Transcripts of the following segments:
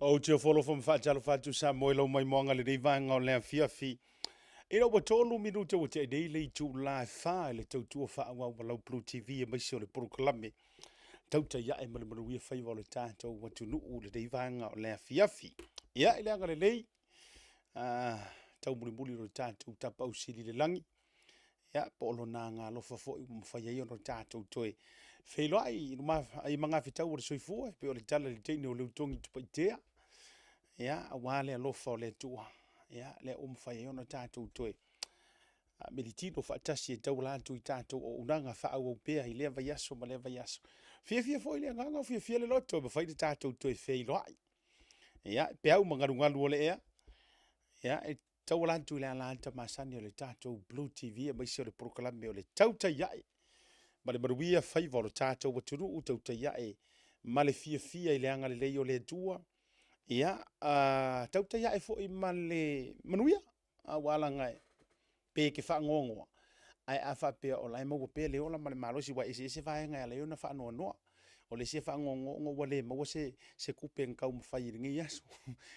Ou te ofo alofa ma faatalofa atu Samoa i lau maimoaga i lenei vaega o le afiafi. Ina ua 3 minute ua tea nei le itula e 4 i le tautua faaauau a lau Blue TV aemaise o le polokalame Tautai Ae ma le Manuia Faiva o le tatou atunuu i lenei vaega o le afiafi. Ia, i le agalelei, taumulimuli o le tatou Tapaau Sili i le lagi, ia, po o lona agaalofa foi ua mafai ai ona tatou toe feiloai i luma i magafetau o le soifua, e pei o le tala i le teine o Leutogi Tupaitea, ia, aua le alofa o le Atua, ia, lea ua mafai ai ona tatou toe militino faatasi e tauala atu i tatou auaunaga faaauau pea i lea vaiaso ma lea vaiaso. Fiafia foi le agaga, fiafia le loto e mafai ona tatou toe feiloai. Ia, peau ma galugalu o le ea, ia, e tauala atu i le ala ata masani o le tatou Blue TV aemaise o le polokalame o le Tautai Ae ma le manuia faiva o le tatou atunuu, tautai ae ma le fiafia i le agalelei o le Atua, ia, tautai ae foi ma le manuia, aua laga pe e te faanoanoa, ae a faapea o la e maua pea le ola ma le malosi, aua e eseese vaega e ala ai ona faanoanoa. O le isi e faanoanoa ona ua le maua se, se tupe na taumafai i lenei aso.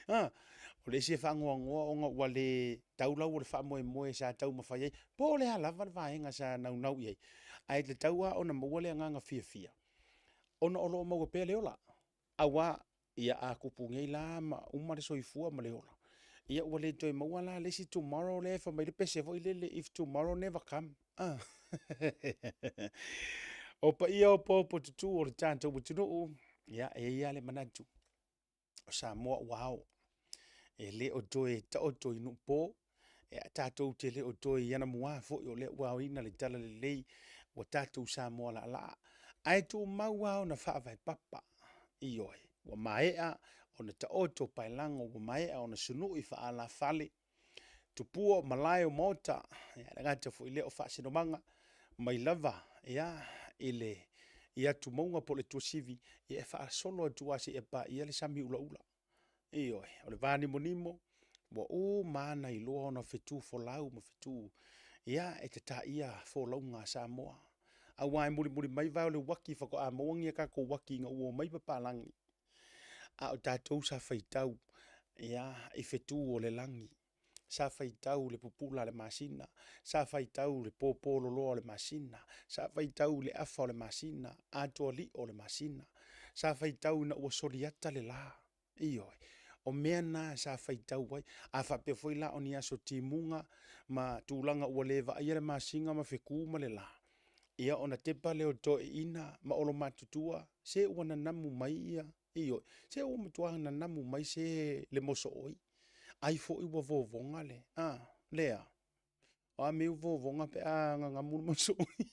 O le isi e faanoanoa ona ua le tau lau o le faamoemoe sa taumafai ai, po o le a lava le vaega sa naunau i ai, ae tatau lava ona maua le agaga fiafia ona o lo o maua pea le ola. Aua Ia a tupu nei la ma uma le soifua ma le ola, ia ua le toe maua la le isi tomorrow lea e fai mai le pese foi lele, if tomorrow never come. Ah. O paia opoopo tutū o le tatou atunuu, ia e i ai lava le manatu, o Samoa ua ao, e le o toe taoto i nuupo, Ia, tatou te le o toe i anamua foi, o lea ua aoina le talalelei, ua tatou Samoa laalaa, ae tumau lava ona faavae papa. Ioe, ua maea ona taoto paelago, ua maea ona sunui faaalafale, tupua o malae o maota, ia, e le gata foi i lea o faasinomaga mai lava ia, i le i atumauga po o le tuasivi, ia e faasolo atu lava seia paia le sami ulaula. Ioe, o le va nimonimo ua uma lava ona iloa ona fetu folau ma fetu, ia, e tataia folauga a Samoa. Aua e mulimuli mai vae o le uaki faatoa maua ni a tatou uaki ina ua omai papalagi. A o tatou sa faitau, ia, i fetu o le lagi, sa faitau i le pupula o le masina, sa faitau i le pōpō loloa o le masina, sa faitau i le afa o le masina, atoa lio o le masina, sa faitau ina ua soliata le la. Ioe, o mea na sa faitau ai. A faapea foi la o ni aso timuga ma tulaga ua le vaaia le masina ma fetu ma le la, ia ona tepa lea o toeaiina ma olomatutua, se ua nanamu mai ia, ioe, se ua matua nanamu mai se le mosooi, ai foi ua vovoga le, a, lea, o a mea ua vovoga pe a nanamu le mosooi.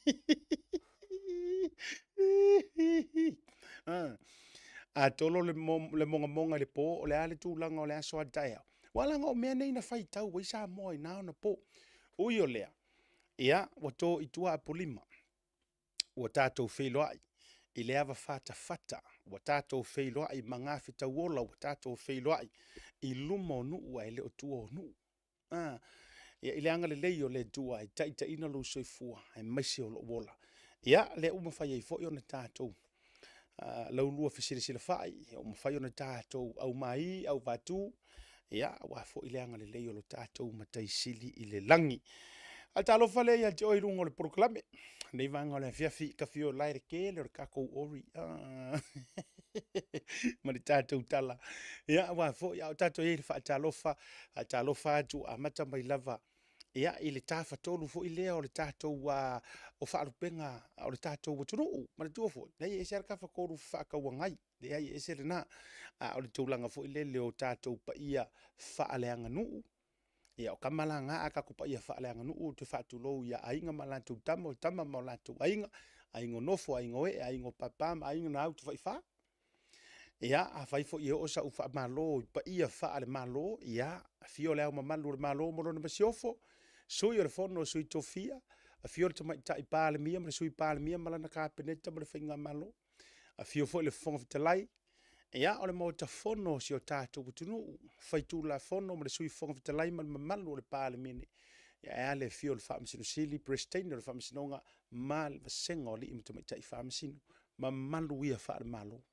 A tolo le mogamoga i le po, o le a le tulaga o le aso a taeao? Aua leaga o mea nei na faitau ai Samoa i na ona po. Ui o lea, ia, ua to i tua Apolima, ua tatou feiloai i le ava fatafata, ua tatou feiloai i magafetauola, ua tatou feiloai i luma o nuu ae le o tua o nuu. Ah, ia, i le agalelei o le Atua e taitaiina lou soifua aemaise o lou ola. Ia, lea ua mafai ai foi ona tatou laulua fesilasilafai, ua mafai ona tatou aumai, auvatu, ia, aua foi le agalelei o lo tatou Matai Sili i le lagi. Faatalofa lea ia te oe i luga o le polokalame. Nei vaega o le afiafi, kafi o lae le tele o le tatou ori. Ah. ma le tatou tala. Ia, aua foi, a o tatou i ai i le faatalofa, faatalofa atu, amata mai lava ia, i le tafatolu foi lea o le tatou o faalupega o le tatou atunuu. Manatua foi, leai e ese lava le tafatolu fefaatauagai, leai e ese lena. A o le tulaga foi lele o tatou paia faaleaganuu, ia o tama la na, a tatou paia faaleaganuu, ou te faatulou ia aiga ma latou tama, o tama ma o latou aiga, aiga o nofo, aiga o ee, aiga o papa ma aiga na au tafaifa. Ia, afai foi e oo sau faamalo i paia faale-Malo, ia, afio Le Ao Mamalu o le Malo ma lona Masiofo, Sui o le Fono a Sui Tofia, afio le Tamaitai Palemia ma le Sui Palemia ma lana Kapeneta ma le Faigamalo, afio foi le Fofoga Fetalai, ia, o le Maota Fono o si o tatou atunuu, Faitulafono ma le Sui Fofoga Fetalai ma le mamalu o le Palemene, ia, ae a le afio o le Faamasino Sili, Peresetene o le Faamasinoga ma le Vasega o Alii ma Tamaitai Faamasino, mamalu ia faale-Malo.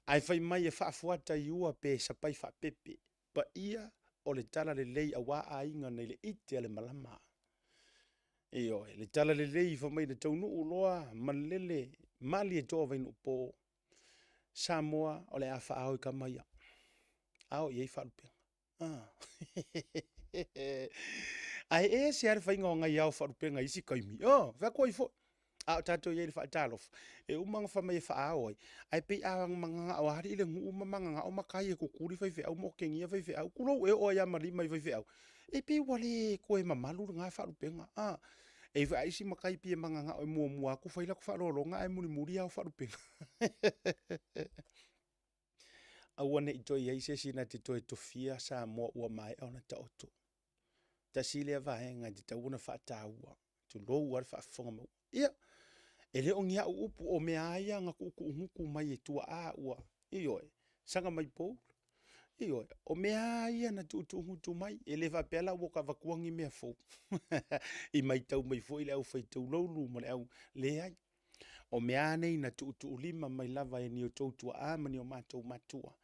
Ae fai mai e faafuata i ua pe sapai faapepe, paia o le talalelei aua aiga nai le ite a le malama. Ioe, le talalelei fai mai na taunuu loa malele Malietoa Vainuupo, Samoa o le a faaao i tama ia, ao i ai faalupega. Ae ese lava le faiga o nai ao faalupega i isi taimi, ioe, fai atu ai foi, a o tatou i ai i le faatalofa, e uma ona fai mai e faaao ai, ae pei a mananao lava alii le nuu ma mananao matai e tutuli faifeau ma otegia faifeau, tulou, e oo ai lava ma lima i faifeau, e pei ua le toe mamalu lena faalupega. E i ai foi isi matai e pei e mananao e muamua atu fai latou faaaloaloga ae mulimuli ao faalupega. Aua ne i toe i ai se isi na te toe tofia Samoa ua maea ona taoto. Tasi lea vaega e tatau ona faataua, tulou lava le faafofoga maua. Ia, e le o ni au upu, o mea lava ia na tuutuugutu mai e tuaa ua, ioe, saga mai poulu. Ioe, o mea lava ia na tuutuugutu mai, e le faapea la ua ta avatua ni mea fou i matau mai foi le au faitaulaulu ma le au… Leai. O mea lava nei na tuutuulima mai lava e ni outou tuaa ma ni o matou matua.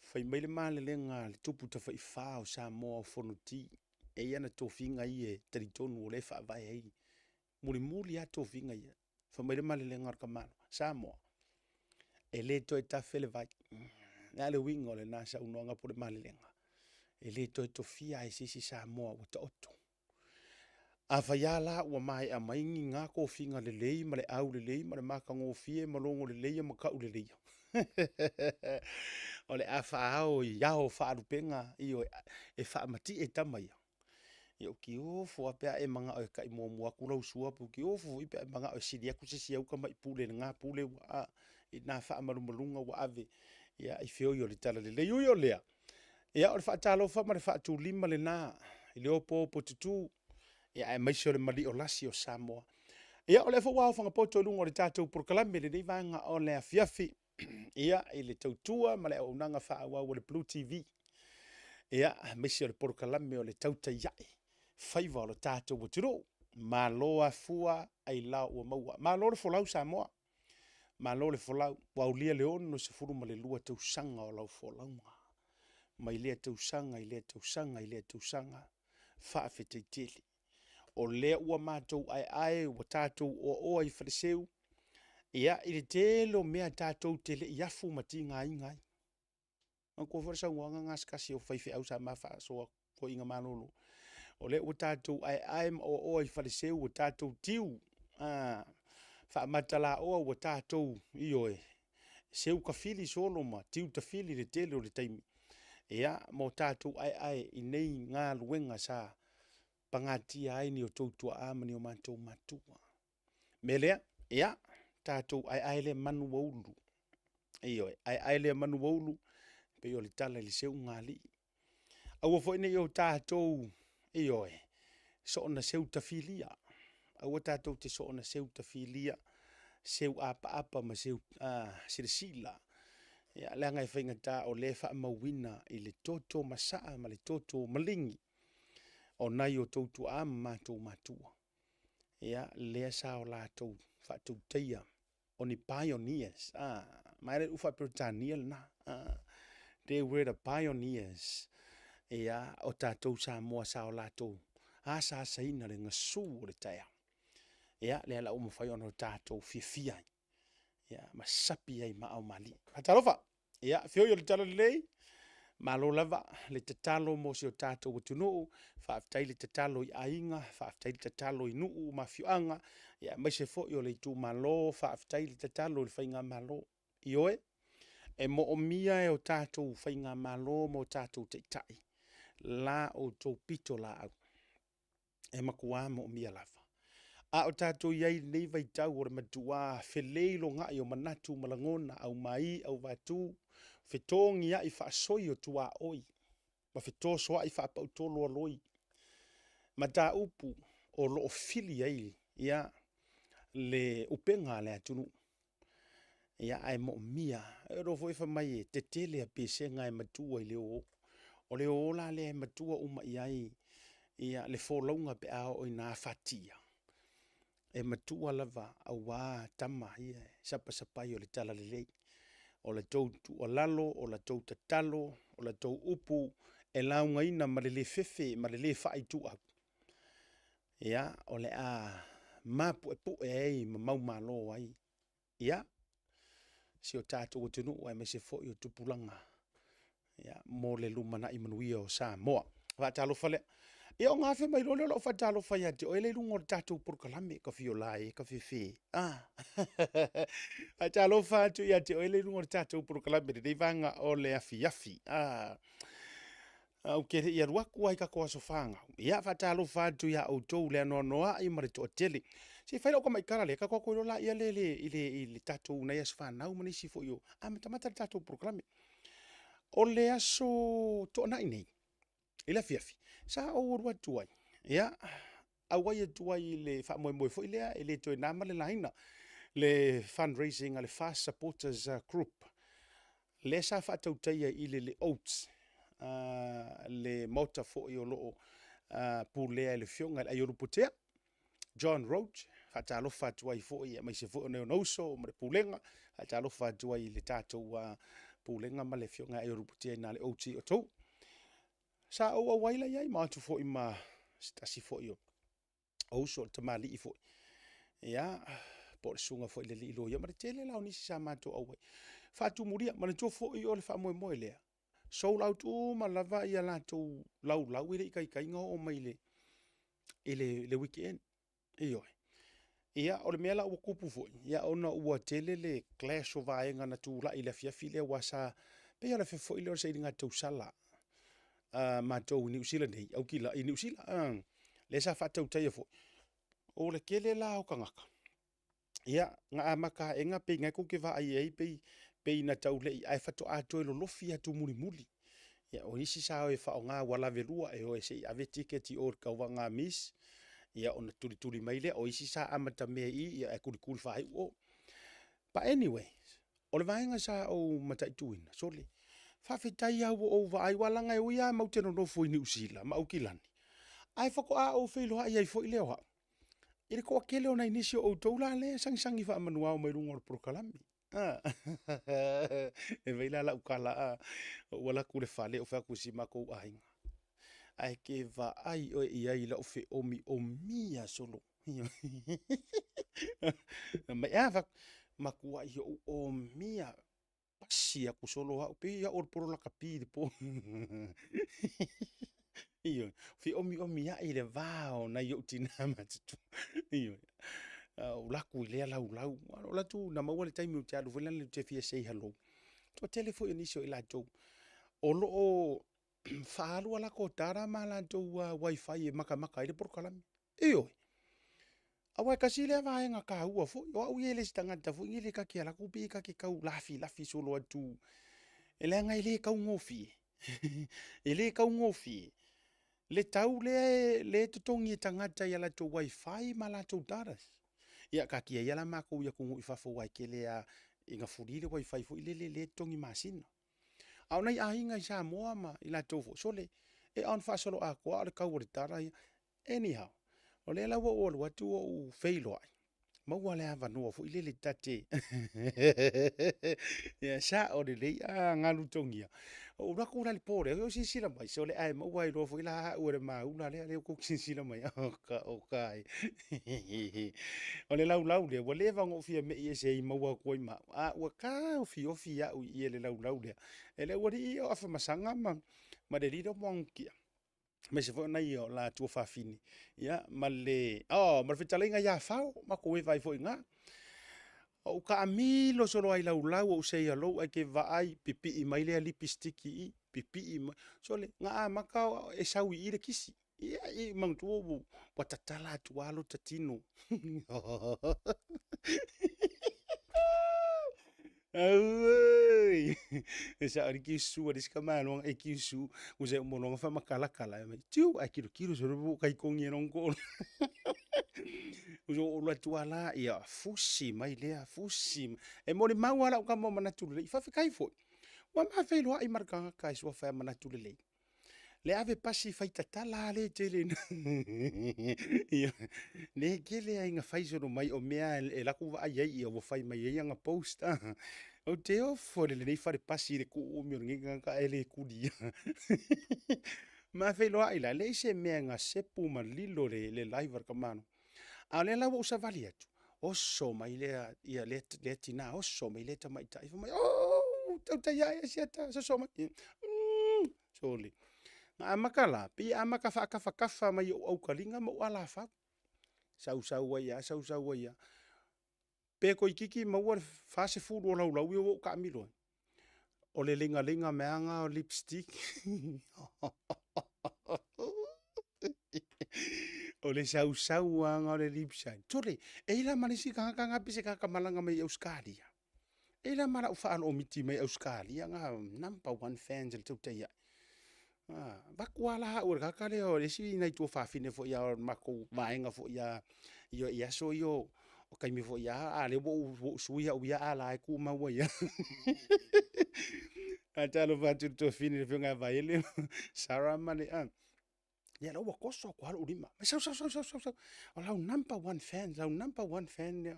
Fai mai le malelega a le Tupu Tafaifa o Samoa o Fonoti, e i ai ana tofiga ia e talitonu o lea e faavae ai, mulimuli lava tofiga ia. Fai mai le malelega a le tamaloa, Samoa, e le toe tafe le vai. O le a le uiga o lena saunoaga po o le malelega? E le toe tofia lava e se isi Samoa ua taoto. Afai lava la ua maea mai ni na tofiga lelei ma le aulelei ma le matagofie ma logo leleia ma tauleleia, o le a faaao i ao o faalupega, ioe, e faamatie tama ia. Ia ou te ofo lava pe a e manao e tai muamua atu lau sua pe ou te ofo foi pe a e manao e sili atu se isi au tamai pule i lena pule i lena faamalumaluga ua ave i feoi o le talalelei. E ui o lea, ia o le faatalofa ma le faatulima lena i le opoopotutu aemaise o le mali'o lasi o Samoa. Ia o lea foi ua aofaga poto i luga o le tatou polokalame i lenei vaega o le afiafi i le tautua ma le auaunaga faaauau a le Blue TV, aemaise o le polokalame o le Tautai Ae, Faiva o le tatou atunuu. Malo afua ailao ua maua. Malo le folau Samoa, malo le folau, ua aulia le 62 tausaga o lau folauga, mai lea tausaga i lea tausaga i lea tausaga, faafetai tele. O lea ua matou aeae ua tatou oaoa i faleseu i le tele o mea tatou te le i afu ma tigaina ai. Manatua foi le saunoaga lena a se tasi o faifeau sa ma faasoa toeaina malolo, o lea ua tatou aeae ma oaoa i faleseu ua tatou tiu faamatalaoa ua tatou, ioe, seu tafili solo ma tiu tafili i le tele o le taimi, ia, ma o tatou aeae i nei galuega sa pagatia ai ni outou tuaa ma ni o matou matua. O le mea lea, ia tatou aeae lea manu ua ulu, ioe, aeae lea manu ua ulu, pei o le tala i le seuga a alii. Aua foi ne i o tatou, ioe, soona seutafilia, aua tatou te soona seutafilia, seu apaapa ma seu silasila, leaga e faigata o lea e faamauina i le toto masaa ma le toto maligi o nai o outou tuaa ma matou matua, ia, lea sa o latou faatautaia, o ni pioneers. Ma e le o le upu faa-Peretania lena. They were the pioneers. Ia, o tatou Samoa sa o latou asaasaina le gasu o le taeao. Ia, lea la ua mafai ona tatou fiafia ai, ia, ma sapi ai ma aao malie. Faatalofa! Ia, feoi o le Talalelei, malo lava le tatalo mo si o tatou atunuu, faafetai le tatalo i aiga, faafetai le tatalo i nuu ma afioaga, aemaise foi o le itumalo, faafetai le tatalo i le faigamalo. Ioe, e moomia e o tatou faigamalo ma o tatou taitai la outou pitolaau, e matua moomia lava. A o tatou i ai i lenei vaitau o le matua feleilogai o manatu ma lagona, aumai auvatu, fetogiai faasoi o tuaoi ma fetosoai faapautolo-aloi, mataupu o lo o fili ai le upega a le atunuu, ae moomia. E iloa foi fai mai e tetele lava i pesega ae matua i le ōō. O le ōō la lea e matua uma i ai le folauga pe a oo ina afatia, e matua lava aua tama ia e sapasapai o le talalelei. O la tou tuualalo, o la tou tatalo, o la tou upu e laugaina ma le le fefe ma le le faaituau, ia, o le a mapuepue ai ma maumalo ai, ia, si o tatou atunuu aemaise foi o tupulaga ia, mo le lumanai manuia o Samoa. Faatalofa lea. Ia ona afe mai loa lea o lau faatalofa ia te oe le i luga o le tatou polokalame, ka fio la e, ka fefe. Ah. Faatalofa atu ia te oe le i luga o le tatou polokalame i lenei vaega o le afiafi. Ah. Ou te le i alu atu lava i tatou aso fanau. Ia, faatalofa atu ia outou le anoanoai ma le toatele. Se i fai lau tamaitala lea, tatou o atu ai loa laia lea i le, i le, i le tatou nai aso fanau ma nisi foi o amatamata le tatou polokalame. O le aso Toonai nei, i le afiafi, sa ou alu atu ai, ia, auai atu ai i le faamoemoe foi lea e le toe na ma le laina, le fundraising a le FAST Supporters Group, lea sa faatautaia i le Le Oats, le maota foi o lo o pulea e le Afioga i le Aiolupotea Putea, John Roach, faatalofa atu ai foi aemaise foi o nai ona uso ma le pulega, faatalofa atu ai i le tatou pulega ma le Afioga ia Aiolupotea i ina le Oats i outou. Sa ou auai la i ai ma o atu foi ma se tasi foi o uso, o le tamalii foi, ia, po o le susuga foi i le alii loia, ma le tele la o nisi sa matou auai. Faatumulia, manatua foi o le faamoemoe lea, sold out uma lava ia latou laulau e le i taitai ona oo mai i le weekend. Ioe. Ia, o le mea la ua tupu foi, ia ona ua tele le clash o vaega na tulai i le afiafi lea, aua sa, pei o le afiafi foi lea o le sailiga tausala a matou i Niu Sila nei, Aukila i Niu Sila, lea sa faatautaia foi. O le tele la o tagata, Ia, na amata aena pei na tou te vaai i ai pei, pei na tau lei, ae faatoa toe lolofi atu mulimuli. Ia, o isi sa o e faaaoga ua lavelua, e o e se i ave ticket i o i le tauvaga a Miss, ia ona tulituli mai lea. O isi sa amatamea i i, ia ae tulituli faaiu o. But anyway, o le vaega sa ou mataituina, sole, faafetai lava ua ou vaai, aua leaga e ui lava matou te nonofo i Niu Sila ma Aukilani, ae faatoa ou feiloai ai foi lea o au i le toatele o nai nisi o outou la lea e sagisagi faamanuao mai luga o le polokalame. E fai la lau tala, ou alu atu i le fale ou fai atu i si matou aiga, ae e te vaai oe i ai i lau feomiomia solo. Fai mai, e a? Matuai ou omia pasi atu solo au, pei au o le polo lakapi i le po. Ioe, feomiomiai le va o nai ou tina matutua. Ioe, ou alu atu i lea laulau, ou alu atu na maua le taimi ou te alu foi lea ou te fia say hello. Toatele foi o nisi o i latou o lo o faaalu a latou data ma latou wifi e matamata ai le polokalame. Ioe. Aua e tasi lea vaega taua foi. O au ia e le se tagata foi lele ta te alu atu pe ta te tau lafilafi solo atu. E leaga e le taugofie. E le taugofie le tau lea e totogi e tagata i a latou wifi ma latou datas. Ia taatia ia la matou i atunuu i fafo aua e tele lava ina free le wifi foi lele lea e totogi masina. A o nai aiga i Samoa ma i latou foi, sole, e on faasoloatoa o le tau o le data ia. Anyhow, o lea la ua ou alu atu ua ou feiloai, maua le avanoa foi lele ta te ia sao lelei a galu togia. Ou alu atu la i le po lea, ou silasila mai, sole ae maua ai loa foi la au e le maula lea, lea ua outou silasila mai, oka oka e. O le laulau lea, ua leva ona ou fia mei ese ai maua atu ai ma au, a ua taofiofi au i i e le laulau lea, e le aualii ia o Afamasaga ma le alii lea o Moagukia. aemaise foi o nai o la tuafafine, ia, ma le, oh, ma le fetalaiga ia Fao, matou eva ai foi i ina. Ou taamilo solo ai laulau, ou say hello, ae ke vaai, pipii mai lea lipstick i i, pipii mai. Sole, na amata e sau i i le kisi. Ia, i manatua ua, ua tatala atu lava lota tino. Auē! E sao le kiusu a le isi tamaloa e kiusu ua se uma loa faamatalakala e mai tiu ae tilotilo solo po o taitogi e lona toalua. Ua ou alu atu lava la ia fusi mai lea fusi mai. E molimau lava lau tama o manatu lelei, faafetai foi ua ma feiloai ma le tagata e suafa ia Manatu Lelei. Le ave pasi fai tatala lea e tele ina lea e tele lava ina fai solo mai o mea e alu atu vaai ai ua fai mai ai ana post. Ou te ofo i lenei fale pasi i le tuuumi o lenei tagata ae le tulia. Ma feiloai la, leai se mea na sepu ma lilo le live a le tamaloa. A o lea la ua ou savali atu, oso mai lea, lea tina, oso mai lea tamaitai fai mai, oh, tautai ae Asiata, soso mai. Sole, na amata la, pei e amata faatafatafa mai i ou aukaliga ma ou alafau. Sau sau ai lava, sau sau ai lava, pe toeitiiti maua le 40 o laulau ia ua ou taamilo ai, o le legalega mai lava lena o lipstick, o le sausau lava lena o le lip shine. Sole, e i ai la ma le isi tagata lena pei se tagata malaga mai Ausetalia, e i ai la ma lau faalogomiti mai Ausetalia lena, number one fans o le Tautai Ae. Vaeatu lava la au e le tagata lea o le isi nai tuafafine foi lava o le matou vaega foi lava i aso ia o taimi foi lava a o lea ua ou sui au ia, a o la e tumau ai lava. Faatalofa atu i le tuafafine le Afioga ia Vaele Sarah ma le… Ia o la e ua toso atu lava lou lima, sau sau sau, o lau number one fan, lau number one fan lea.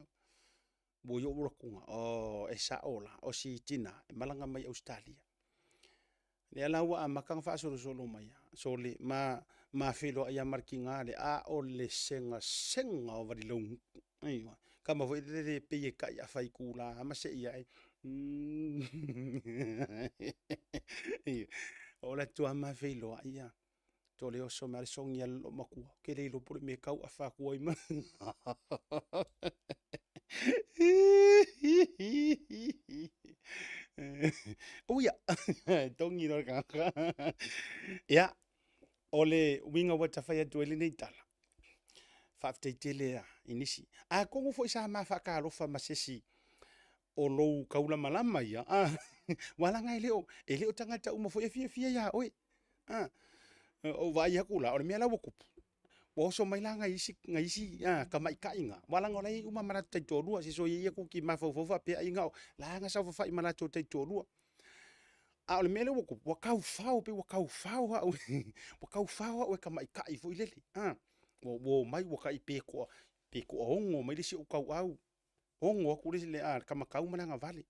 Oi ou alu atu, oh e sao la, o si tina e malaga mai Ausetalia. Lea la ua amata ona faasolosolo mai, sole, ma feiloai lava ma le tina lea, a o le segasega o valilaugutu, ioe. Tama foi lele pei e tai afa itula ma sei ae, oo atu lava ma feiloai, sole oso mai lava le sogi a le loomatua, ou te le iloa po o le mea e tau afa atu ai ma… Ui ia, togi loa le tagata. Ia, o le uiga ua ta fai atu ai lenei tala, faafetai tele lava i nisi. Atonu foi sa ma faatalofa ma se isi o lou taulamalama ia, aua leaga e le o tagata uma foi e fiafia ia oe. Ou vaai atu la, o le mea la ua tupu, ua oso mai la nai isi tamaitai na, aua leaga o la e i ai uma lava ma latou taitoalua. Se soia ia tou te mafaufau faapea ai na o… la e lava na saofafai ma latou taitoalua. A o le mea lea ua tupu, ua taufao pei ua taufao au, ua taufao au e tamaitai foi lele, ua omai ua tai pe toaono mai le isi ou tauau, 6 atu le tama tau ma le agavale.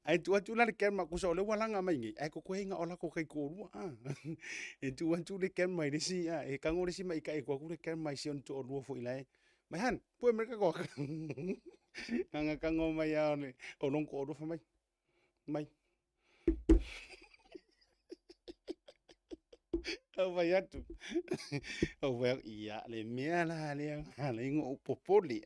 Ae tuu atu la le camera tusa o lea ua laga mai nei, ae totoe ai na o latou taitoalua. E tuu atu le camera i le isi, e tago le isi matai e tuu atu le camera i si ona toalua foi la e… Mai hon, pue mai le tatou Na ona tago mai lava o lona toalua fai mai, mai. Ou fai atu, ia, le mea la lea na ala ai ona ou popole,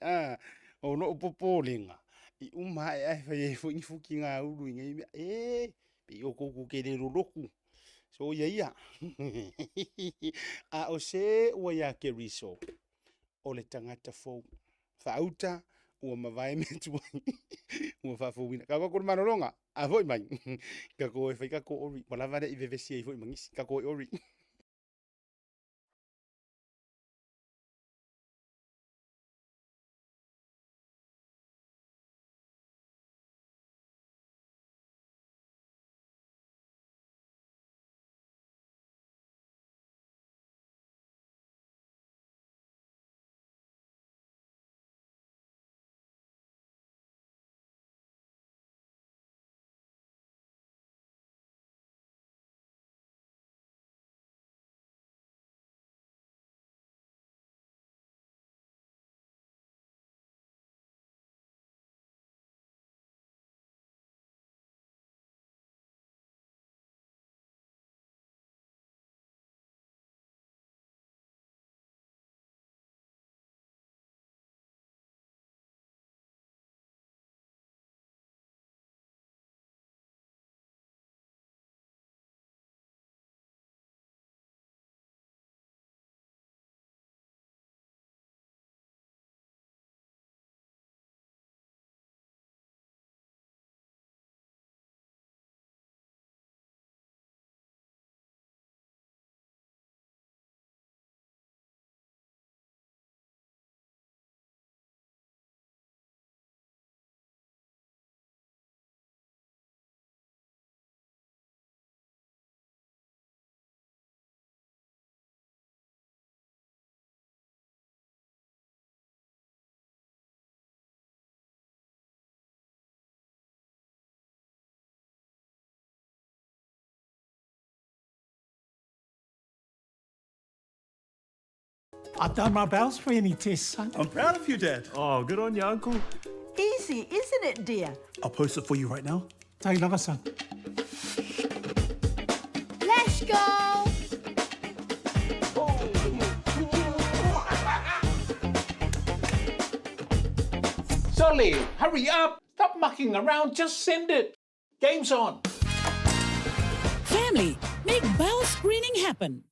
o lou popolega, i uma ae ae fai ai foi ni futigaulu i nei mea. E, pei outou tou te le lolotu, soia ia. A o se ua ia Keriso, o le tagata fou. Faauta ua mavae mea tuai ua faafouina. Tatou o atu i le malologa, a foi mai, tatou o e fai tatou ori, ua lava lea i vevesi ai foi ma nisi. Tatou o e ori. I've done my bowel screening test, son. I'm proud of you, Dad. Oh, good on you, Uncle. Easy, isn't it, dear? I'll post it for you right now. Take lava, son. Let's go! Solly, hurry up! Stop mucking around, just send it. Game's on. Family, make bowel screening happen.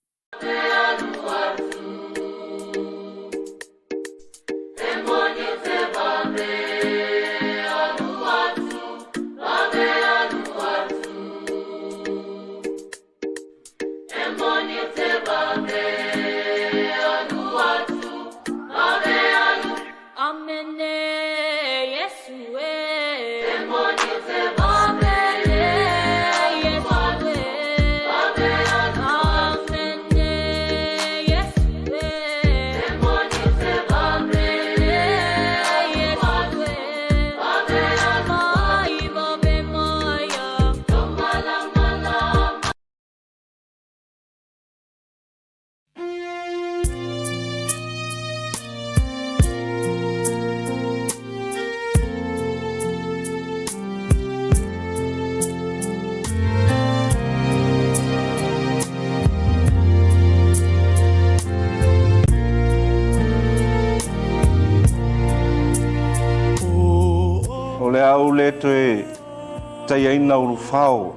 O le a ou le toe taiaina ulufao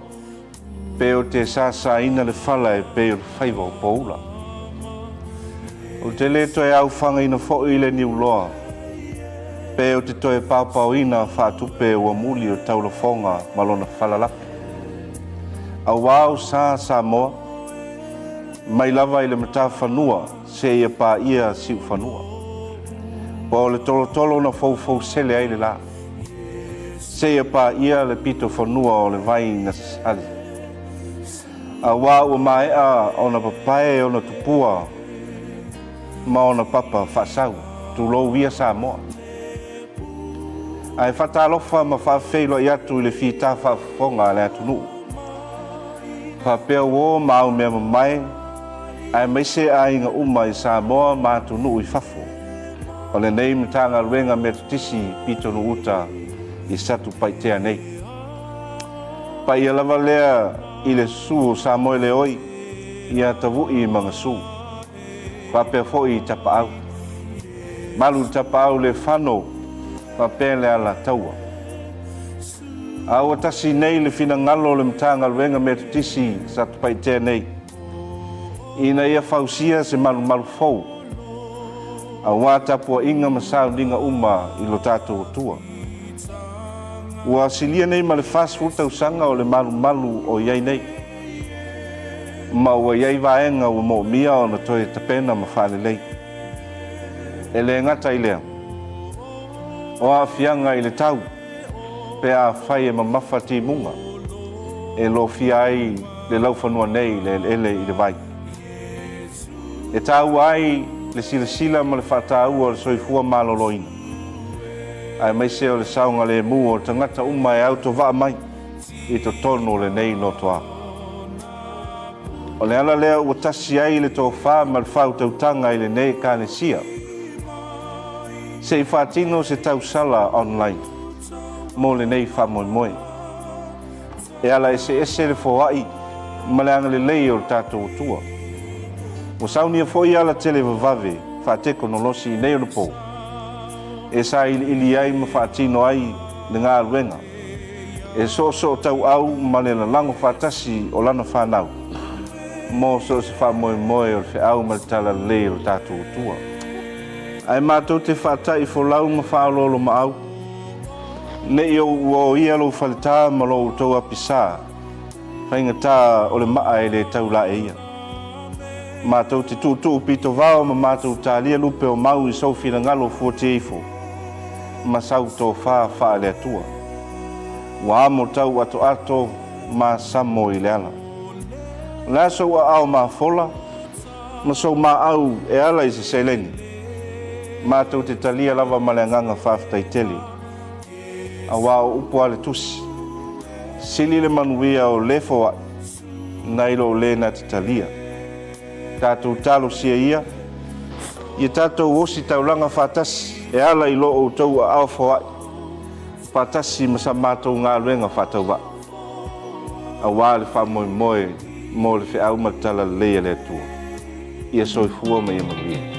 pe ou te sāsāina le fala e pei o le faiva o Poula. Ou te le toe aofagaina foi le niuloa pe ou te toe paopaoina faatupe ua muli o taulafoga ma lona falalapi. Auā o sa Samoa, mai lava i le matafanua seia paia siufanua. Ua o le tolotolo na foufousele ai le la, seia paia le pitofanua o le vai na sali. Auā ua maea ona papae ona tupua ma ona papa faasau, tulou ia Samoa. Ae faatalofa ma faafeiloai atu i le fita faafofoga a le atunuu. Faapea uo ma au mea mamae, aemaise aiga uma i Samoa ma atunuu i fafo, o lenei Matagaluega Metotisi Pitonuu-uta i Satupaitea nei. Paia lava lea i le susu o Samoeleoi ia Tavu'i ma Gasu, faapea foi i Tapaau. Malu i Tapaau le fano faapea le Alataua. A ua tasi nei le finagalo o le Matagaluega Metotisi Satupaitea nei, ina ia fausia se malumalu fou aua tapuaiga ma sauniga uma i lo tatou Atua. Ua silia nei ma le 40 tausaga o le malumalu o i ai nei, ma ua i ai vaega ua moomia ona toe tapena ma faalelei. E le gata i lea, o aafiaga i le tau, pe afai e mamafa timuga e lofia ai le laufanua nei i le eleele i le vai. E taua ai le silasila ma le faataua o le soifua maloloina, aemaise o le saogalemu o tagata uma e autovaa mai i totonu o lenei notoa. O le ala lea ua tasi ai le tofa ma le faautautaga i lenei Ekalesia, se i faatino se tausala online mo lenei faamoemoe. E ala eseese le foai ma le agalelei o le tatou Atua. Ua saunia foi ala televavave faatekonolosi i nei onapo e sailiili ai ma faatino ai le galuega e soosootauau ma le lalago faatasi o lana fanau mo so o se faamoemoe o le feau ma le talalelei o le tatou Atua. Ae matou te faataʻi folau ma faaoloolomaau, ne i ou uaoia lou faletā ma lo outou apisā, faigata o le maa e le tau laeia. Matou te tuutuu pitovao ma matou talia lupe o mau i sou finagalo fuatieifo ma sau tofa faale-Atua. Ua amo tau atoato ma samo i le ala. O le a sou aao mafola ma sou maau e ala i se seleni? Matou te talia lava ma le agaga faafetai tele. Auā o upu a le Tusi, Sili le manuia o le foaʻi nai lo le na te talia. Tatou talosia ia, Ia tatou ositaulaga faatasi e ala i lo outou aao foai, faatasi ma sa matou galuega faatauvaa, aua le faamoemoe mo le feau ma le talalelei a le Atua. Ia soifua ma ia manuia.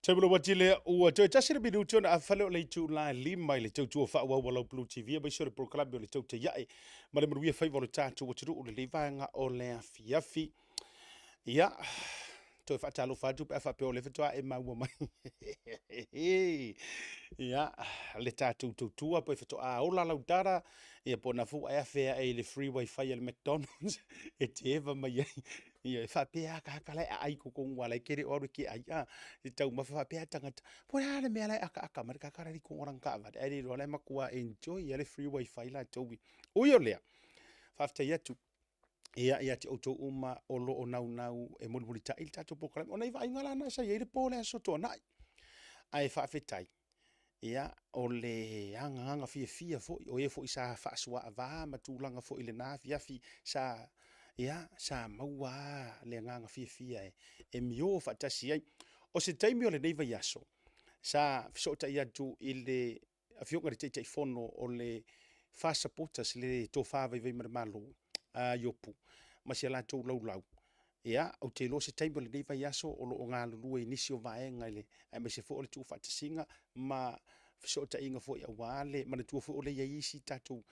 Taimolo ua tile ua toe tasi le minuti ona afale o le itula e lima i le tautua faaauau a lau Blue TV aemaise o le polokalame o le Tautai Ae ma le manuia faiva o le tatou atunuu lenei vaega o le afiafi. Ia, toe faatalofa atu pe a faapea o lea faatoa e maua mai. Ia, le tatou tautua pe faatoa ola lau tala, ia po o na foi ua e afe ae i le free wifi a le McDonald's e te eva mai ai. Ia, e faapea lava tagata la e aai i totonu aua o la e te le o alu e te ai, a. E taumafa faapea lava tagata, po o le a le mea la e akaaka mai ai le tagata la e i totonu o lana taavale, ae le iloa la e matua enjoy lava le free wifi latou. Ui o lea, faafetai atu ia ia te outou uma o lo o naunau e mulimulitai le tatou polokalame. O nai vaaiga la na sa i ai le po o le Aso Toonai. Ae faafetai, ia, o le agaga fiafia foi, o e foi sa faasuaava ma tulaga foi i lena afiafi, sa, ia, sa maua lava le agaga fiafia e mio faatasi ai. O se taimi o lenei vaiaso, sa fesootai atu i le Afioga i le Taitaifono o le FAST Supporters, le Tofa Vaivaimalemalo a Iopu ma si a latou laulau. Ia, ou te iloa se taimi o lenei vaiaso o lo o galulue i nisi o vaega i le, aemaise foi o le tuufaatasiga ma fesootaiga foi aua le manatua foi o lea e i ai isi tatou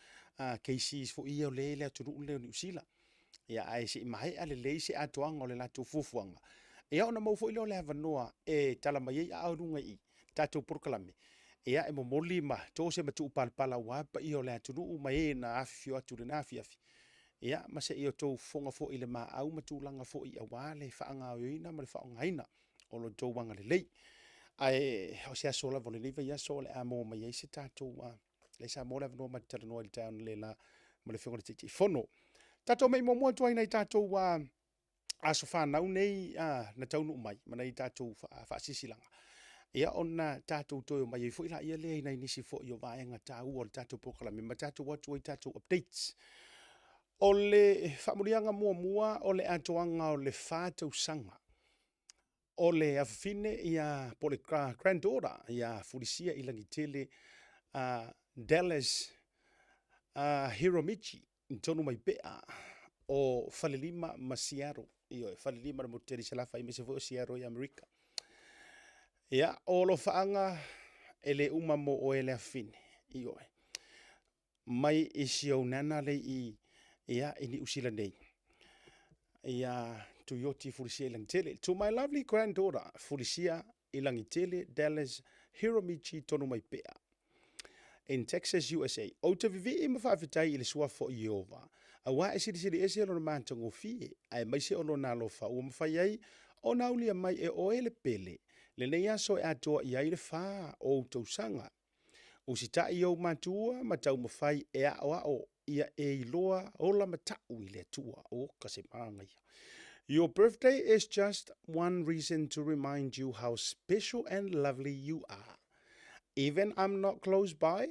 cases foi ia o lea e i le atunuu lenei o Niu Sila. Ia, ae se i maea lelei se atoaga o le latou fuafuaga, ia ona maua foi lea o le avanoa e tala mai ai aao i luga i i tatou polokalame, ia e momoli ma to se matuu palapala aua le paia o le atunuu ma e na afifio atu i lena afiafi, ia ma se i outou fofoga foi i le maau ma tulaga foi aua le faagaoioiina ma le faaaogaina o lo outou agalelei. Ae o se aso lava o lenei vaiaso o le a maua mai ai se tatou lea sa maua le avanoa ma te talanoa i le taeao analeila ma le Afioga i le Taitaifono. Tatou mei muamua atu ai nai tatou aso fanau nei na taunuu mai ma nai tatou faasilasilaga. Ia ona tatou toe omai ai foi laia lea i nai nisi foi o vaega taua o le tatou polokalame ma tatou o atu ai i tatou updates. O le faamuliaga muamua o le atoaga o le 4 tausaga o le afafine ia po o le granddaughter ia Fulisia i Lagitele Dallas Hiromichi i tonu mai pea o Falelima ma Seattle. Ioe, Falelima le motu tele i Salafai aemaise foi o Seattle i Amerika. Ia, o alofaaga e le uma mo oe le afafine. Ioe. Mai i si ou nana le i, ia, i Niu Sila nei. Ia, Tuioti Fulisia i Lagitele. To my lovely granddaughter, Fulisia i Lagitele, Dallas Hiromichi tonu mai pea. In Texas, USA. Ou te vivii ma faafetai i le Suafa o Ieova, auā e silisili ese lona matagofie, aemaise o lona alofa ua mafai ai ona aulia mai e oe le pele, lenei aso e atoa i ai le fā o ou tausaga. Usitai i ou matua ma taumafai e aoao ia e iloa ola matau i le Atua. Oka se manaia. Your birthday is just one reason to remind you how special and lovely you are. Even I'm not close by,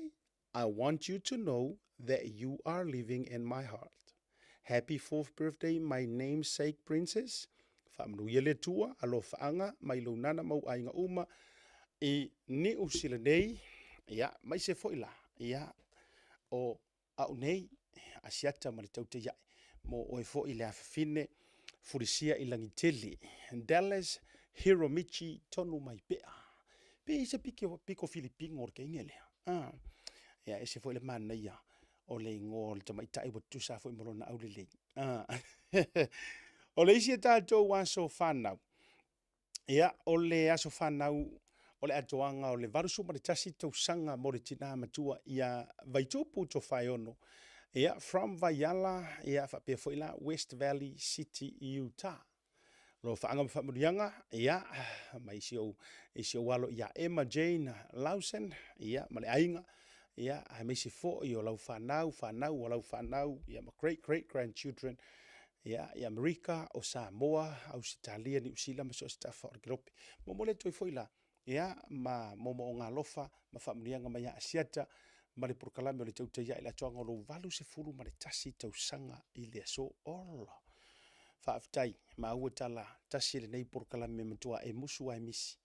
I want you to know that you are living in my heart. Happy fourth birthday my namesake princess. Faamanuia le Atua, alofaaga mai lou nana mau aiga uma i Niu Sila nei, ia, maise foi la, ia, o A'u nei, Asiata ma le Tautaia'i, mo oe foi le afafine, Fulisia i Lagitele, Dallas Hiromichi tonu mai pea. Pe i se piko, piko Filipino o le teine lea. Ah. Ia, ese foi le manaia o le igoa o le tamaitai ua tutusa foi ma lona aulelei. Ah. o le isi e tatou aso fanau. Ia, o le aso fanau o le atoaga o le 81 tausaga mo le tinā matua ia Vaitupu Tofaeono, ia, from Vaiala, ia, faapea foi la West Valley City, Utah. Alofaaga ma faamanuiaga, ia, mai si ou, i si ou alo ia Emma Jane Lawson, ia, ma le aiga, ia, aemaise foi o lau fanau, fanau o lau fanau, ia, ma great great grandchildren, ia, i Amerika, o Samoa, Ausetalia, Niu Sila ma so o se tafa o le kelope. Momoli atu ai foi la, ia, ma moomooga alofa ma faamanuiaga mai ia Asiata ma le polokalame o le Tautai Ae i le atoaga o lou 81 tausaga i le aso. Ola! Faafetai, maua tala tasi lenei polokalame matua e musu ae misi.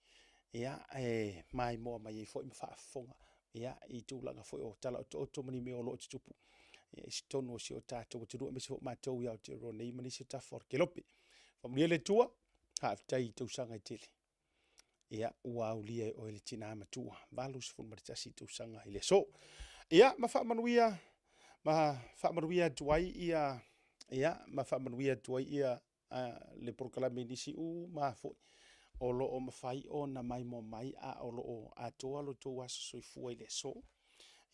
Ia, e maimoa mai ai foi ma faafofoga ia, i tulaga foi o tala otooto ma ni mea o lo o tutupu ia, i totonu o si o tatou atunuu, aemaise foi o matou i Aotearoa nei ma nisi o tafa o le kelope. Faamanuia le Atua, faafetai i tausaga e tele. Ia, ua aulia e oe le tinā matua, 81 tausaga i le aso. Ia, ma faamanuia, ma faamanuia atu ai ia, ia, ma faamanuia atu ai ia le polokalame i nisi uma foi o lo o mafai ona maimoa mai a o lo o atoa lo outou aso soifua i le aso.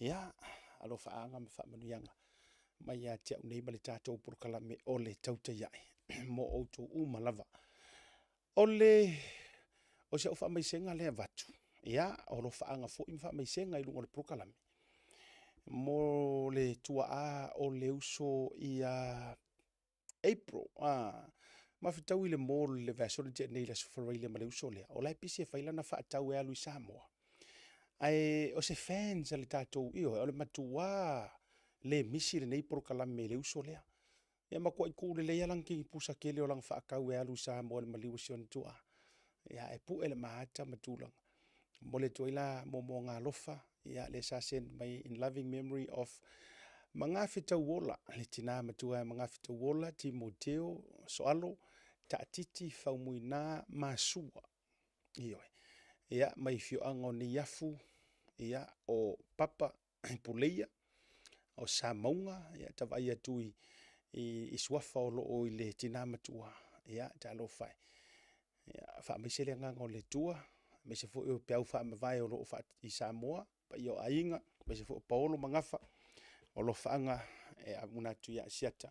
Ia, alofaaga ma faamanuiaga mai ia te au nei ma le tatou polokalame o le Tautai Ae mo outou uma lava. O le o si au faamaisega lea e avatu, ia, o alofaaga foi ma faamaisega i luga o le polokalame mo le tuaa o le uso ia April, a, ma fetaui i le mall i le vaiaso na tea nei i le Aso Faraile ma le uso lea, o la e pisi e fai lana faatau e alu i Samoa. Ae o se fans a le tatou, ioe, o le matua le misi lenei polokalame i le uso lea. Ia matuai tu lelei lava lana tinipusa tele o lana faatau e alu i Samoa i le maliu o si ona tuaa. Ia ae pue le maata ma tulaga. Momoli atu ai la moomooga alofa, ia lea sa send mai in loving memory of Magafetauola, le tina matua ia Magafetauola Timoteo Soalo Taatiti Faumuina Masua. Ioe. Ia, mai afioaga o Neiafu, ia, o Papa Puleia, o Samauga, ia, ta vaai atu i, i, i suafa o lo o i le tina matua, ia, talofa e. Ia, faamaise le agaga o le Atua, aemaise foi o peau faamavae o lo o faa, i Samoa, paia o aiga, aemaise foi o Paolo ma Gafa, o alofaaga e auuna atu ia Asiata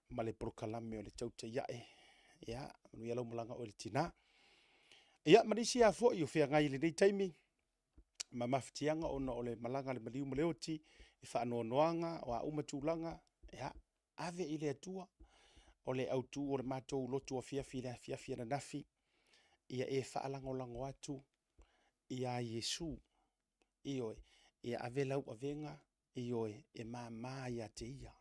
ma le polokalame o le Tautai Ae. Ia, manuia lau malaga oe le tina. Ia, ma nisi lava foi o feagai i lenei taimi, ma mafatiaga ona o le malaga a le maliu ma le oti, i faanoanoaga, o a uma tulaga, ia, ave i le Atua. O le autu o le matou lotu afiafi i le afiafi ananafi, ia e faalagolago atu iā Iesu. Ioe, ia ave lau avega, ioe, e mama ia te Ia.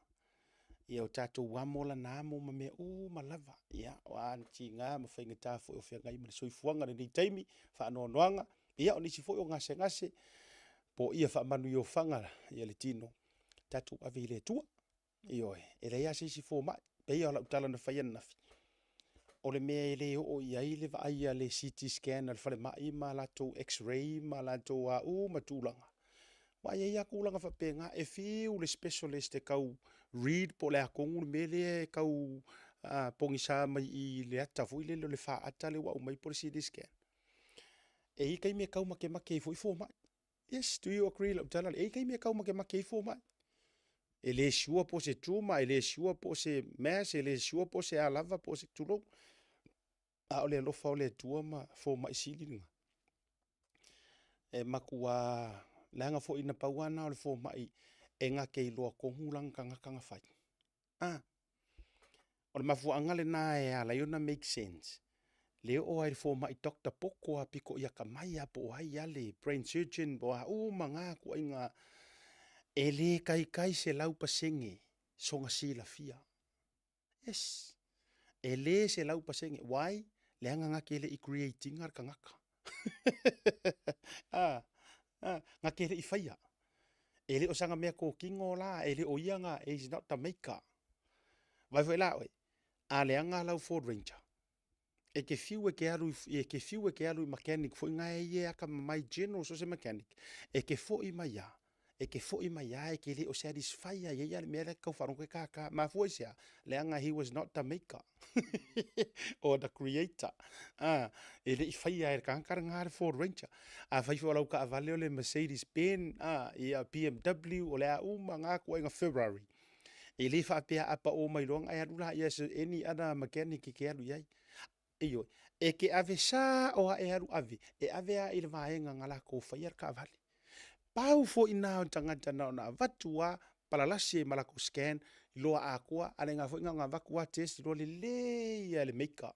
Ia o tatou amo Lana amo ma mea uma lava. Ia, o a ni tiga ma faigata foi o feagai ma le soifuaga i lenei taimi, faanoanoaga, ia o nisi foi o gasegase, poia faamanuiofaga ia le tino, tatou ave i le Atua. Ioe, e leai lava se isi fomai. E pei lava o lau tala na fai ananafi, o le mea e le oo i ai le vaai a le CT scan a le falemai ma latou x-ray ma latou a uma tulaga, aua e i ai lava tulaga faapena, e fiu le specialist e tau read po o le a tonu le mea lea e tau pogisa mai i le ata foi lele o le faata lea ua aumai po o le CT scan. E i ai taimi e tau makemake ai foi fomai. Yes, do you agree i lau tala lea? E i ai taimi e tau makemake ai fomai. E le sure po o se tumor, e le sure po o se mass, e le sure po o se a lava, po o se tulou. A o le alofa o le Atua ma fomai sili lena. E matua leaga foi na pau lava lena o le fomai e na te iloa tonu lana tagata na fai. A, o le mafuaaga lena e ala ai ona make sense, le oo lava i le fomai doctor poto lava pito i atamai lava po o ai lava le brain surgeon po o a uma na ituaiga, e le taitai 100% sona silafia. Yes. E le 100%. Why? Leaga na te le i create ina le tagata. a, a, na te le i faia. E le o sana mea tōkino la, e le o ia na, he is not the maker. Vai foi la oe, a leaga lau Ford Ranger, e te fiu e te alu, e te fiu e te alu i mechanic foi na e ia e akamamai general so se mechanic, e te foi mai a. E ke foi mai lava e ke le o satisfy lava i ai le mea lea e tau faalogo e kākā. Mafua i se a? Leaga he was not the maker or the creator. Ah, e le i faia e le tagata lena le Ford Ranger. Afai foi o lau taavale o le Mercedes Benz, ah, ia BMW, o le a uma na ituaiga Ferrari. E le faapea a pao mai loa ona e alu laia se any other mechanic e ke alu i ai. Ioe, e ke ave sao a e alu ave, e ave a i le vaega na lakou faia le taavale. Pau foi na o le tagata na ona avatu a palalasi ai ma lakou scan, iloa atoa, a le na foi na ona avatu a test iloa lelei a e le maker.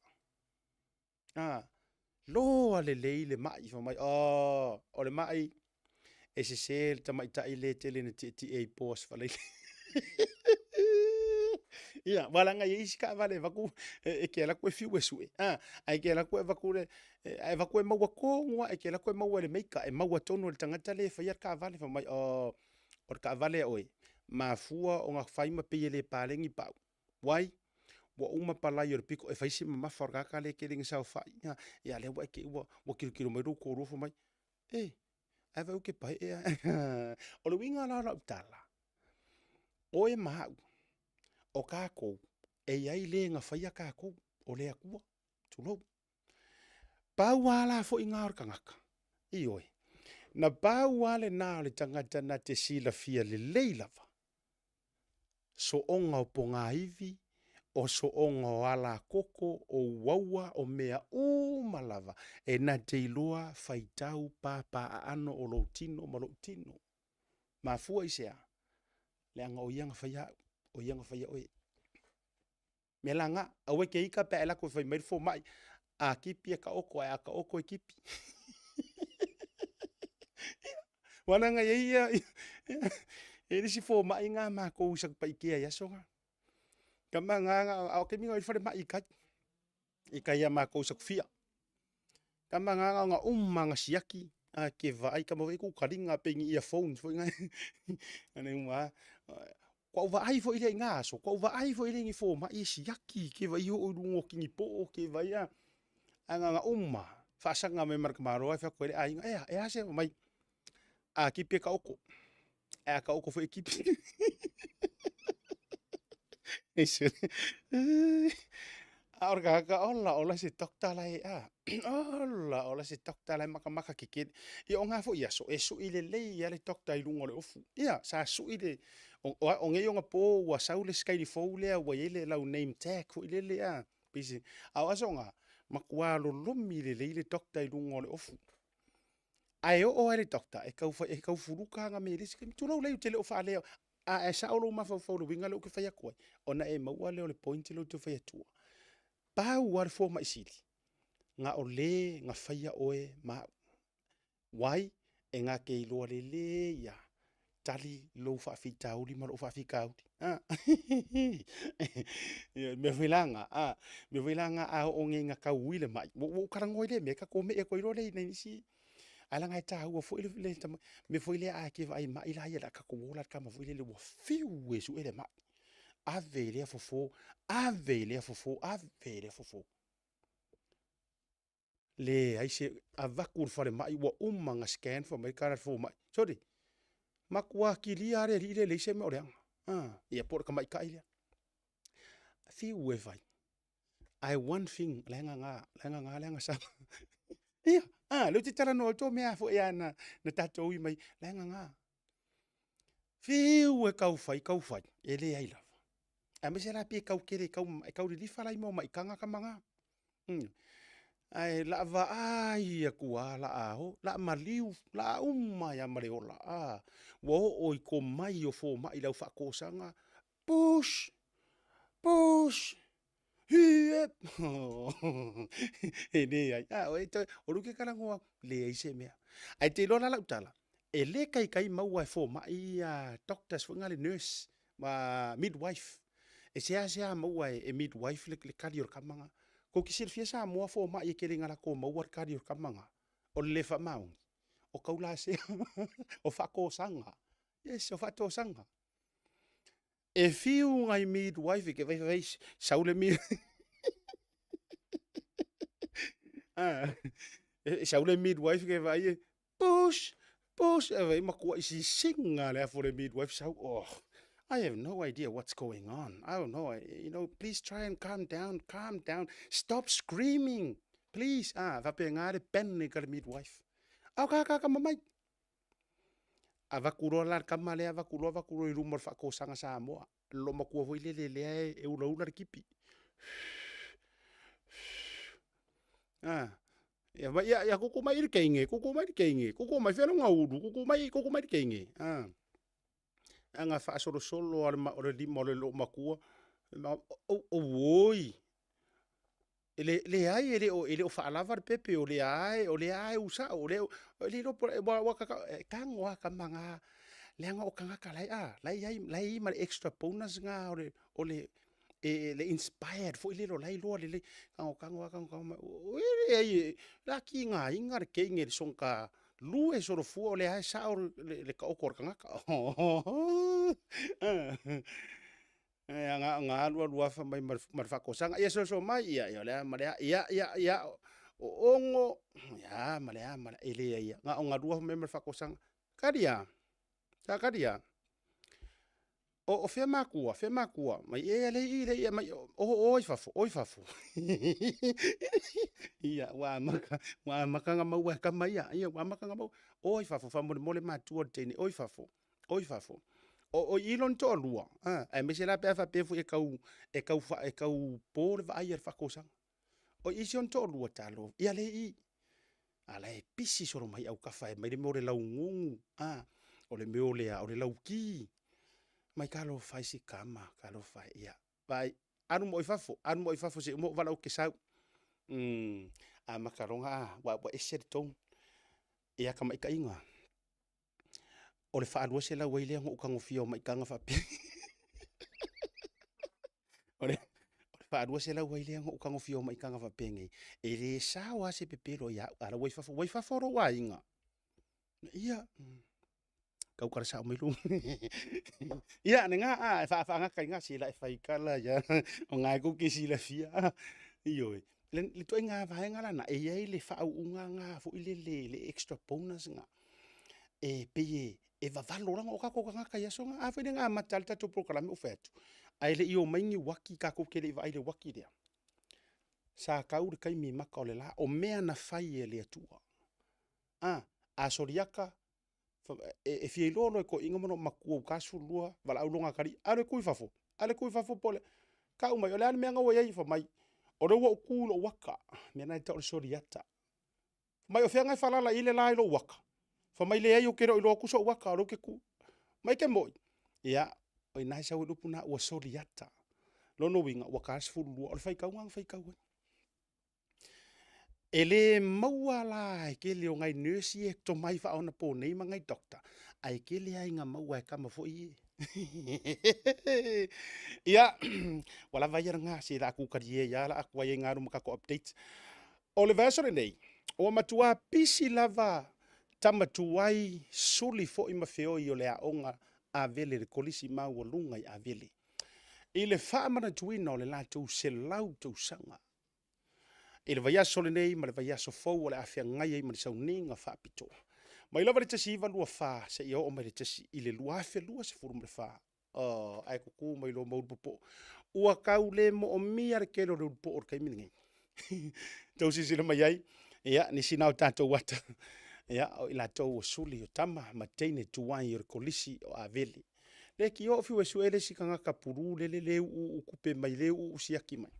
A, loa lelei le mai, fai mai, oh, o le mai, e sese le tamaitai le tele na tietie i po Aso Faraile. Ia, ua laga i ai isi taavale e avatu e ke alu atu e fiu e sue, a, ae ke alu atu e avatu le, ae avatu e maua tonu lava, e te alu atu e maua e le maker, e maua tonu e le tagata lea e faia le taavale, fai mai, oh, o le taavale a oe, mafua ona fai ma pei e le paleni pau. Wai, ua uma palai o le piko e fai si mamafa o le tagata lea e tele ina saofai. Ia, ia lea ua e te i ua, ua tilotilo mai lou toalua fai mai, e, ae vaai ou te paee a. O le uiga la o lau tala, oe ma au, o tatou, e i ai le na faia tatou, o le Atua, tulou. Pau lava la foi na o le tagata, ioe, na pau lava lena o le tagata na te silafia lelei lava, Sooga o pogāivi, o sooga o alakoko, o uaua, o mea uma lava e na te iloa faitau pāpāaano o lou tino ma lou tino. Mafua i se a? Leaga o ia na faia au, o ia na faia oe. Mea la nga, aua e ke ika pe a e lako e fai mai le fomai, a kipi e taoto ae a taoto e kipi. Ua leaga e i ai ia, e i ai isi fomai nga makou i Satupaitea i aso na. Tama nga, a o taimi na o i le falemai i tai, i tai ia makou i Satufia. Tama nga na uma na siaki, a ke vaai, tama foi ku kaliga pei ni earphones foi na, na uma Kua ou vaai foi lea i ngā aso, kua ou vaai foi lea i ni fomai e siaki ke vaai oo i luga o kinipoo ke vaai a, ae na ona uma faasaga mai ma le tamaloa e fai atu ai le aiga, ea, e a se mai, a kipi e taoto, ae a taoto foi e kipi. A o le tagata, ola, ola se doctor la e a, ola, ola se doctor la e makamaka kekele. Ia o ngā foi aso, e sui lelei lava le doctor i luga o le ofu. Ia, sa sui le, o, o, o nei ona po ua sau le skyli fou lea ua i ai le lau name tag foi lele a, pei se, a o aso ngā, matua lolomi lelei le doctor i luga o le ofu. Ae oo ai le doctor e tau, e tau fuluka ana melesi, tulou lei ou te le o faalea, a e sao lou mafaufau i le uiga lea ou te fai atu ai, ona e maua lea o le point lea ou te fai atua. Pau lava le fomai sili, na o le na faia oe ma au. Wai, e na te iloa lelei lava, tali lou faafitauli ma lou faafitauli. A, ia, mea foi la na, a, mea foi la na a oo nei ina tau ui le mai, ua ou talanoa i lea mea, tatou me'e atu ai loa lea i nai nisi, ae leaga e taua foi le, le tama, mea foi lea a e vaai mai la ia o le a tatou o la i le tama foi lele ua fiu e sue le mai. Ave i lea fofo, ave i lea fofo, ave i lea fofo. Leai se, avatu i le falemai ua uma ona scan fai mai tala a le fomai, sole, matua kilia lava le alii lea e leai se mea o leaga. Ah, ia po o le tamaitai lea. Fiu e fai. Ae one thing, la e gaga, la e gaga le agasala. Ia, ah, lea ou te talanoa atu o mea foi a na, na tatou ui mai, la e gaga. Fiu e tau fai, tau fai, e leai lava. Aemaise la pe tau tele, tau, e tau lilifa la i mea o maitaga tama na. Ae la vaai atu lava, la a o, la maliu, la a uma ai lava ma le ola. A, ua oo i komai o fomai i le au faatosaga, push, push, hiep. E leai, a, o e toe, o lea ou te talanoa atu, leai se mea. Ae te iloa la lau tala, e le taitai maua e fomai ia doctors foi na le nurse ma midwife. E seasea maua e midwife le tali o le tama na. Tou te silafia Samoa fomai e tele ina latou maua le tali o le tama na, o le le faamaoni, o taulasea, o faatosaga. Yes, o faatosaga. E fiu nai midwife ke vai vai sau le mid ah, e sau le midwife ke vai e push. Push, e matuai sisiga le afu o le midwife sau, oh, I have no idea what's going on. I don't know, you know, please try and calm down, calm down, stop screaming, please. Ah, faapena le panic a le midwife. Ao ka ka ka mamai. Avatu loa la le tama lea, avatu loa, avatu loa i luma o le faatosaga Samoa. Loomatua foi lele lea e ulaula le kipi. Ah, ia mai ia, ia kuku mai i le teine, kuku mai i le teine, kuku mai fea lona ulu, kuku mai, kuku mai i le teine. Ah. Aga faasolosolo a le, o le lima o le loomatua, oi, E le, leai, e le o, e le o faalava le pepe, o lea lava e, o lea lava e usao, o lea, e le iloa po o le, ua, ua kaka, e tago lava tama na, leaga o tagata la e, a, la e i ai, la e i ai ma le extra bonus na o le, o le, e, le inspired foi lele o la e iloa lelei. Tago tago lava tago tago mai, e leai, o le a tigaina le teine i le soga lue solofua o lea lava e sao le taoto a le tagata. E aga ona alu alu afa mai ma le faatosaga, ia soso mai, ia, ia o le a ma le a, ia, ia, ia, o ono, ia ma le a ma le a, e leai lava. Na ona alu afa mai ma le faatosaga, Talia, ta Talia, o, o fea matua, fea matua, mai e le i, le i, mai, o, o i fafo, o i fafo. Ia, ua amata, ua amata ona maua e tama ia, ia, ua amata ona maua, o i fafo, faamolemole matua o le teine, o i fafo. O i fafo. O, o i lona toalua, a, aemaise la pe a faapea foi e tau, e tau, fa, e tau po le vaai a le faatosaga. O i si ona toalua, talo, ia le i. A la e pisi solo mai autafa e mai le mea o le laugugu, a, o le mea o le, o le lauki. Mai talofa e si tama, talofa e, ia. Vaai, alu ma oe i fafo, alu ma oe i fafo se i uma ou valaau ke sau. Mm, amata loa ona, a, ua, ua ese le tone. Ia tamaitaiga. O le faa-200 ai lea ona ou tagofia o maitaga faapea. O le faa-200 ai lea ona ou tagofia o maitaga faapenei, e le sao lava se pepelo ia au, a o la ua i fafo, ua i fafo lou aiga. Ia, tautala sao mai lou. Ia, lena, a, e faafaagata i ina, se la e faitala ia, o lena e tou te silafia. Ioe. Le ituaiga vaega lena, e i ai le faauuga lena foi lele, le extra bonus lena, e pei e vavalo, leaga o tatou tagata i aso na. A foi lea na amata ai le tatou polokalame ou fai atu, ae le i omai ni uaki, tatou te le i vaai i le uaki lea. Sa tau le taimi i maka o le la, o mea na fai e le Atua. A, a soliaka, e fia iloa loa e toeaiina ma loomatua ua ta 12, valaau lona atalii, alu e tu i fafo, alu e tu i fafo po o le, tau mai, o le a le mea na ua i ai? Fai mai, o lea ua ou tu i lou ata, mea na e tau o le soliata. Fai mai, o fea na e faalala i ai le la i lou ata? Fai mai, leai ou te le o iloa atu sou ata, o lea ou te tu. Mai ke moi? Ia, o i ina e sau ai le upu lena, ua soliata. Lona uiga, ua ta le 12, o le faitauga na faitau ai. E le maua la e tele o nai nurse ia e tomai faaonaponei ma nai doctor, ae tele lava ina maua e tama foi ia. Ia, ua lava ia lena, se o le a tutalie ai lava la atu ai ina alu ma tatou update. O le vaiaso lenei, ua matua pisi lava tama tuai, suli foi ma feoi o le aoga Avele, le Kolisi Maualuga i Avele, i le faamanatuina o le latou 100 tausaga. I le vaiaso lenei ma le vaiaso fou o le a feagai ai ma le sauniga faapitoa. Mai lava le 1924 seia oo mai le tasi i le 2024, oh, ae tutu mai loa ma Ulupopo. Ua tau le moomia le tele o le Ulupopo o le taimi lenei. Tau silasila mai ai, ia, nisi na o tatou ata, ia, o i latou o suli o tama ma teine tuai o le Kolisi o Avele. Le ki oo fiu e sue le isi tagata pulu lele le uuuu kupe mai le uuuu siaki mai.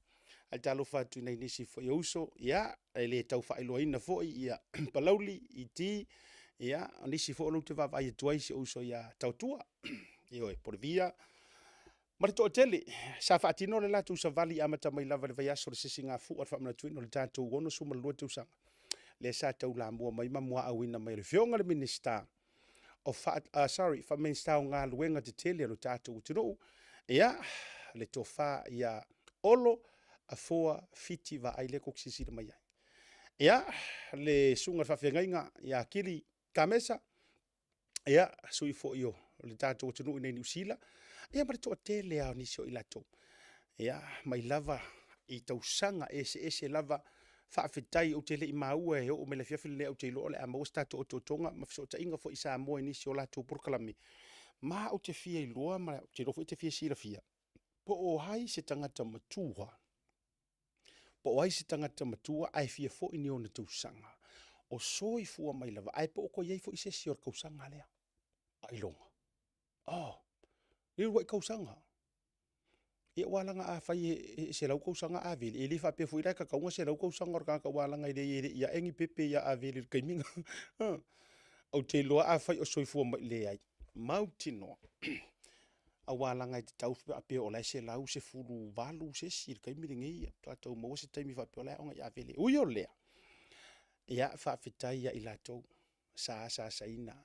Ae talofa atu i nai nisi foi o uso, ia, e le tau faailoaina foi ia Palauli, ET, ia, o nisi foi o lou te vaavaai atu ai si ou uso ia Tautua, ioe, Polevia, ma le toatele. Sa faatino le latou savali amata mai lava i le vaiaso o le sisigafua o le faamanatuina o le tatou 62 tausaga, lea sa taulamua mai ma muaauina mai e le Afioga i le Minisita o fa, sorry, fa-Minisita o Galuega Tetele a lo tatou atunuu, ia, le tofa ia Olo Afoa Fiti Vaai lea tou te silasila mai ai. Ia, le susuga i le faafeagaiga ia Kili Kamesa, ia, sui foi o le tatou atunuu i inei i Niu Sila, ia ma le toatele lava o nisi o i latou. Ia, mai lava i tausaga eseese lava. Faafetai ou te le i maua e oo mai le afiafi lenei ou te iloa o le a maua se tatou otootoga ma fesootaiga foi i Samoa i nisi o latou polokalame. Ma ou te fia iloa ma ou te iloa foi e te fia silafia po o ai se tagata matua, po o ai se tagata matua ae fia foi ni ona tausaga o soifua mai lava, ae po o toe i ai foi se isi o le tausaga lea. Ailoga. Oh, le uluai tausaga. Ia aua leaga afai e 100 tausaga Avele, e le faapea foi la e tatau ona 100 tausaga o le tagata aua leaga e leai e le i ae ni pepe ia Avele i le taimi lena. Ou te iloa afai o soifua mai, leai, mautinoa aua leaga e tatau faapea o la e 118 se isi i le taimi lenei, ia faatoa tau maua se taimi faapea o la e aoga i Avele. Ui o lea, ia faafetai ia i latou sa asaasaina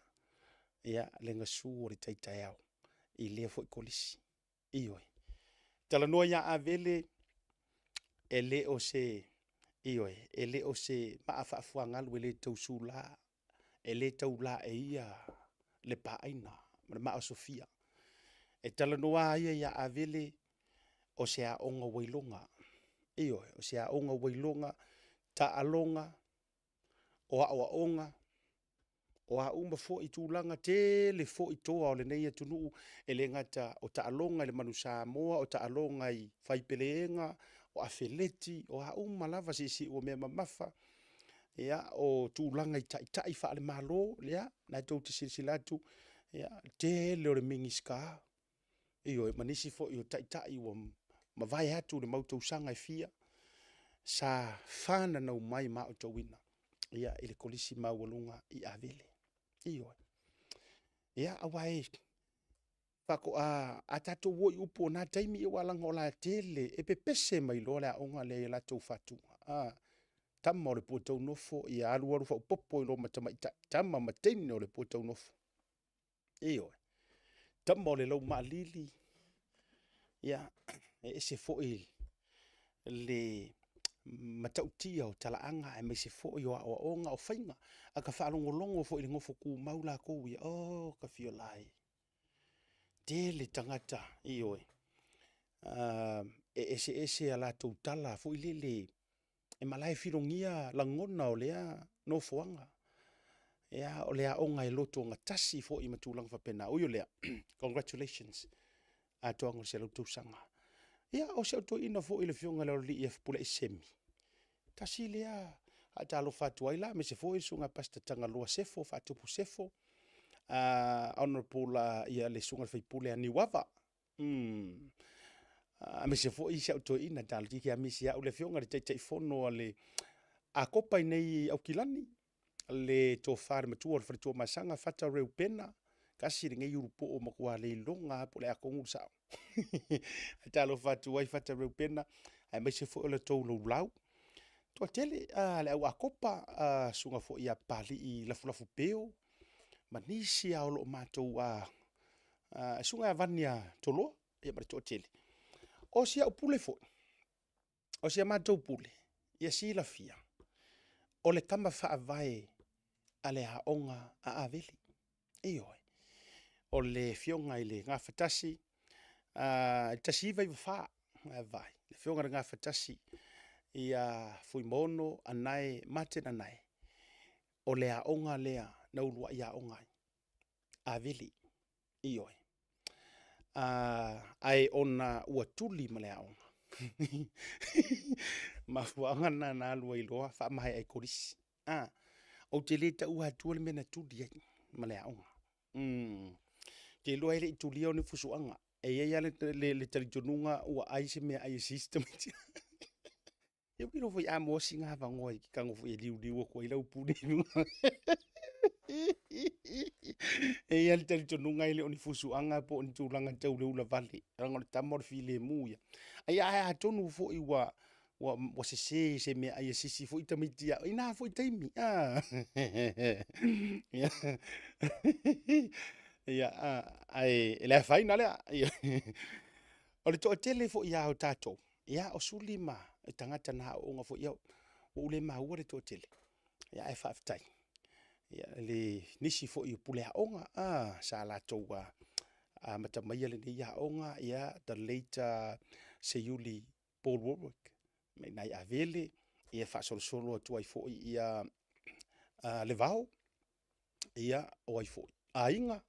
ia le gasu o le tai taeao i lea foi kolisi. Ioe. Talanoa ia Avele, e le o se, ioe, e le o se maa faafuagalu e le tau sula, e le tau laeia le paaina ma le maaosofia. E talanoa lava ia ia Avele, o se aoga ua iloga, ioe, o se aoga ua iloga, taaloga, o aoaoga, o a uma foi tulaga, tele foi toa o lenei atunuu, e le gata o taaloga i le Manu Samoa, o taaloga i faipeleega, o afeleti, o a uma lava siisii uamea mamafa, ia, o tulaga i taitai faale-Malo, ia, o lena tou te silasila atu, ia, le tele o le Minisita, ioe, ma nisi foi o taitai ua mavae atu le mau tausaga e fia, sa fananau mai ma aotauina i le Kolisi Maualuga i Avele. Ioe. Ia, aua e faatoa, a tatou o i upu o na taimi, aua leaga o la e tele, e pepese mai loa le aoga lea i a latou fatuga. A, tama o le puataunofo, ia alualu faaopoopo ai loa ma tamaitai, tama ma teine o le puataunofo. Ioe. Tama o le laumaalili, ia, e ese foi le matautia o talaaga aemaise foi o aoaoga o faiga. A ta faalogologo foi i le nofo tumau latou ia, o ta fia ola ai. Tele tagata, ioe, e eseese a latou tala foi lele e malae filogia lagona o lea nofoaga. Ia, o le aoga e lotogatasi foi ma tulaga faapena. Ui o lea, congratulations, atoaga o le 100 tausaga. Ia, o si au toeaina foi le Afioga i le Aloalii Fepuleai Semi, tasi lea faatalofa atu ai la, aemaise foi le Susuga Pastor Tagaloa Sefo Faatupu Sefo, Honorable ia le Susuga i le sui usufono a Niuava, aemaise foi si au toeaina talosia ia misi ia au le Afioga i le Taitaifono a le Akopa i nei i Aukilani, le tofa i le matua o le faletua Masaga Fata Reupena, tasi lenei ulupoo matua leiloga lava po o le a tonu le sao. Ae talofa atu ai Fata Reupena, aemaise foi o le tou laulau. Toatele le au Akopa, susuga foi ia Papalii Lafulafu Peo, ma nisi lava o lo o matou susuga ia Vania Toloa, ia ma le toatele. O si au pule foi, o si a matou pule, ia silafia, o le tama faavae a le aoga a Avele. Ioe. O le afioga i le Gafatasi, i le 1994, vaai, le afioga i le Gafatasi ia Fuimaono Anae Martin Anae, o le aoga lea na uluai aoga ai, Avele. Ioe. Ae ona ua tuli ma le aoga, mafuaaga lena na alu ai loa faamaea ai kolisi. Ou te le taua atua le mea na tuli ai ma le aoga. Ou te iloa e le i tulia o ni fusuaga. E i ai lava le talitonuga ua ai se meaai a si isi tamaiti. Ia ou te iloa foi a maua sina avanoa e te tago foi e liuliu atu ai lau pule i luga. E i ai le talitonuga e le o ni fusuaga po o ni tulaga tau le ulavale, leaga o le tama o le filemu ia. Ae atonu foi ua ua sese i se meaai a se isi foi tamaiti i na foi taimi. Ia, ae le afaina lea. O le toatele foi lava o tatou, ia, o Suli ma tagata na aooga foi, ia, ua ou le maua le toatele, ia, ae faafetai ia, le nisi foi o pule aoga sa latou amata maia lenei aoga, ia, the late Seiuli Paul Warwick mai ina i Avele. Ia faasolosolo atu ai foi ia Levao, ia o ai foi aiga,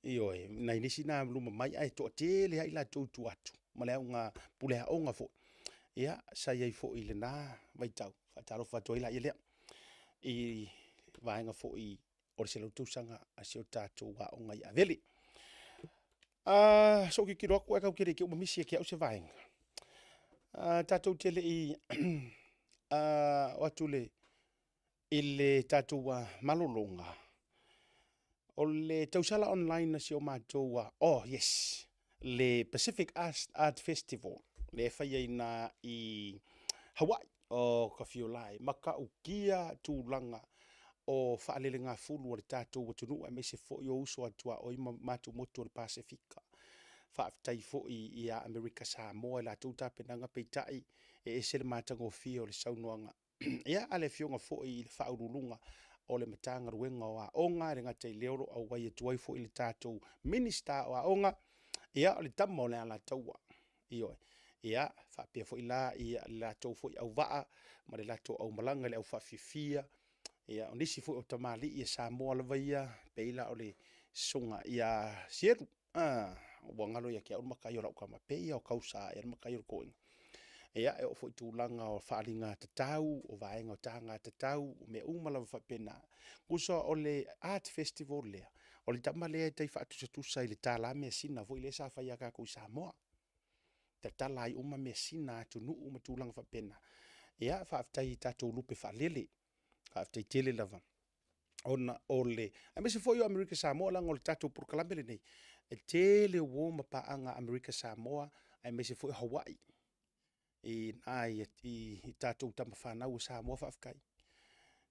ioe, nai nisi na luma mai ae toatele lava i latou i tua atu ma le auga pule aoga foi, ia sa i ai foi i lena vaitau. Faatalofa atu ai la ia lea i vaega foi o le 100 tausaga a si o tatou aoga i Avele. Sou tilotilo atu ae tatou te le i te i ua misi ia te au se vaega. Tatou te le i o atu i le tatou malologa, o le tausala online a si o matou, oh yes, le Pacific Art Festival lea e faiaina i Hawaii. O ka fiola e matautia tulaga o faalelegafulu a le tatou atunuu aemaise foi o uso a tuaoi ma matou motu o le Pasefika. Faafetai foi ia Amerika Samoa i latou tapenaga, peitai e ese le matagofie o le saunoaga ia a le Afioga foi i le Faauluuluga o le Matagaluega o Aoga, e le gata i lea o lo o auai atu ai foi le tatou Minisita o Aoga, ia o le tama o le Alataua. Ioe. Ia, faapea foi la ia le latou foi auvaa ma le latou aumalaga i le aufaafifia, ia o nisi foi o tamalii a Samoa lava ia, pei la o le susuga ia Sielu, a, ua galo ia te au le matai o lau tama, pei lava o Tausa ea le matai o le toeaina. Ia, e oo foi i tulaga o faaaliga tatau, o vaega o taga tatau, o mea uma lava faapena. Tusa o le Art Festival lea, o le tama lea e tai faatusatusa i le tala measina foi lea sa fai ia tatou i Samoa. Tatala ai uma measina a atunuu ma tulaga faapena. Ia, faafetai i tatou lupe faalele, faafetai tele lava ona o le, aemaise foi o Amerika Samoa, leaga o le tatou polokalame lenei, e tele uo ma paaga a Amerika Samoa, aemaise foi o Hawaii i ina i tatou tama fanau a Samoa, faafetai.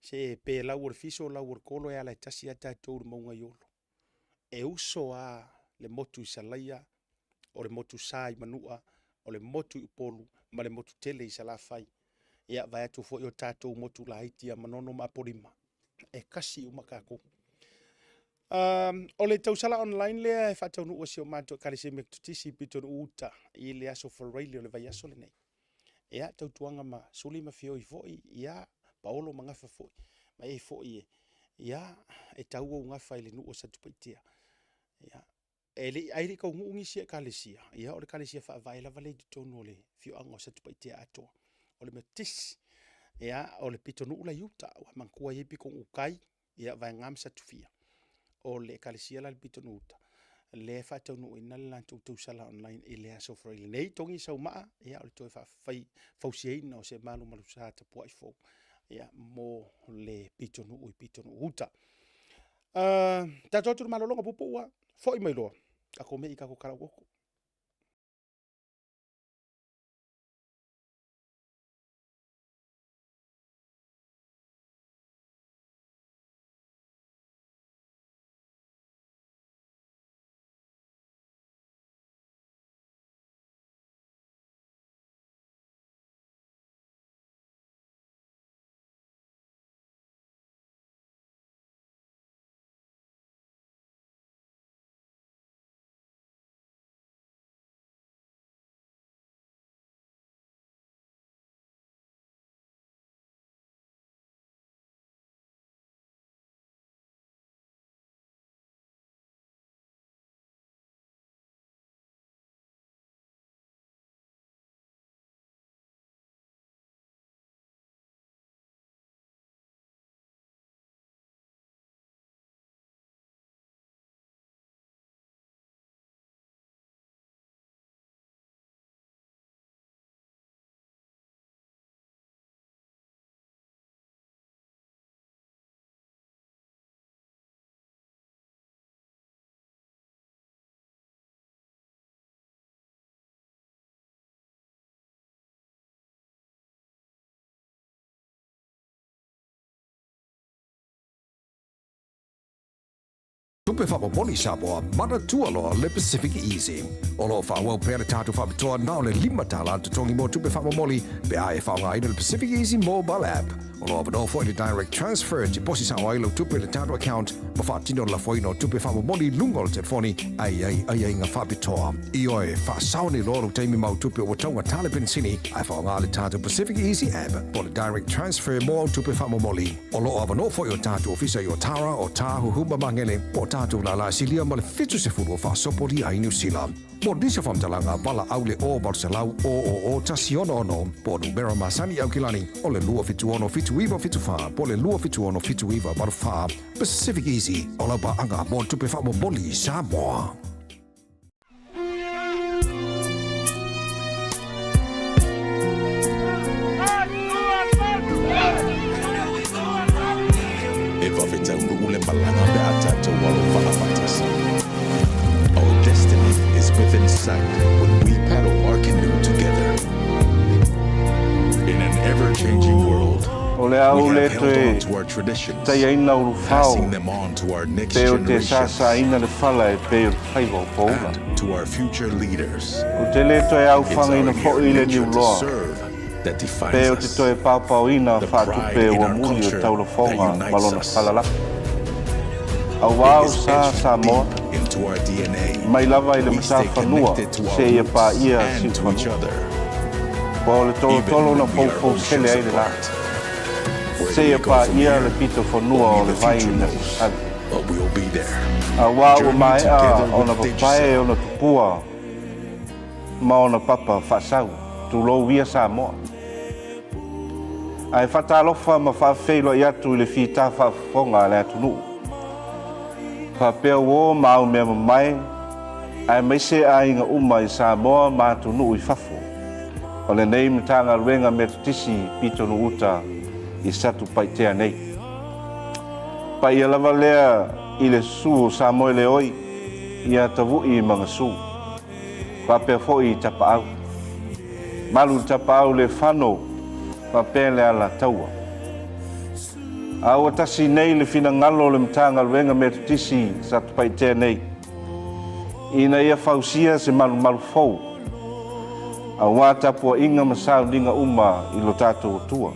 Se pe lau o le fiso lau o le kolo, e ala e tasi lava tatou i le mauga i Olo. E uso lava le motu i Salaia, o le motu sa i Manua, o le motu i Upolu ma le motu tele i Salafai. Ia, vaeatu foi o tatou motu laiti ia Manono ma Apolima, e tasi uma tatou. O le tausala online lea e faataunuu e si o matou Ekalesia Metotisi i Pitonuu Uta i le aso Faraile o le vaiaso lenei. Ia, tautuaga ma Suli ma Fioi foi, ia, Paolo ma Gafa foi, ma e foi e, ia, e tau ou gafa i le nuu o Satupaitea. Ia, e le, ai le i taunuu nisi ekalesia, ia o le ekalesia faavae lava lea i totonu o le afioaga o Satupaitea atoa. O le Metotisi, ia, o le pitonuu la i uta, ua manatua e i ai pitonuu tai, ia, Vaega ma Satufia. O le ekalesia la i le pitonuu uta, lea e faataunuuina le latou tausala online i le aso Faraile nei. Togi sau maa, ia, o le toe faafai, fausiaina o se malumalusa tapuai fou, ia, mo le pitonuu i pitonuu uta. Tatou atu i le malologa puupuu lava, foi mai loa, tatou me'i i tatou tala auoto. Tupe Faamomoli Samoa, manatua loa le Pacific Easy. O lo o faaauau pea le tatou faapitoa na o le $5 le totogi mo tupe faamomoli pe a e faaaogaina le Pacific Easy Mobile App. O lo o avanoa foi le direct transfer e tiposi sao ai lau tupe i le tatou account ma faatino le lafoina o tupe faamomoli i luga o le telefoni ae i ai aiaiga faapitoa. Ioe, faasao nei loa lou taimi ma au tupe ua taugata le penisini ae faaaoga le tatou Pacific Easy App po o le direct transfer mo au tupe faamomoli. O lo o avanoa foi o tatou ofisa i Otara, Otāhuhu ma Magele po o tatou lālā silia ma le 70 o faasopolia ai Niu Sila. Mo nisi o faamatalaga, valaau le 0 800 000 166 po o numera masani i Aukilani o le 276 7974 po o le 276 7984. Pacific Easy, o lau paaga mo le tupe faamomoli i Samoa. E vave taunuu le malaga pe a tatou alo vaa faatasi. Our destiny is within sight when we paddle our canoe together. In an ever-changing world, O le a ou we le have held toe on to our traditions, taiaina ulufao passing them on to our next pe o te generations sāsāina le fala e pei o le faiva o poula. and to our future leaders. Ou te le toe It's our aofagaina foi i le inherent nature to niuloa serve that pe defines o te us. toe paopaoina The pride faatupe in ua our muli o culture that taulafoga ma unites lona us. falalaki. Auā It o is sa etched Samoa, deep into our DNA. mai lava i le We stay matafanua connected to our seia roots paia and to each siufanua. other, Ua o le even tolotolo na when we are foufou sele oceans ai le la. apart. Where do Seia we go from paia le here? pito fonua o Only le the vai future na knows, sasali. but we'll be there. Auā ua Journey maea together ona with papae Digicel. ona tupua ma ona papa faasau, tulou ia Samoa. Ae faatalofa ma faafeiloai atu i le fita faafofoga a le atunuu. Faapea uō ma au mea mamae, aemaise aiga uma i Samoa ma atunuu i fafo, o lenei Matagaluega Metotisi Pitonuu-uta i Satupaitea nei. Paia lava lea i le susu o Samoeleoi ia Tavu'i ma Gasu. Faapea foi i Tapaau. Malu le Tapaau le fano faapea le Alataua. A ua tasi nei le finagalo o le Matagaluega Metotisi Satupaitea nei ina ia fausia se malumalu fou aua tapuaiga ma sauniga uma i lo tatou Atua.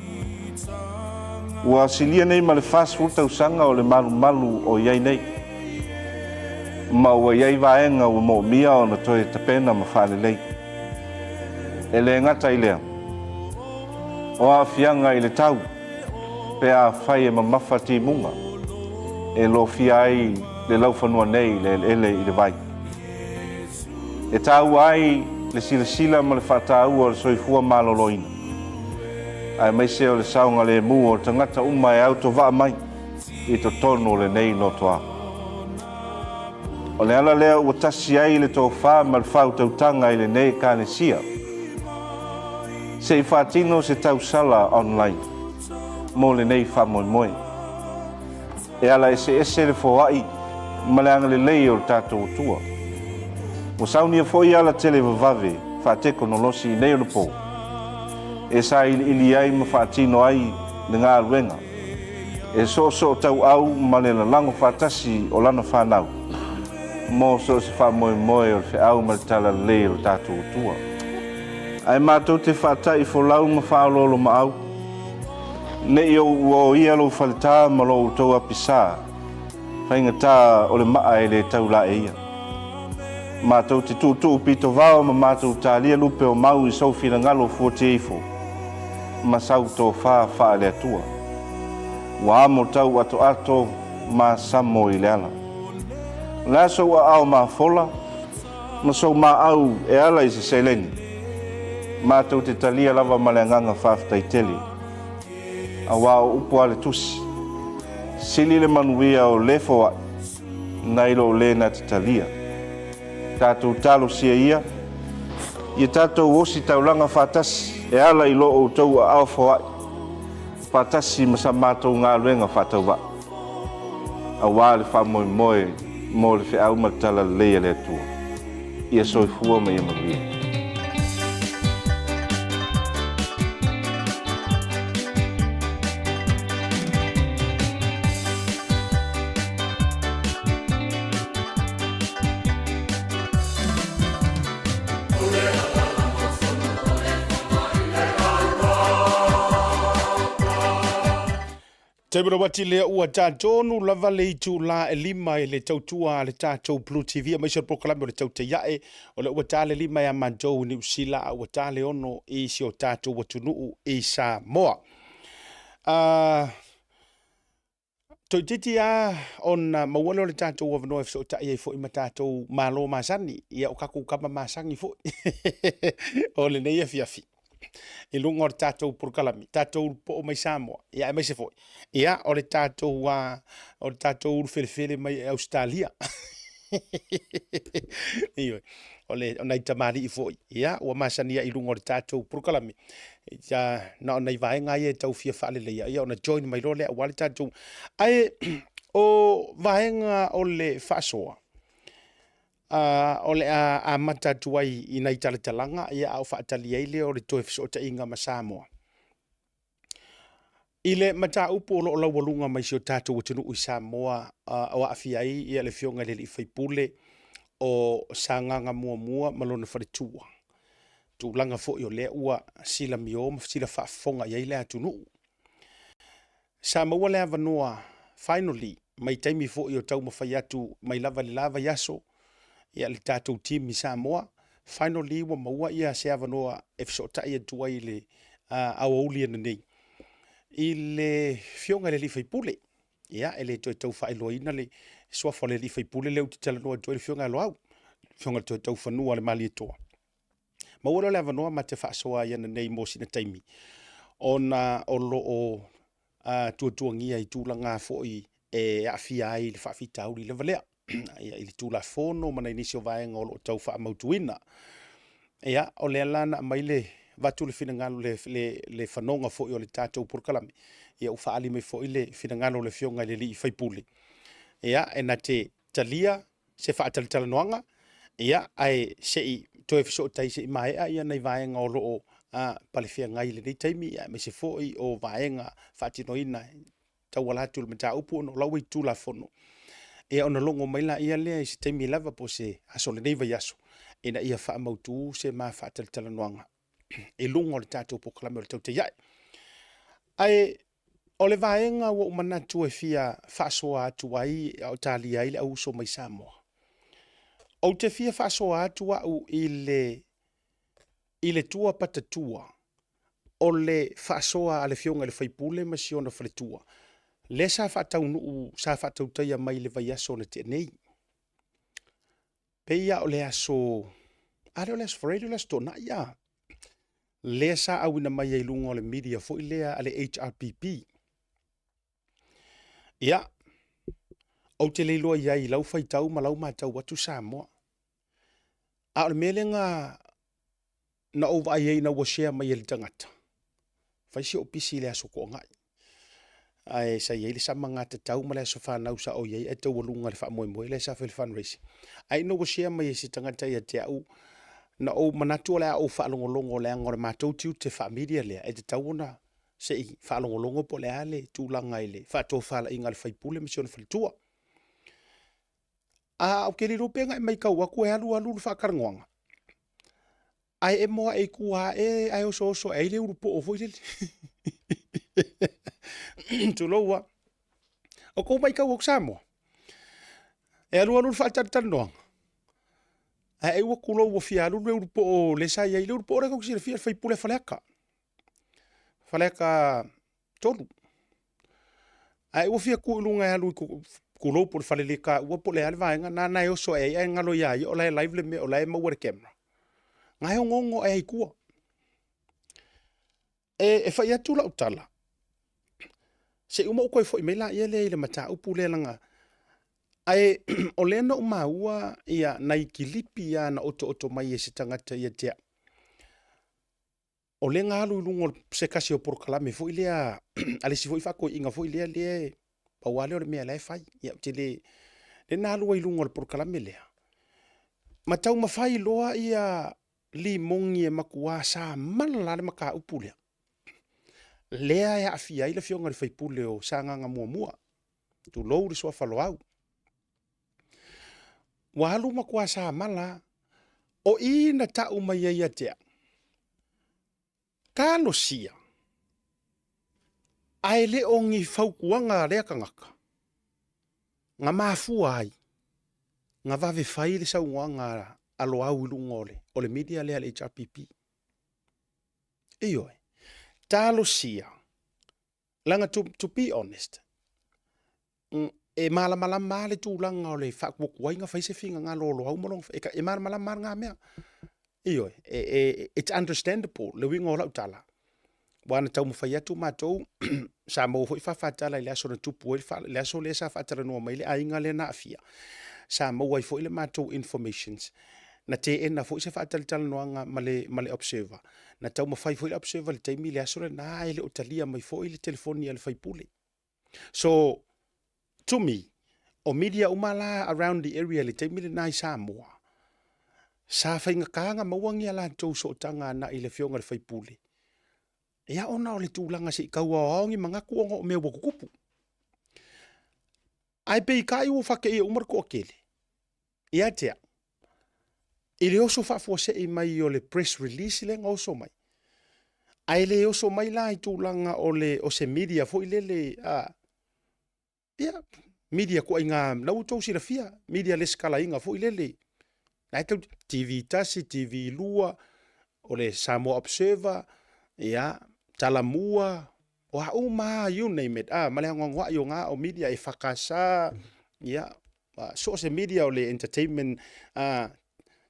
Ua silia nei ma le 40 tausaga o le malumalu o i ai nei, ma ua i ai vaega ua moomia ona toe tapena ma faalelei. E le gata i lea, o aafiaga i le tau pe afai e mamafa timuga e lofia ai le laufanua nei i le eleele i le vai. E taua ai le silasila ma le faataua o le soifua maloloina, aemaise o le saogalemu o tagata uma e autovaa mai i totonu o lenei lotoa. O le ala lea ua tasi ai le tofa ma le faautautaga i lenei Ekalesia, se i faatino se tausala online mo lenei faamoemoe. E ala eseese le foai ma le agalelei o le tatou Atua. Ua saunia foi ala televavave faatekonolosi i nei onapo e sailiili ai ma faatino ai le galuega e soosootauau ma le lalago faatasi o lana fanau mo so o se faamoemoe o le feau ma le talalelei o le tatou Atua. Ae matou te faata'i folau ma faaoloolomaau, ne i ou oia lou faletā ma lo outou apisā, faigata o le maa e le tau laeia. Matou te tuutuu pitovao ma matou talia lupe o mau i sou finagalo fuatia ifo ma sau tofa faale-Atua. Ua amo tau atoato ma samo i le ala. O le a sou aao mafola ma sou maau e ala i se seleni? Matou te talia lava ma le agaga faafetai tele, auā o upu a le Tusi, Sili le manuia o le foai nai lo le na te talia. Tatou talosia ia, ia tatou ositaulaga faatasi e ala i lo outou aao foai faatasi ma sa matou galuega faatauvaa, auā le faamoemoe mo le feau ma le talalelei a le Atua. Ia soifua ma ia manuia. Taimi rawati lea ua tatonu lava le itula e lima i le tautua a le tatou Blue TV aemaise o le polokalame o le Tautai Ae. O lea ua ta le lima ia matou i Niu Sila a ua ta le ono i si o tatou atunuu i Samoa. Toeitiiti lava ona maua lea o le tatou avanoa e fesootai ai foi ma tatou malo masani, ia o tatou tama masani foi o lenei afiafi i luga o le tatou polokalame, tatou poo mai Samoa, ia aemaise foi, ia o le tatou o le tatou ulufelefele mai Ausetalia. Ioe, o le o nai tamalii foi, ia ua masani ai i luga o le tatou polokalame. Ia, na o nai vaega ia e tau fia faaleleia, ia ona join mai loa lea aua le tatou. Ae o vaega o le faasoa, o le a amata atu ai i nai talatalaga, ia a o faatali ai lea o le toe fesootaiga ma Samoa. I le mataupu o lo o laualuga mai si o tatou atunuu i Samoa o aafia ai le Afioga i le sui usufono o Sagaga 1 ma lona faletua, tulaga foi o lea ua silamio ma sila faafofoga i ai le atunuu. Sa maua le avanoa finally mai taimi foi o taumafai atu mai lava i le la vaiaso ia le tatou team i Samoa, finally ua maua ia se avanoa e fesootai atu ai i le aoauli ananei i le Afioga i le sui usufono. Ia, e le toe tau faailoaina le suafa o le sui usufono lea ou te talanoa atu ai, le Afioga ia Loau, le Afioga i le Toetaufanua a le Malietoa. Maua lea o le avanoa ma te faasoa ai ananei mo sina taimi, ona o lo o tuatuagia i tulaga foi e aafia ai le faafitauli lava lea i le Tulafono ma nai nisi o vaega o lo o tau faamautuina. Ia, o lea la na aumai le avatu le finagalo, le fanoga foi o le tatou polokalame, ia ua faaali mai foi le finagalo o le Afioga i le sui usufono, ia, e na te talia se faatalatalanoaga, ia, ae se i toe fesootai se i maea ia nai vaega o lo o palefeagai i lenei taimi, aemaise foi o vaega faatinoina tauala atu i le mataupu ona o la ua i Tulafono, ia ona logo mai laia lea i se taimi lava po o se aso o lenei vaiaso ina ia faamautu se ma faatalatalanoaga i luga o le tatou polokalame o le Tautai Ae. Ae o le vaega ua ou manatu e fia faasoa atu ai a o talia ai le au uso mai Samoa, ou te fia faasoa atu au i le i le tua patatua o le faasoa a le Afioga i le sui usufono ma si ona faletua, lea sa faataunuu, sa faatautaia mai i le vaiaso na tea nei. Pei lava o le aso, a lea o le aso Faraile o le aso Toonai a, lea sa auina mai ai i luga o le media foi lea a le HRPP. Ia, ou te le iloa i ai i lau faitau ma lau matau atu Samoa. A o le mea lea na na ou vaai ai ina ua share mai e le tagata, fai si ou pisi i le Aso Toonai, ae sa i ai le sama gatatau ma le aso fanau sa ou i ai ae taualuga le faamoemoe lea sa fai i le fundraising. Ae ina ua share mai e se tagata ia te au, na ou manatu o le a ou faalogologo leaga o le matou tiute faa-media lea, e tatau ona se i faalogologo po o le a le tulaga i le faatofalaiga a le sui usufono ma si ona faletua. A ou te le iloa pe na e matau atu e alu alu le faatalanoaga, ae emo ae i tua ae ae osooso ae ai le ulupoo foi lele. Tulou lava. O tou matau atu Samoa, e alu alu le faatalatalanoaga, ae ai ua tulou ua fia alu le ulupoo lea sa i ai, le ulupoo lea tou te silafia le sui usufono o Faleata, Faleata 3. Ae ua fia tu i luga e alu i tulou po o le faleletaua po o le a le vaega lena na e oso ae ai ae galo ia ia o la e live le mea o la e maua e le camera. Na e onoono ae ai i tua. E fai atu lau tala, se i uma ou toe foi mai laia lea i le mataupu lea leaga ae o lea na ou maua ia nai kilipi lava na otooto mai e se tagata ia te au. O lea na alu i luga o se tasi o polokalame foi lea a le isi foi faatoeaina foi lea, lea e pau lava lea o le mea la e fai. Ia ou te le... lea na alu ai i luga o le polokalame lea, ma taumafai loa ia limoni e matua samala lava le mataupu lea, lea e aafia ai le Afioga i le sui usufono o Sagaga 1, tulou le suafa Loau. Ua alu matua samala lava. O i na tau mai ai ia te au, talosia. Ae le o ni fautuaga a lea tagata na mafua ai na vave fai le saunoaga a Loau i luga o le, o le media lea a le HRPP. Ioe, talosia, leaga to, to be honest, e malamalama lava le tulaga o le faatuatuai na fai se finagalo o Loau ma lona, e, e malamalama lava lena mea. Ioe, e, e, it's understandable le uiga o lau tala. Ua na taumafai atu matou, sa maua foi faafatala i le aso na tupu ai le aso lea sa faatalanoa mai le aiga lea na aafia. Sa maua ai foi le matou informations. Na teena foi se faatalatalanoaga ma le, ma le observer. Na taumafai foi le observer i le taimi i le aso lena ae le o talia mai foi le telefoni a le faipule. So, to me, o media uma la around the area i le taimi lena i Samoa, sa faigata ona maua ni a latou sootaga agai i le afioga i le faipule, ia ona o le tulaga se i tau aoao ni manatu ona o mea ua tutupu. Ae peitai ua fateia uma le toatele ia te au, i le oso faafuasei mai o le press release lea na oso mai, ae le oso mai la i tulaga o le o se media foi lele a ia media ituaiga la ua outou silafia media lesitalaina foi lele la e tau TV 1 TV 2 o le Samoa Observer ia Talamua o a uma lava you name it a ma le anoanoai o na o media e FKS ia so o se media o le entertainment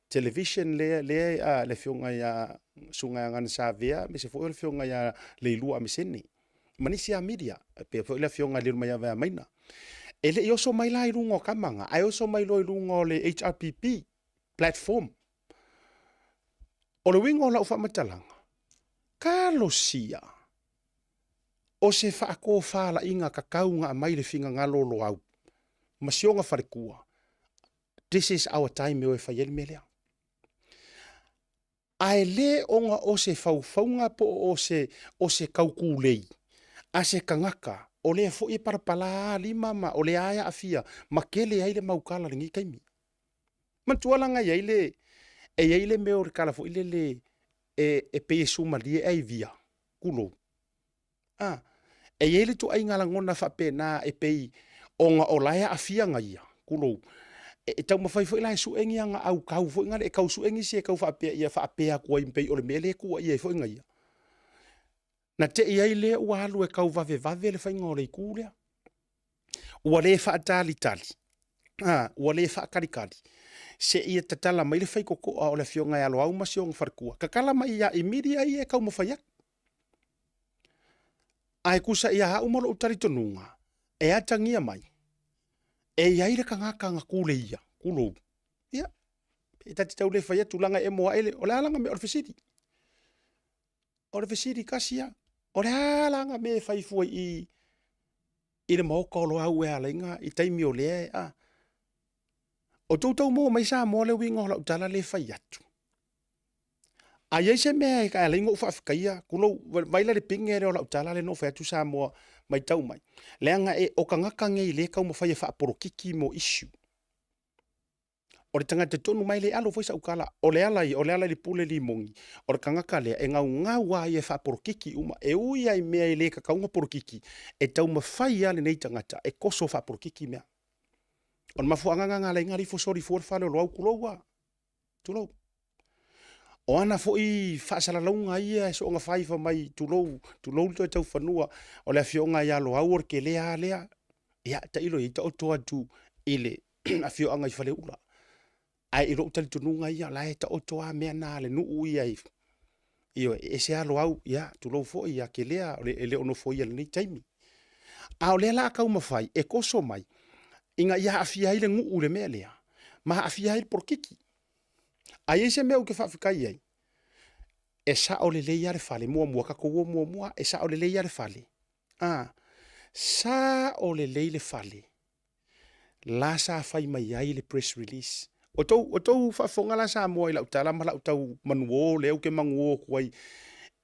television lea lea le afioga ia Susuga ia Aganasavea aemaise foi o le afioga ia Leilua Amesene ma nisi lava media e pei foi le afioga ia Lilomaiava Maina. E le i oso mai la i luga o tama na, ae oso mai loa i luga o le HRPP platform. O le uiga o lau faamatalaga, talosia o se faatofalaiga tatau ona aumai le finagalo o Loau ma si ona faletua, this is our time e o e fai ai le mea lea. Ae le ona o se faufauga po o se, o se tautulei a se tagata o lea foi e palapala lima ma o lea e aafia ma tele ai le mau tala i lenei taimi. Manatua la na i ai le, e i ai le mea o le tala foi lele e, e pei e sumalie ae via, tulou. A, e i ai le ituaiga lagona faapena e pei ona o la e aafia na ia, tulou. E, e taumafai foi la e sue ni ana aukau foi nale, e tau sue nisi e tau faapea ia faapea atu ai pei o le mea lea e tuuaia ai foi na ia. Na te i ai lea ua alu e tau vavevave le faiga o le itu lea. Ua le faatalitali, a, ua le faatalitali, seia tatala mai le faitotoa o le afioga ia Loau ma si ona faletua. Tatala mai ia i media ia e taumafai atu. Ae tusa ia au ma lou talitonuga, e atagia mai, e i ai le tagata na tuleia, tulou, ia, e ta te tau le fai atu leaga e emo ae le, o le a lana mea o le fesili? O le fesili tasi lava, o le a lana mea e fai fua i i i le maota o Loau e ala ai ona i taimi o lea e, a. O tou tau maua mai Samoa le uiga o lau tala lea e fai atu. A i ai se mea e ala ai ona ou faafetaia, tulou, vaai la i le pine lea o lau tala lea na ou fai atu Samoa, matau mai. Leaga e, o tagata nei lea e taumafai e faapolokiki mo issue. O le tagata tonu mai le alo foi sau tala, o le ala ia, o le ala i le pule limoni, o le tagata lea e gaugau lava ia e faapolokiki uma, e ui lava i mea e le tatau ona polokiki, e taumafai lava lenei tagata e toso faapolokiki mea. O le mafuaaga lena na ala ai ona alifo soli fua le fale o Loau, tulou lava, tulou. O ana foi faasalalauga ia e soona fai fai mai, tulou, tulou le Toetaufanua, o le afioga ia Loau o le tele lava lea. Ia, tailo i ai, taoto atu i le afioaga i Faleula. Ae i lou talitonuga ia, o la e taoto lava mea na a le nuu ia i, ioe, e ese lava Loau, ia, tulou foi ia Kelea, e le o nofoia i lenei taimi. A o lea o le a taumafai e toso mai ina ia aafia ai le nuu i le mea lea, ma aafia ai le polokiki. A i ai se mea ou te faafetai ai, e sao lelei lava le fale, muamua, tatou o muamua, e sao lelei lava le fale. A, sao lelei le fale la sa fai mai ai le press release. O tou, o tou faafofoga la Samoa i lau tala ma lau tau manuō lea ou te manuō atu ai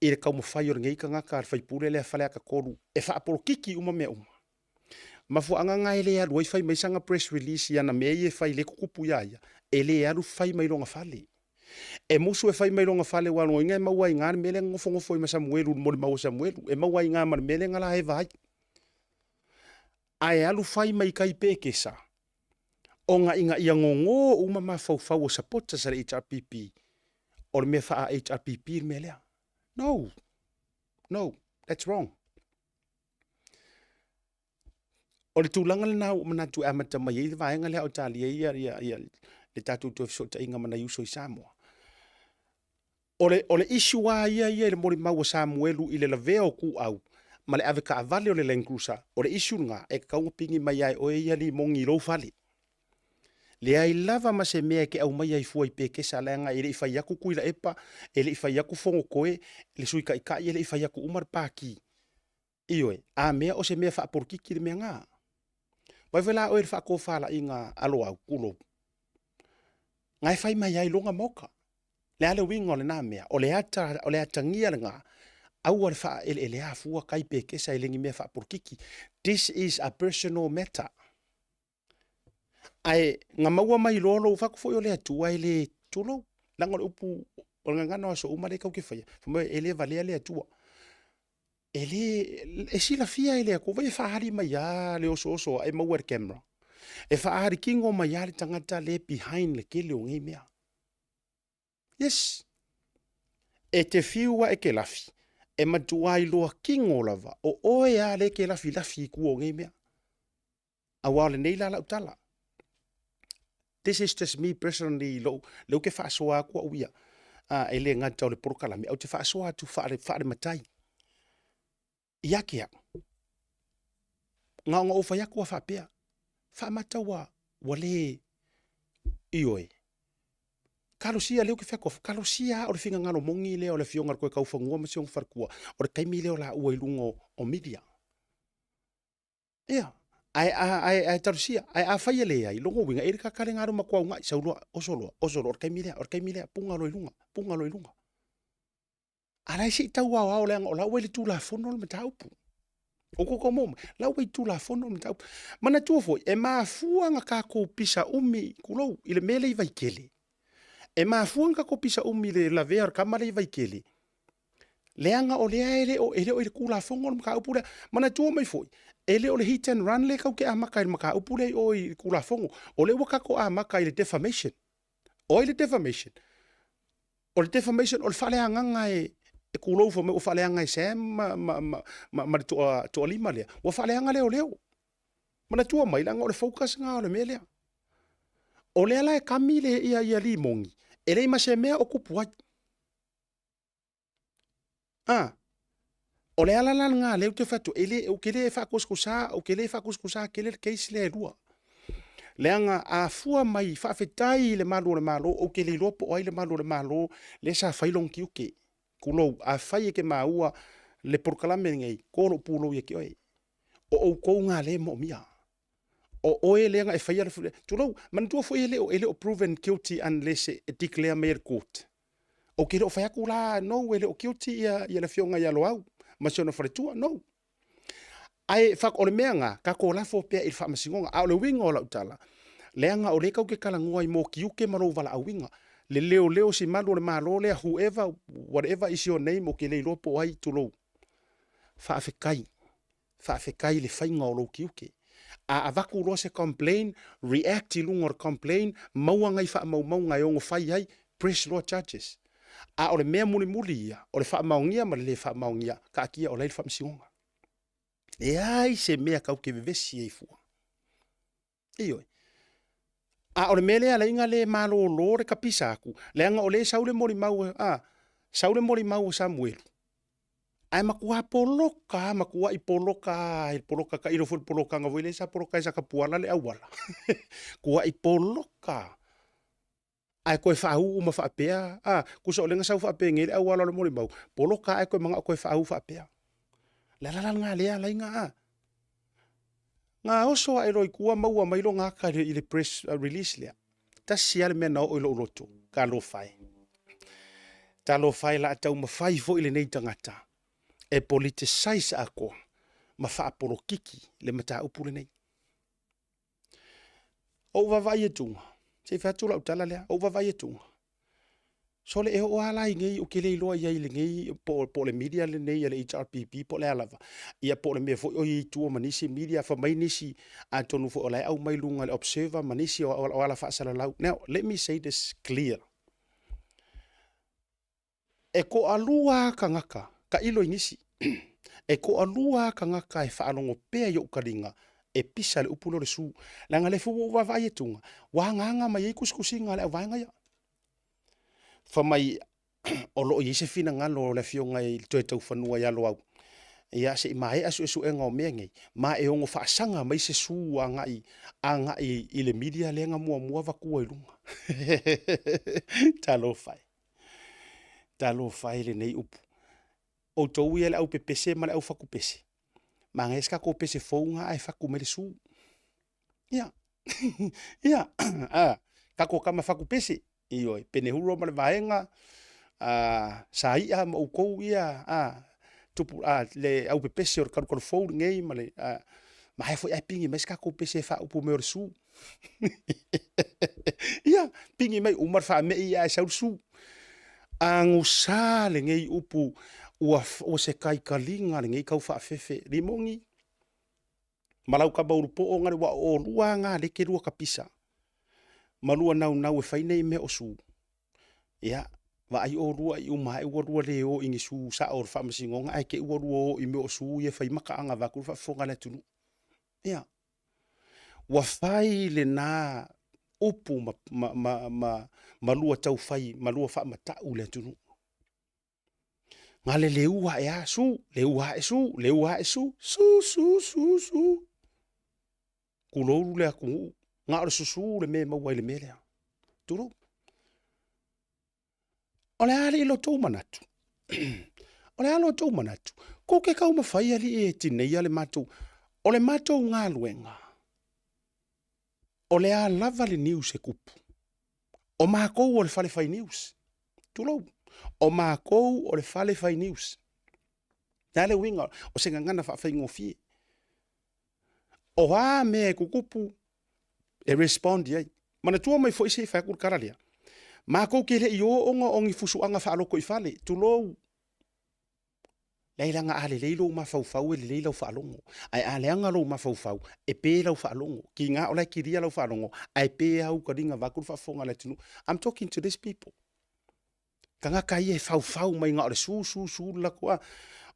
i le taumafai o lenei tagata le faipule lea Faleata 3 e faapolokiki uma mea uma. Mafuaaga na e le alu ai fai mai sana press release i ana mea ia e fai lea e tutupu ia ia, e le alu fai mai lona fale. E musu e fai mai lona fale ua loiga e maua ai i ina le mea lea na nofonofo ai ma Samuelu, le molimau a Samuelu, e maua ai i ina ma le mea lea na laeva ai. Ae alu fai mai kai pekesa, ona ina ia gogo uma mafaufau o supporters a le HRPP, o le mea faa-HRPP le mea lea. No, no, that's wrong. O le tulaga lena ua manatu e amata mai ai le vaega lea o talia ia, ia, ia le tatou toe fesootaiga ma nai uso i Samoa. O le, o le issue lava ia ia i le molimau a Samuelu i le lavea o kuau ma le ave taavale o le Land Cruiser, o le issue lena e tatau ona pigi mai lava e oe ia limogi i lou fale. Leai lava ma se mea e te aumaia ai fua i Pekesa leaga e le i fai atu Tuilaepa, e le i fai atu Fonotoe, le Sui Taitai e le i fai atu uma le Pati. Ioe, a mea o se mea faapolokiki le mea na. Vaai foi la oe i le faatofalaiga a Loau, tulou, na e fai mai ai i lona maota. Le a le uiga o lena mea? O le ata, o le atagia lena, aua le faaeleelea fua kai pekesa e le ni mea faapolokiki. This is a personal matter. Ae na maua mai loa lou fatu foi o le Atua e le, tulou, leaga o le upu o le gagana o aso uma lea tatou te faia, fai mai e le valea le Atua. E le, e silafia e le Atua, vaai e faaali mai lava le osooso ae maua e le camera. E faaali kino mai lava le tagata lea e behind le tele o nei mea. Yes. E te fiu a e ke lafi, e matua iloa kino lava, o oe lava lea e te lafilafi i tua o nei mea. Aua o lenei la lau tala. This is just me personally, lou, leu ke faasoa atu au ia, a, e le gata o le polokalame, au te faasoa atu faale, faale matai. Ia ke au. Na ona ou fai atu a faapea, faamata ua, ua le, ioe, Kalosia lea ou te fai atu, kalosia lava o le finagalo moni lea o le Afioga i le Toetaufanua ma si ona faletua, o le taimi lea o laua i luga o media. Ia, ae, ae, ae talosia, ae afai e leai, lona uiga, e i ai le tagata lea na alu ma tuauga'i, sau loa, oso loa, oso loa, o le taimi lea, o le taimi lea, puga loa i luga, puga loa i luga. A la e se i tau aoao leaga o la ua i le Tulafono le mataupu. O kou tau maua mai, la ua i Tulafono le mataupu. Manatua foi, e mafua na tatou pisa umi, tulou, i le mea lea i Vaitele. E mafua na tatou pisa umi i le lavea o le tama lea i Vaitele, leaga o lea e le o, e le o i le Tulafono le mataupu lea. Manatua mai foi, e le o le hit and run lea tatou te amata ai i le mataupu lea i o i le Tulafono. O lea ua tatou amata i le defamation. O ai le defamation? O le defamation o le faaleagaga e e kulou fai mai ua faaleaga e Sam ma, ma, ma, ma, ma le toa, toalima lea. Ua faaleaga leoleo. Manatua mai, leaga o le focus lena o le mea lea. O lea la e kami le ia, ia limogi, e leai ma se mea o tupu ai. A, o le ala la lena lea ou te fai atu, e le, ou te le faakusikusa, ou te le faakusikusa tele le case lea e lua. Leaga a fua mai, faafetai i le malu o le Malo, ou te le iloa po o ai le malu o le Malo lea sa fai lona tiute. Tulou, afai e te maua le polokalame lenei, to lou pulou ia te oe. O outou na lea e moomia. O oe lea na e faia le, tulou, manatua foi e le o, e le o proven guilty unless e declare mai e le court. Ou te le o fai atu la, no, e le o guilty ia, ia le afioga ia Loau ma si ona faletua, no. Ae o le mea na, tatou lafo pea i le faamasinoga. A o le uiga o lau tala, leaga o lea tatou te talanoa i mokiuke ma lou valaauina. Le leoleo si malu o le Malo lea, whoever, whatever is your name, ou te le iloa po o ai, tulou. Faafetai. Faafetai i le faiga o lou tiute. A avatu loa se complain, react i luga o le complain, maua nai faamaumauga e ono fai ai, press loa charges. A o le mea mulimuli ia, o le faamaonia ma le le faamaonia, taatia o la e i le faamasinoga. Leai se mea tatou te vevesi ai fua. Ioe. A o le mea lea e ala ai ona le malolo le kapisa atu, leaga o lea e sau le molimau a, sau le molimau a Samuelu, ae matua poloka lava, matuai poloka lava i le poloka tailo foi i le polokaga foi lea sa poloka ai e Satapuala le auala. Tuai poloka lava. Ae toe faauu uma faapea, a, tusa o lea na sau faapenei le auala o le molimau, poloka lava ae toe manao toe faauu faapea. O le ala la lena lea e ala ai ona, a, na oso ae loa i tua maua mai lona ata i le press release lea. Tasi lava le mea na oo i lou loto, talofa e. Talofa e, o le a taumafai foi lenei tagata e politicize atoa ma faapolokiki le mataupu lenei. Ou vaavaai atuga, se i fai atu lau tala lea, ou vaavaai atuga. Sole e oo lava la i nei, ou te le iloa i ai i lenei, po o le media lenei a le HRPP po o le a lava, ia po o le mea foi o i ai i tua ma nisi media, fai mai nisi, atonu foi o la e aumai i luga i le Observer ma nisi o ala faasalalau. Now, let me say this clear. E toalua lava tagata, tailo i nisi, e toalua lava tagata e faalogo pea i ou taliga e pisa le upu lea o le su. Leaga o lea foi ua ou vaavaai atu, ua agaga mai ai tusitusiga a le auvaega ia. Fai mai o lo o i ai se finagalo o le afioga i le Toetaufanua ia Loau, ia se i maea suesuega o mea nei, ma e ono faasaga mai se su agai agai i le media lea na muamua avatua i luga. Talofa e. Talofa e i lenei upu. Outou ia le au pepese ma le au fatu pese, manaia se tatou pese fou lena ae fatu mai le su. Ia, ia, a, tatou tama fatu pese, ioe, Penehuro ma le vaega, a, Saia ma outou ia, a, tupu, a, le au pepese o le kalukalu fou lenei ma le, a, manaia foi ae pigi mai se tatou pese e faaupu mai o le su. Ia, pigi mai uma le faamei ae sau le su. Agusa lenei upu ua, ua se taitaliga lenei tau faafefe. Limoni, ma lau tama ulupoo na le ua o lua na leke lua kapisa ma lua naunau e fai nei mea o su. Ia, vaai olua i uma ae ua lua le o i ni su sao o le faamasinoga ae te i ua lua o i mea o su ia e fai mataaga vaeatu le faafofoga a le atunuu. Ia, ua fai lena upu ma, ma, ma, ma, ma lua taufai, ma lua faamatau i le atunuu. Na le leua ae a su, leua ae su, leua ae su, su, su, su, su. Tulou le atunuu, na o le susu le mea e maua ai i le mea lea. Tulou. O le a alii lo tou manatu? O le a lo tou manatu? Kou te taumafai alii e tineia le matou, o le matou galuega, o le a lava le news e tupu, o matou o le fale fai news, tulou, o matou o le fale fai news. O le a le uiga o se gagana faafaigofie? O a mea e tutupu, e respond i ai. Manatua mai foi se i fai atu le tala lea, matou te le i o ona o ni fusuaga faalotoifale, tulou. Leai leaga a lelei lou mafaufau e lelei lau faalogo, ae a leaga lou mafaufau, e pe lau faalogo. Tiga o la e kilia lau faalogo, ae pe lava ou taliga vaeatu le faafofoga a le atunuu. I'm talking to these people. Tagata ia e faufau mai na o le su su su le latou a.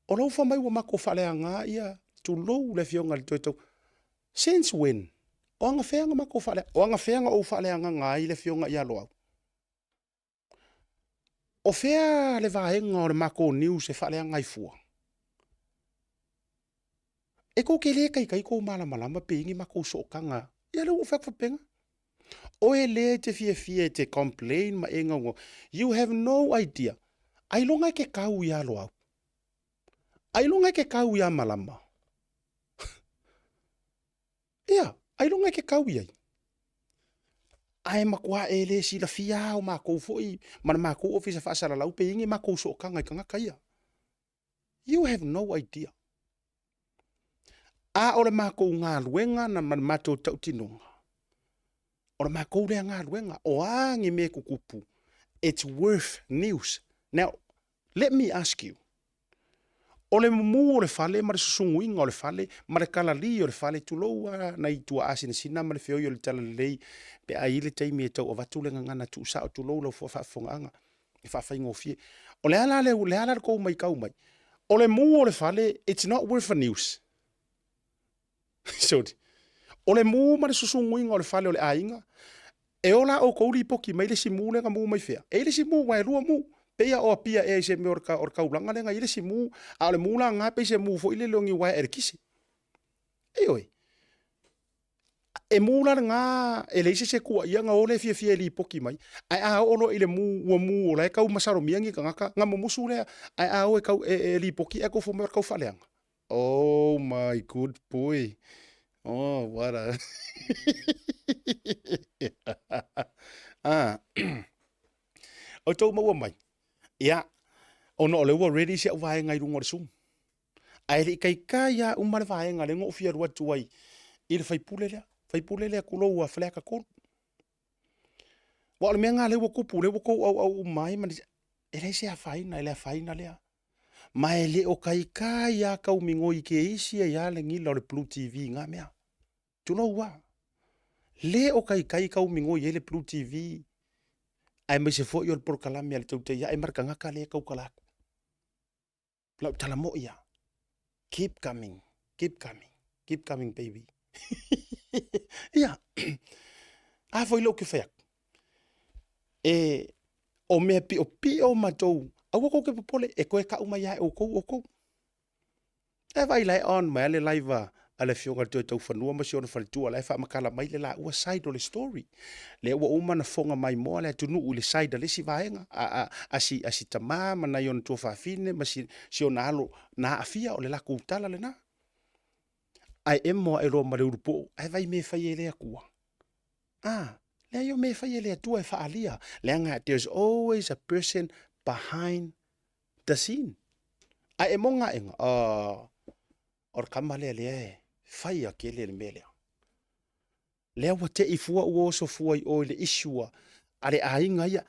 O lou fai mai ua matou faaleaga ia, tulou le afioga i le Toetau. Since when? O agafea na matou faaleaga, o agafea na ou faaleagaga ai le afioga ia Loau? O fea le vaega o le matou news e faaleaga ai fua? E tou te le taitai tou malamalama pe i ai ni matou sootaga. Ia lea ua ou fai atu faapena. Oe lea e te fiafia e te complain ma e gaugau, you have no idea. Ailoga e te kau iā Loau. Ailoga e te kau iā Malama. Ia, ailoga e te kau i ai. Ae matua e le silafia lava o matou foi ma le matou ofisa faasalalau pe i ai ni matou sootaga i tagata ia. You have no idea. A o le matou galuega na ma le matou tautinoga, o le matou lea galuega, o a ni mea e tutupu, it's worth news. Now, let me ask you, o le mumu o le fale ma le susunuina o le fale ma le kalali o le fale, tulou lava nai tuaa sinasina ma le feoi o le talalelei, pe a i ai le taimi e tau avatu le gagana tuusao, tulou lau faafofogaaga, e faafaigofie. O le a la le, le a la le tou maitau mai? O le mu o le fale, it's not worth a news. Sorry. O le mu ma le susunuina o le fale o le aiga, e o la outou lipoti mai le isi mu lea na mu mai fea? E i ai le isi mu, aua e lua mu. Pei a o Apia ea i se mea o le taulaga lea na i ai le isi mu, a o le mu la lena pei se mu foi lele o ni uaea elekise. Ioe. E mu la lena, e leai se isi e tuuaia na o lea e fiafia e lipoti mai, ae a oo loa i le mu ua mu o la e tau masalomia ni tagata, na mumusu lea, ae a o e tau e, e lipoti ae tou fai mai o le tau faaleaga. Oh my good boy. Oh, what a... ah. O tou maua mai. Ia, ona o lea ua ready si au vaega i luga o le Zoom. Ae le i taitai lava uma le vaega lea na ou fia alu atu ai i le faipule lea, faipule lea tulou a Faleata 3. Aua o le mea lena lea ua tupu, lea ua outou auau uma ai ma e leai se afaina, e le afaina lea. Ma e le o taitai lava tau migoi keisi ai lava le gila o le Blue TV i na mea. Tulou lava. Le o taitai tau migoi ai le Blue TV aemaise foi o le polokalame a le Tautai Ae ma le tagata lea e tautala atu. Lau tala moi lava, keep coming, keep coming, keep coming baby. Ia, a foi lea ou te fai atu, e, o mea piopio matou, aua tou te popole, e toe tau mai lava e outou outou. Ae vaai la e on mai lava le live a le afioga i le Toetaufanua ma si ona faletua la e faamatala mai le laua side o le story. Lea ua uma ona fofoga maimoa le atunuu i le side a le isi vaega, a si, a si tama ma nai ona tuafafine ma si, si ona alo na aafia, o le latou tala lena. Ae emo ae loa ma le ulupoo, ae vaai i mea e fai e le Atua. Ah, leai o mea e fai e le Atua e faaalia, leaga there's always a person behind the scene. Ae e moga aega, oh, o le kama lea lea e fai a kele le mea lea. Lea ua tei fua ua oso fua i o i le issue a le aiga ia.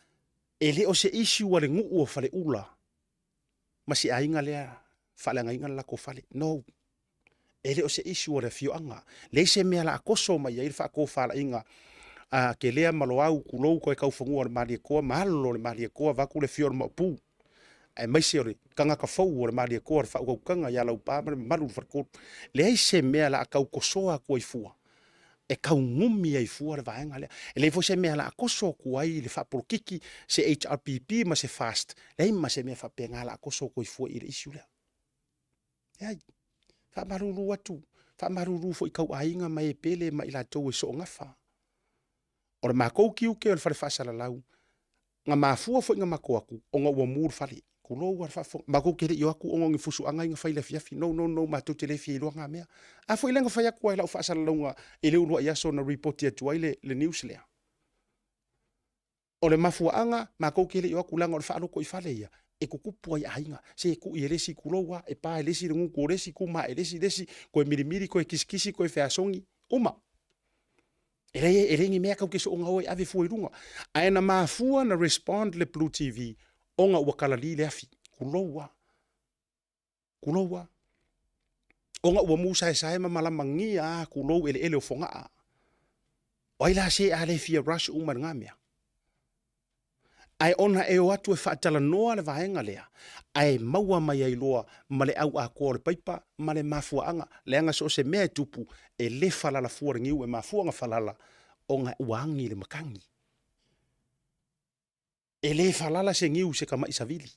E le o se issue a le nuu o Faleula ma si aiga lea faaleagaina le latou fale. No. E le o se issue a le afioaga. Leai se mea la toso mai ai le faatofalaiga a Kelea ma Loau, tulou koe taufanua o le Malietoa ma alo o le Malietoa vaeatu le afio o le Maopu, aemaise o le tagata fou o le Malietoa o le faautautaga ia Laupa ma le mamalu o le Faletolu. Leai se mea la tau tosoa atu ai fua e taugumi ai fua le vaega lea. E leai foi se mea la toso atu ai le faapolokiki, se HRPP ma se FAST, leai ma se mea faapena la toso atu ai fua i le issue lea. Leai. Faamalulu atu, faamalulu foi i tauaiga ma e pele ma i latou e soogafa. O le matou tiute o le fale faasalalau, na mafua foi na matou atu, ona ua mu le fale. Tulou lava le faafofoga. Matou te le i o atu ona o ni fusuaga ia na fai i le afiafi. No, no, no, matou te le fia iloa na mea. A foi lea na fai atu ai lau faasalalauga i le uluai aso na ripoti atu ai le, le news lea. O le mafuaaga, matou te le i o atu leaga o le faalotoifale ia, e tutupu ai aiga. Se e tui e le isi, tulou lava, e pa e le isi le gutu o le isi, tuma e le isi le isi, toe milimili, toe kisikisi, toe feasogi, uma. E leai, e leai ni mea tatou te soona o e ave fua i luga. Ae na mafua na respond le Blue TV ona ua kalali le afi. Tulou lava. Tulou lava. Ona ua musaesae ma malamagia lava, tulou, eleele o Fogaa. O ai la se a le fia rush uma i lena mea? Ae ona e o atu e faatalanoa le vaega lea, ae maua mai ai loa ma le au atoa o le paipa ma le mafuaaga, leaga so o se mea e tupu, e le falala fua le niu, e mafua ona falala ona ua agi le matagi. E le falala se niu i se tamai savili,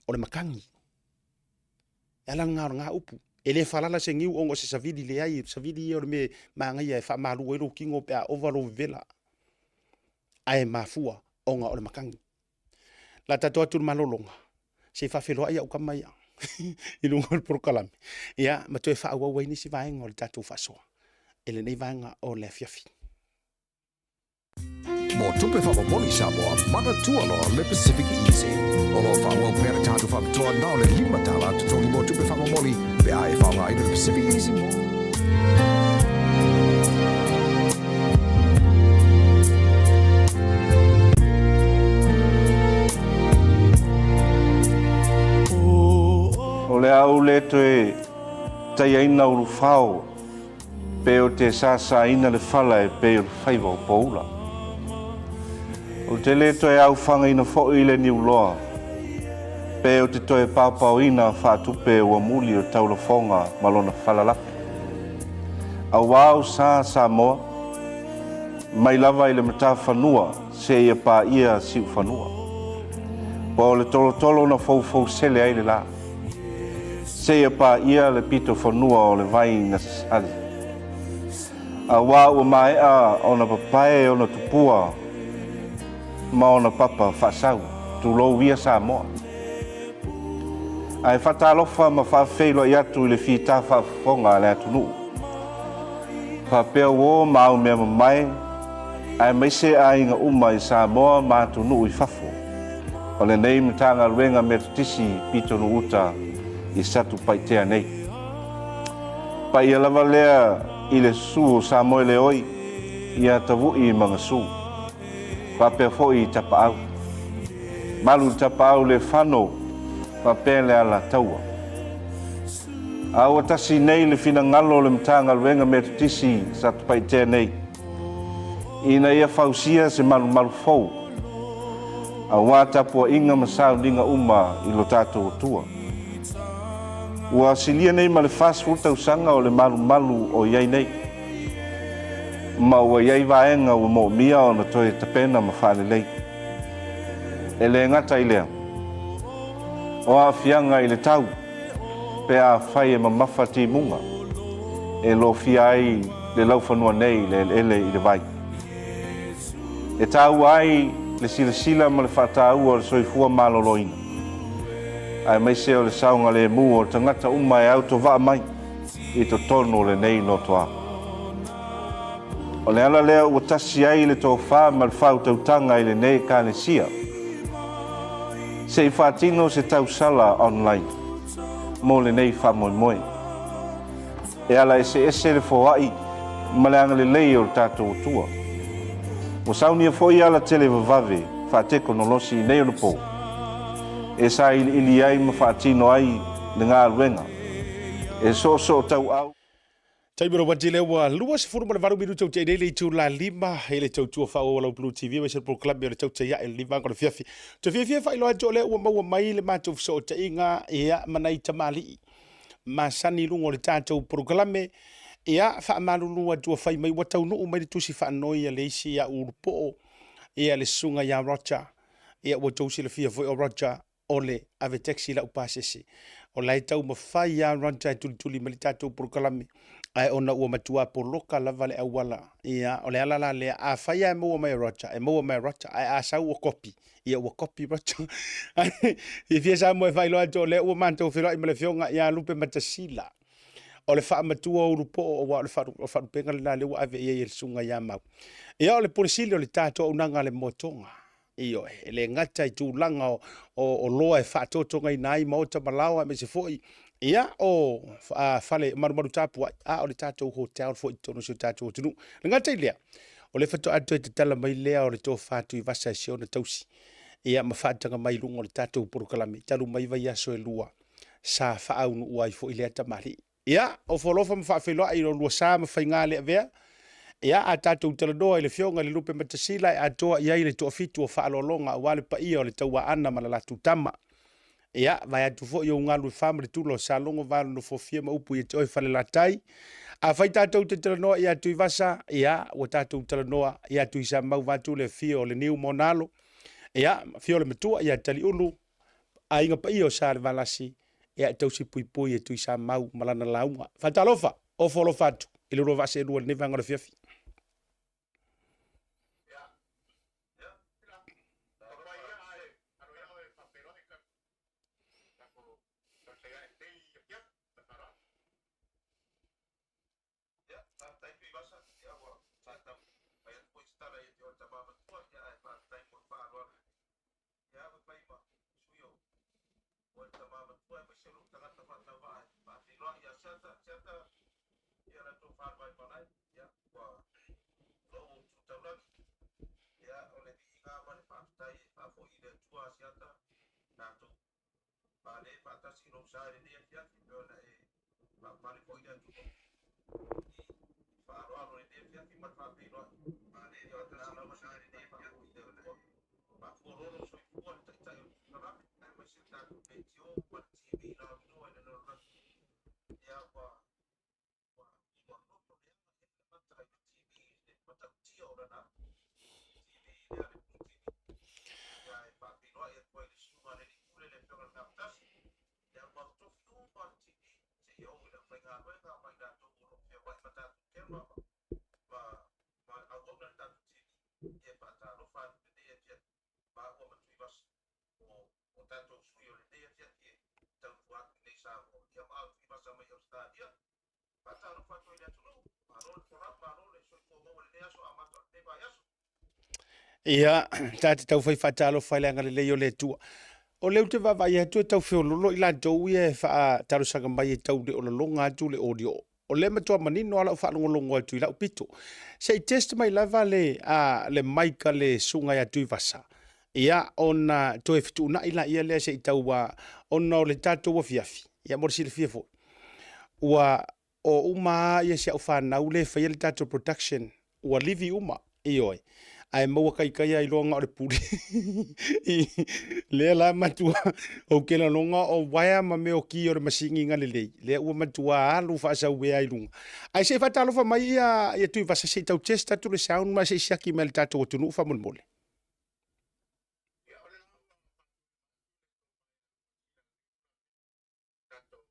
o le matagi. E ala lena o lena upu. E le falala se niu ona o se savili leai, o le savili ia o le mea e manaia e faamalu ai lou tino pe a ova lou vevela. Ae mafua ona o le matagi. La tatou atu i le malologa, se i faafeiloai au tama ia i luga o le polokalame, ia ma toe faaauau ai nisi vaega o le tatou faasoa i lenei vaega o le afiafi. Mo tupe faamomoli Samoa, manatua loa le Pacific Easy. O lo o faaauau pea le tatou faapitoa na o le $5 totogi mo tupe faamomoli pe a e faaaogaina le Pacific Easy mo O le a ou le toe taiaina ulufao Pe ou te sasaina le fala e pei o le faiva o Poula. Ou te le toe aufagaina foi le niuloa, pe ou te toe paopaoina faatupe ua muli o taulafoga ma lona falalafi. Auā o sa Samoa, mai lava i le matafanua seia paia siufanua. Po o le tolotolo na foufousele ai le la. Seia paia le pito fanua o le vai na sali. Auā ua maea ona papae ona tupua ma ona papa faasau, tulou ia Samoa. Ae faatalofa ma faafeiloai atu i le fita faafofoga a le atunuu. Faapea uo ma au mea mamae, aemaise aiga uma i Samoa ma atunuu i fafo. O lenei Matagaluega Metotisi Pitonuu Uta i Satupaitea nei. Paia lava lea i le susu o Samoeleoi ia Tavu'i ma Gasu. Faapea foi i Tapaau. Malu i Tapaau le fano faapea le Alataua. A ua tasi nei le finagalo o le Matagaluega Metotisi Satupaitea nei ina ia fausia se malumalu fou aua tapuaiga ma sauniga uma i lo tatou Atua. Ua silia nei ma le 40 tausaga o le malumalu o i ai nei, ma ua i ai vaega ua moomia ona toe tapena ma faalelei. E le gata i lea, o aafiaga i le tau pe afai e mamafa timuga e lofia ai le laufanua nei i le eleele i le vai. E taua ai le silasila ma le faataua o le soifua maloloina, aemaise o le saogalemu o tagata uma e autovaa mai i totonu o lenei notoa. O le ala lea ua tasi ai le tofa ma le faautautaga i lenei Ekalesia, se i faatino se tausala online mo lenei faamoemoe. E ala eseese le foai ma le agalelei o le tatou Atua. Ua saunia foi ala televavave faatekonolosi i nei onapo e sailiili ai ma faatino ai le galuega e soosoo tauau. Taimi o le uati lea ua 28 minute o te nei le itula lima i le tautua faaauau a lau Blue TV aemaise le polokalame o le tautai ae le livaga o le fiafi. Te fiafia faailoa atu o lea ua maua mai le matou fesootaiga ia ma nai tamalii masani i luga o le tatou polokalame. Ia faamalulu atu ua fai mai ua taunuu mai le tusi faanoi a le isi ia Ulupoo ia le susuga ia Roger. Ia ua outou silafia foi o Roger o le ave taxi i lau pasese. O la e taumafai lava Roger e tulituli mai le tatou polokalame, ae ona ua matua poloka lava le auala. Ia, o le ala la lea, afai lava e maua mai e Roger, e maua mai e Roger, ae a sau ua kopi, ia ua kopi Roger. Fiafia Samoa e faailoa atu o lea ua matou feiloai ma le afioga ia Lupe Matasila. O le faamatua o Ulupoo, aua o le faalupega lena lea ua ave i ai e le susuga ia Mau. Ia, o le Pule Sili o le tatou auaunaga a le Moetoga. Ioe, e le gata i tulaga o, o oloa e faatotogaina ai maota ma laoa aemaise foi ia o a, fale malumalu tapuai, a o le tatou hotel foi i totonu o si o tatou atunuu. Le gata i lea, o le faatoa toe tatala mai lea o le tofa Tuivasa e si ona tausi, ia ma faataga mai i luga o le tatou polokalame talu mai vaiaso e lua sa faaunuua ai foi lea tamalii. Ia, ofo alofa ma faafeiloai i lo lua sa ma faiga le avea. Ia, a tatou talanoa i le Afioga i le Lupe Matasila e atoa i ai le toafitu o faaaloaloga aua le paia o le Tauaana ma le latou tama. Ia, vaeatu foi ou galu e fa ma le tula o Salogo va le nofofia ma upu ia te oe Falelatai. Afai tatou te talanoa ia Tuivasa, ia, ua tatou talanoa ia Tuisamau vaeatu le afio o le Niu ma ona alo. Ia, afio le matua ia Taliulu, aiga paia o Salevalasi, ia e tausi puipui e Tuisamau ma lana lauga. Faatalofa, ofo alofa atu i le lua vaa seelua i lenei vaega o le afiafi. Ia, ta te taufai faatalofa i le agalelei o le Atua. O lea ou te vaavaai atu e tau feololo i latou ia e faatalosaga mai e tau le o laloga atu le audio. O lea e matua manino lava lau faalogologo atu i lau pito. Se i test mai lava le, a, le mic a le susuga ia Tuivasa, ia, ona toe fetuunai laia lea se i tau, a, ona o le tatou afiafi, ia mo le silafia foi, ua o uma lava si au fanau lea e faia le tatou production, ua livi uma, ioe, ae maua kaikai lava iloa na o le pule. Lea la matua, ou te lagona o uaea ma mea o ki o le masini na lelei, lea ua matua alu faasauea i luga. Ae se i faatalofa mai ia, ia Tuivasa se i tau test atu le sound ma se i siaki mai le tatou atunuu faamolemole. tatou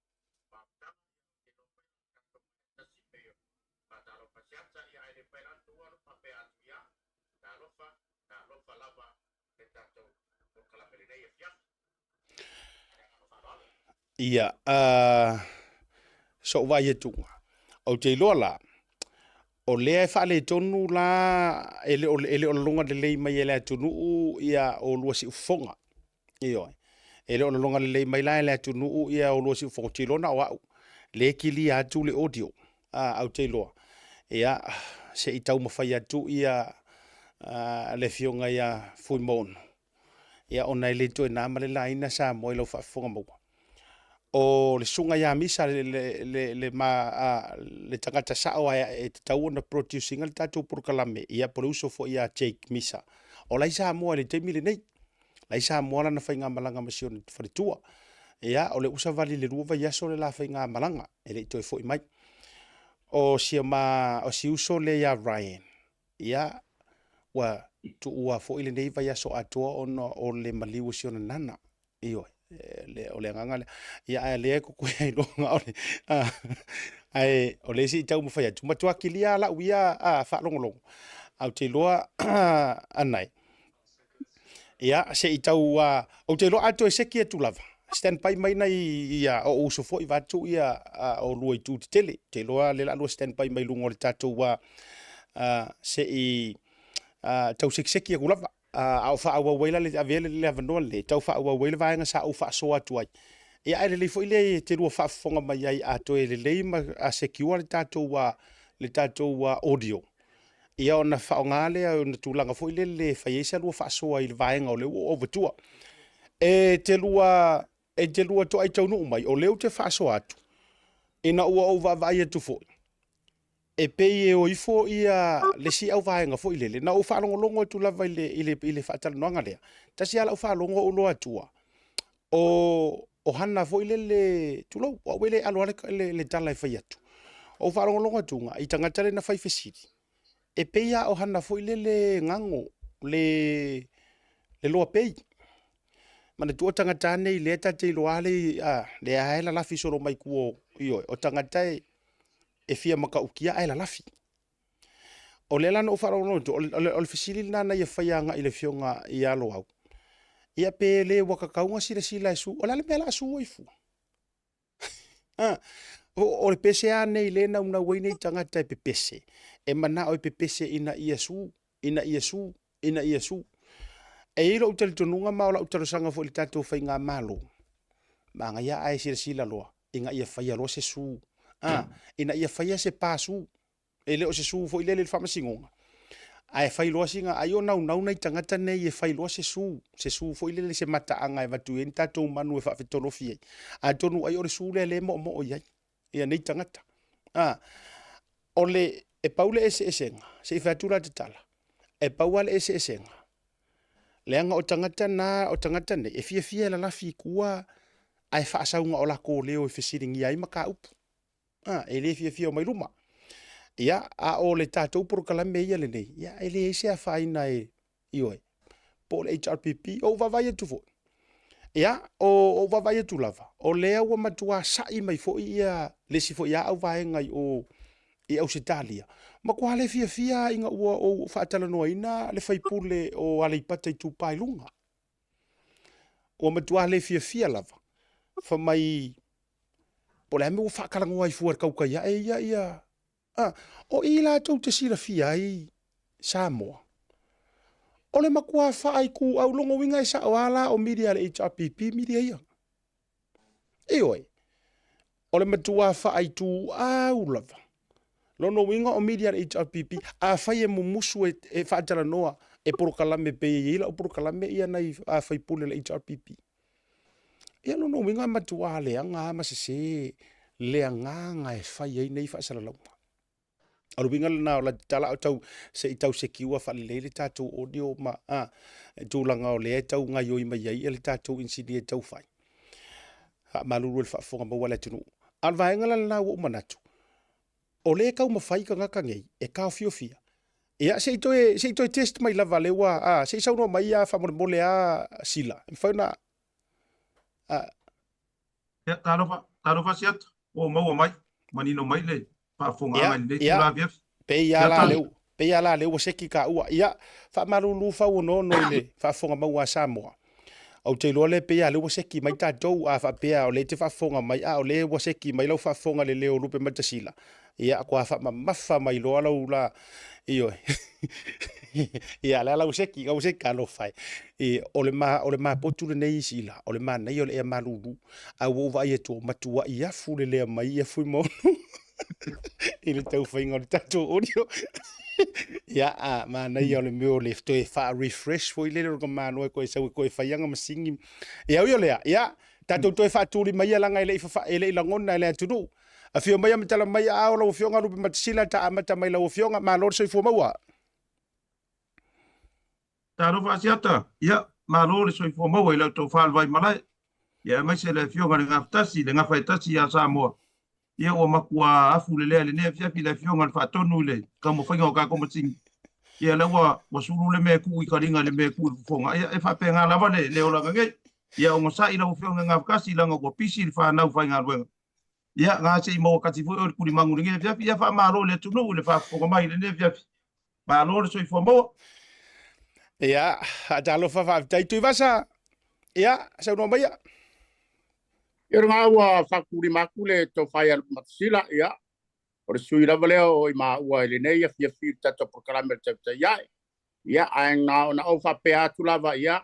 mafutaga, ia ou te iloa foi o le a tatou maea tasi pei o faatalofa siata, ia ae le mafai la ona tuua lou faapea atu, ia, talofa, talofa lava le tatou polokalame lenei afiafi. Ma le agaga faaaloalo. Ia, uh, so'u vaai atuga, ou te iloa la, o lea e faaletonu la, e le o, e le o laloga lelei mai e le atunuu ia olua siufofoga. Ioe. E le o lologa lelei mai la e le atunuu ia olua siufofoga, ou te iloa na o au lea e kilia atu le audio. A, ou te iloa, ia, se i taumafai atu ia a, le afioga ia Fuimaono, ia ona e le toe na ma le laina Samoa i lau faafofoga maua. O le susuga ia Misa le, le, le, le, ma, a, le tagata sao a e tatau ona produce ina le tatou polokalame, ia po o le uso foi ia Jake Misa. O la e i Samoa i le taimi lenei. La i Samoa lana faigamalaga ma si ona faletua. Ia, o lea ua savali i le 2 vaiaso le la faigamalaga, e le i toe foi mai. O si ma, o si uso lea ia Ryan, ia, ua tuua foi lenei vaiaso atoa ona o le maliu o si ona nana. Ioe, le, o le agaga lea. Ia, ae lea e kokoe ai loa o le, ae o lea se i taumafai atu. Matua kilia lava lau ia faalogologo, ae ou te iloa Anae, Ia, se i tau, uh, ou te iloa a toe seki atu lava, stand by mai nai ia o uso foi vaeatu ia uh, o lua itu tetele. Ou te iloa le la lua stand by mai luga o le tatou uh, uh, se i uh, tau sekiseki atu lava. Uh, a o faaauau ai la le avea le, le avanoa lenei, tau faaauau ai le vaega sa ou faasoa atu ai. Ia ae lelei foi le te lua faafofoga mai ai a toe lelei ma a secure le tatou uh, le tatou uh, audio. Ia ona faaaoga lea o ona tulaga foi lele e fai ai sa lua faasoa i le vaega o lea ua ou avatua. E te lua, e te lua toai taunuu mai, o lea ou te faasoa atu, ina ua ou vaavaai atu foi, e pei e o ifo ia le isi auvaega foi lele, na ou faalogologo atu lava i le, i le, i le faatalanoaga lea, tasi lava lau faalogo ou iloa atua, o, o hana foi lele, tulou, o au e le alo lava le, le, le tala e fai atu. Ou faalogologo atu i tagata le na fai fesili, e pei lava o hana foi lele gago, le, le loa pei. Manatua tagata nei lea ta te iloa le, a, lea lava e lalafi solo mai tua o, ioe, o tagata e, e fia matautia ae lalafi. O lea la na ou faalogologo atu, o le, o le, o le fesili lena na ia faia agai i le afioga ia Loau, ia pe le ua tatau ona silasila e su, o le a le mea o le a su ai fua? A, o, o le pese lava nei lea e naunau ai nei tagata e pepese, e manao e pepese ina ia su, ina ia su, ina ia su. E i ai lou talitonuga ma o lau talosaga foi i le tatou faigamalo, manaia ae silasila loa ina ia faia loa se su, a, ina ia faia se pa su. E le o se su foi lele i le faamasinoga, ae fai loa sina, ai o naunau nai tagata nei e fai loa se su, se su foi lele se mataaga e avatu i ai ni tatou manu e faafetolofi ai. Atonu ai o le su lea lea e moomoo i ai ia nei tagata. A, o le, e pau le eseesega, se i fai atu la te tala, e pau lava le eseesega, leaga o tagata na, o tagata nei, e fiafia e lalafi i tua ae faasau na o latou leo e fesiligia ai mataupu. A, e le fiafia o mai luma. Ia, a o le tatou polokalame ia lenei, ia, e leai se afaina e, ioe, po o le HRPP, o ou vaavaai atu foi. Ia, o ou vaavaai atu lava, o lea ua matua sa'i mai foi ia le isi foi lava auvaega i o i Ausetalia, matua le fiafia ina ua ou faatalanoaina le faipule o Aleipata Itupa i Luga. Ua matua le fiafia lava, fai mai, po o le a le mea ua faatalanoa ai fua e le tautai ae ia ia a o i latou te silafia ai Samoa. O le matua faaituau lona uiga e sao lava la o media a le HRPP media ia. Ioe. O le matua faaituau lava. Lona uiga o media a le HRPP, afai e mumusu e, e faatalanoa e polokalame pei e i ai lau polokalame ia nai a faipule le HRPP. Ia lona uiga e matua leaga lava ma sese le agaga e fai ai nei faasalalauga. O le uiga lena o la tala o tau se i tau sekiua faalelei le tatou audio ma a, tulaga o lea e tau gaioi mai ai le tatou inisinia tau fai. Faamalulu i le faafofoga maua a le atunuu. A o le vaega la lena ua ou manatu, o lea e taumafai tagata nei e taofiofia. Ia, se i toe, se i toe test mai lava lea ua, a, se i saunoa mai ia faamolemole a Sila. E mafai ona, a. Ia, talofa, talofa Siata, ua maua mai, manino mai le faafofogaaga i lenei itula afiafi. Pei a la lea, pei a la lea ua seki taua. Ia, faamalulu fauonoono i le faafofoga maua a Samoa. Ou te iloa lea pei a lea ua seki mai tatou, a faapea o lea e te faafofoga mai, a o lea ua seki mai lau faafofoga i le leo o Lupematasila, ia, kua faamamafa mai loa lau la, ioe. Ia, lea la ua seki, ua seki, talofa e. I, o le ma, o le mapotu lenei Sila, o le manaia o le ea malulu. A ua ou vaai atu, ua matuai afu le lea mai ia Fuimaono i le taufaiga o le tatou audio. Ia, a, manaia o le mea o le toe faa-refresh foi lele o le tamaloa e koe sau e koe fai ana masini. Ia, ui o lea, ia, tatou toe faatuli mai ia leaga e le i fafa, e le i lagona e le atunuu. Afio mai ma tala mai aao lau Afioga Lupematasila, ta amata mai lau Afioga, malo le soifua maua. Talofa Asiata, ia, malo le soifua maua i la outou faalevai malae, ia aemaise le Afioga i le Gafatasi, le Gafa e tasi ia Samoa. Ia ua matua afu lelea i lenei afiafi i le Afioga i le Faatonu i le taumafaiga o tatou masini. Ia lea ua, ua sulu le mea e tuu i taliga i le mea e tuu i le fofoga. Ia e faapena lava le, le olaga nei. Ia onosai lau Afioga i le Gafatasi leaga ua pisi le fanau faigaluega. Ia, na se i maua kasi foi oe i le tulimagu i lenei afiafi. Ia faamalo i le atunuu i le faafofoga mai i lenei afiafi. Malo le soifua maua. Ia, talofa faafetai Tuivasa. Ia, saunoa maia. Ia lena ua faatulima atu le tofa ia Lupematasila, ia, o le sui lava lea o i maua i lenei afiafi i le tatou polokalame o le Tautai Ae. Ia, ae na ona ou faapea atu lava, ia,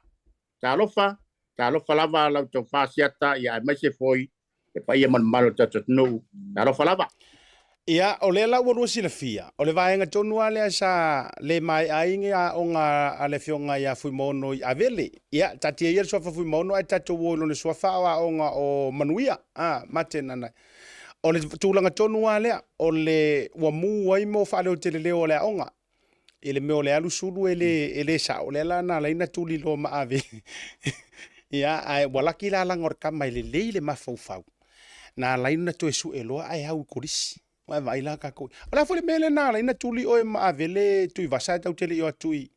talofa, talofa lava lau tofa Asiata, ia, aemaise foi le paia ma le mamalu o le tatou atunuu. Talofa lava. Ia, o lea la ua lua silafia, o le vaega tonu lava lea sa le maea ai ni aoga a le Afioga ia Fuimaono i Avele. Ia, taatia ia le suafa Fuimaono ae tatou o i lona suafa o aoga o Manuia, a, Martin ana. O le tulaga tonu lava lea, o le ua mu ai mo faaleoteleleo o le aoga. I le mea o le alu sulu e le, e le sao, lea la na ala ai na tuli loa ma ave. Ia, ae ua laki la laga o le tama e lelei le mafaufau. Na ala ai ona toe sue loa ae au i kolisi. Ua e vaai la tatou. O le a foi le mea lea na ala ai na tuli oe ma ave le Tuivasa e tau te le i o atu i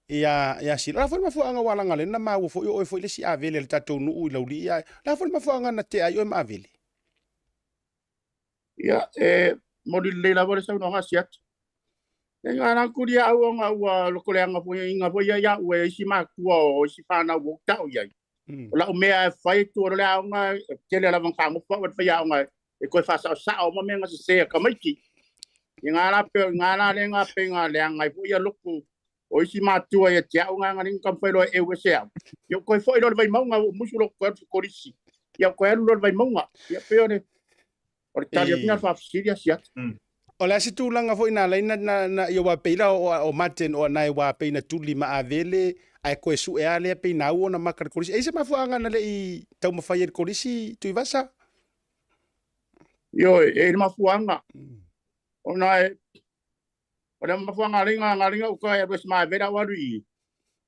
ia ia Sila. O le a foi le mafuaaga ua laga lea na maua foi o oe foi le isi Avele a le tatou nuu i Laulii ae o le a foi le mafuaaga na tea ai oe ma Avele? Ia, e moni lelei lava le saunoaga a Siata. E ngā rā kuri au ona ua loko leaga foi inga foi ia ia'u e isi matua o isi whanau ua utau iai. O lau mea e fai tu o le aoga e tele lava na faagofa au e le faiaoga e toe faasaosao ma mea na sese a tamaiti. I ngā rā pe ngā rā le ngā pe ngā leaga ai foi ia loku o isi matua ia te au ngā ngā ringa kamwhai loa e ese au. Ia koe foi loa le Vaimauga ua musu loa koe alu kolisi. Ia koe alu loa le Vaimauga. Ia pe o le o le tali atu na faafesili a Siata. O le a se tulaga foi na ala ai na, na, na ia ua pei la o, o Martin o na e ua pei na tuli ma Avele ae koe sue a lea pei na au ona maka le kolisi. E i se mafuaaga na le i taumafai ai le kolisi Tuivasa? Ioe, e i le mafuaaga. Ona e O le mafuaaga alai nga nga linga uka e alu ese ma vela au alu i.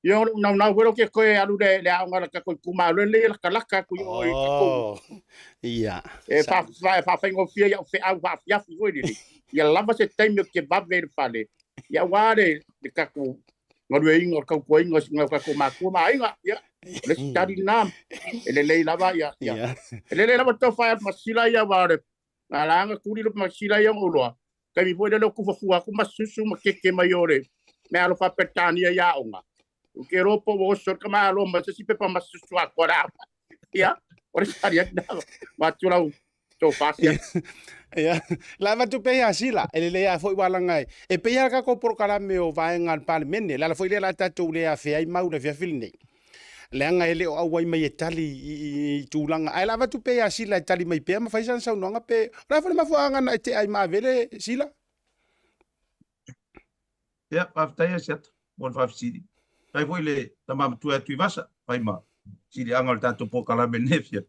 Ia o lou naunau foi lea ke koe alu le le aoga a le tatou itumalo lea lakalaka atu i o i tatou. Oh, ia. E fa fa faafaigofie i au feau faafiafi foi lele. Ia lava se taimi ou te vave i le fale. Ia aua le le tatou galueaiina o le tautuaina o tatou matua ma aiga. Ia, o le isi tali lena. E lelei lava ia ia. E lelei lava tofa e alu masila ia aua o le Na la na tuli lo masila ia o loa. Taimi foi lele o tufa fua atu ma susu ma keke mai o le mea alofa Peretania i aoga. Ou te iloa po ua oso le tamāloa ma se isi pepa ma susu atoa le aoga. Ia, o le tali atu lena avatu lau tofa sia. Ia, la avatu pea ia Sila, e lelei lava foi ua laga e, e pei lava le tatou polokalame o vaega a le Palemene, le ala foi lea la tatou le afea ai mau i le afiafi lenei. Leaga e le o auai mai e tali i, i, i tulaga. Ae la avatu pea ia Sila e tali mai pea ma fai sana saunoaga pe o le a foi le mafuaaga na e tea ai ma Avele, Sila? Ia, faafetai Asiata mo le faafesili. Faafetai foi i le tama matua ia Tuivasa, fai ma siliaga o le tatou polokalame i lenei afiafi.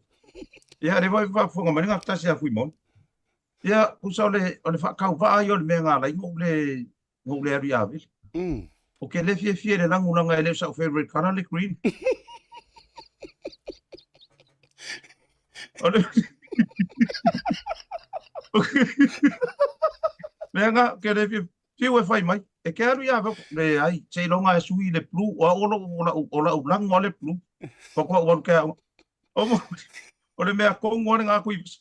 Ia, lea foi faafofoga mai le gafatasi ia Fuimaono. Ia, tusa o le, o le faatauvaa ia o le mea na ala ai ona ou le, ona ou le alu i Avele. Ou te le fiafia i le lagolaga e le o sa'u favourite colour le green. O le Leaga ou te le fiafia, fiu e fai mai, e te alu i Avele, leai, seiloga e sui i le blue, o au o lou, o la'u, o la'u lago lava le blue. Faatoa ou alu ke aoga. O le mea tonu lava lena Tuivasa,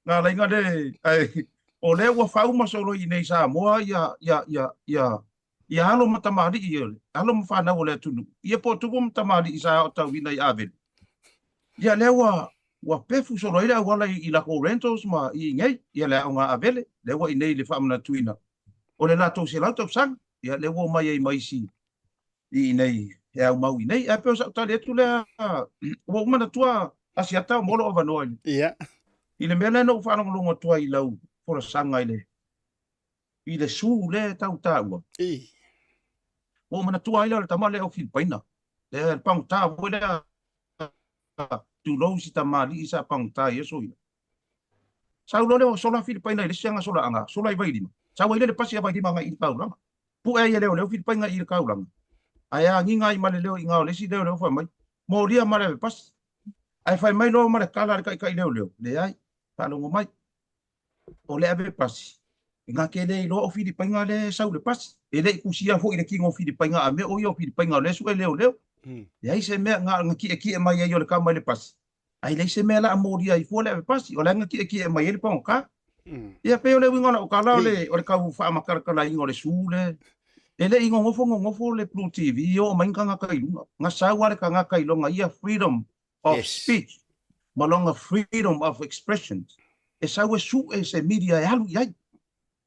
na ala ai ona le, ae o lea ua fau ma soloi i inei i Samoa ia, ia, ia, ia, ia alo ma tamalii, alo ma fanau o le atunuu, ia po o tupu ma tamalii sa aotauina i Avele. Ia lea ua ua pefu solo ai le auala i, i lakou rentals ma i inei, ia le aoga Avele, lea ua inei i le faamanatuina o le latou 100 tausaga, ia lea ua omai ai ma isi i inei e aumau i inei. Ae pei o sau tali atu lea, ua ou manatua Asiata mo lou avanoa i le, i le mea lea na ou faalogologo atu ai i lau folasaga i le i le su lea e tau taua. Ua ou manatua ai lea o le tama lea o Filipaina, lea le pagota foi lea, tulou si tamalii sa pagota i aso ia. Sau loa lea ua sola Filipaina i le isi aga solaaga, sola i Vailima. Sau ai lea le pasi a Vailima agai i le taulaga. Pu'e ai e leoleo Filipaina i le taulaga. Ae agiga ai ma le leo i ina o le isi leoleo fai mai, Molia ma le ave pasi. Ae fai mai loa ma le tala a le taitai leoleo, Leai, faalogo mai. O le ave pasi, na te le iloa o Filipaina lea e sau i le pasi. E le i tusia foi i le tino o Filipaina a mea o ia o Filipaina o lea e sue leoleo. Leai se mea na na tietie mai ai o le tama i le pasi, ae leai se mea la a molia ai fua le ave pasi, o la e na tietie mai ai le pagota. Ia pei o le uiga o lau tala o le o le tau faamatalatalaina o le su le e le i nonofo nonofo le Blue TV e oo mai ni tagata i luga. Na sau lava le tagata i lona ia freedom of speech ma lona freedom of expression e sau e suʻe se media e alu i ai.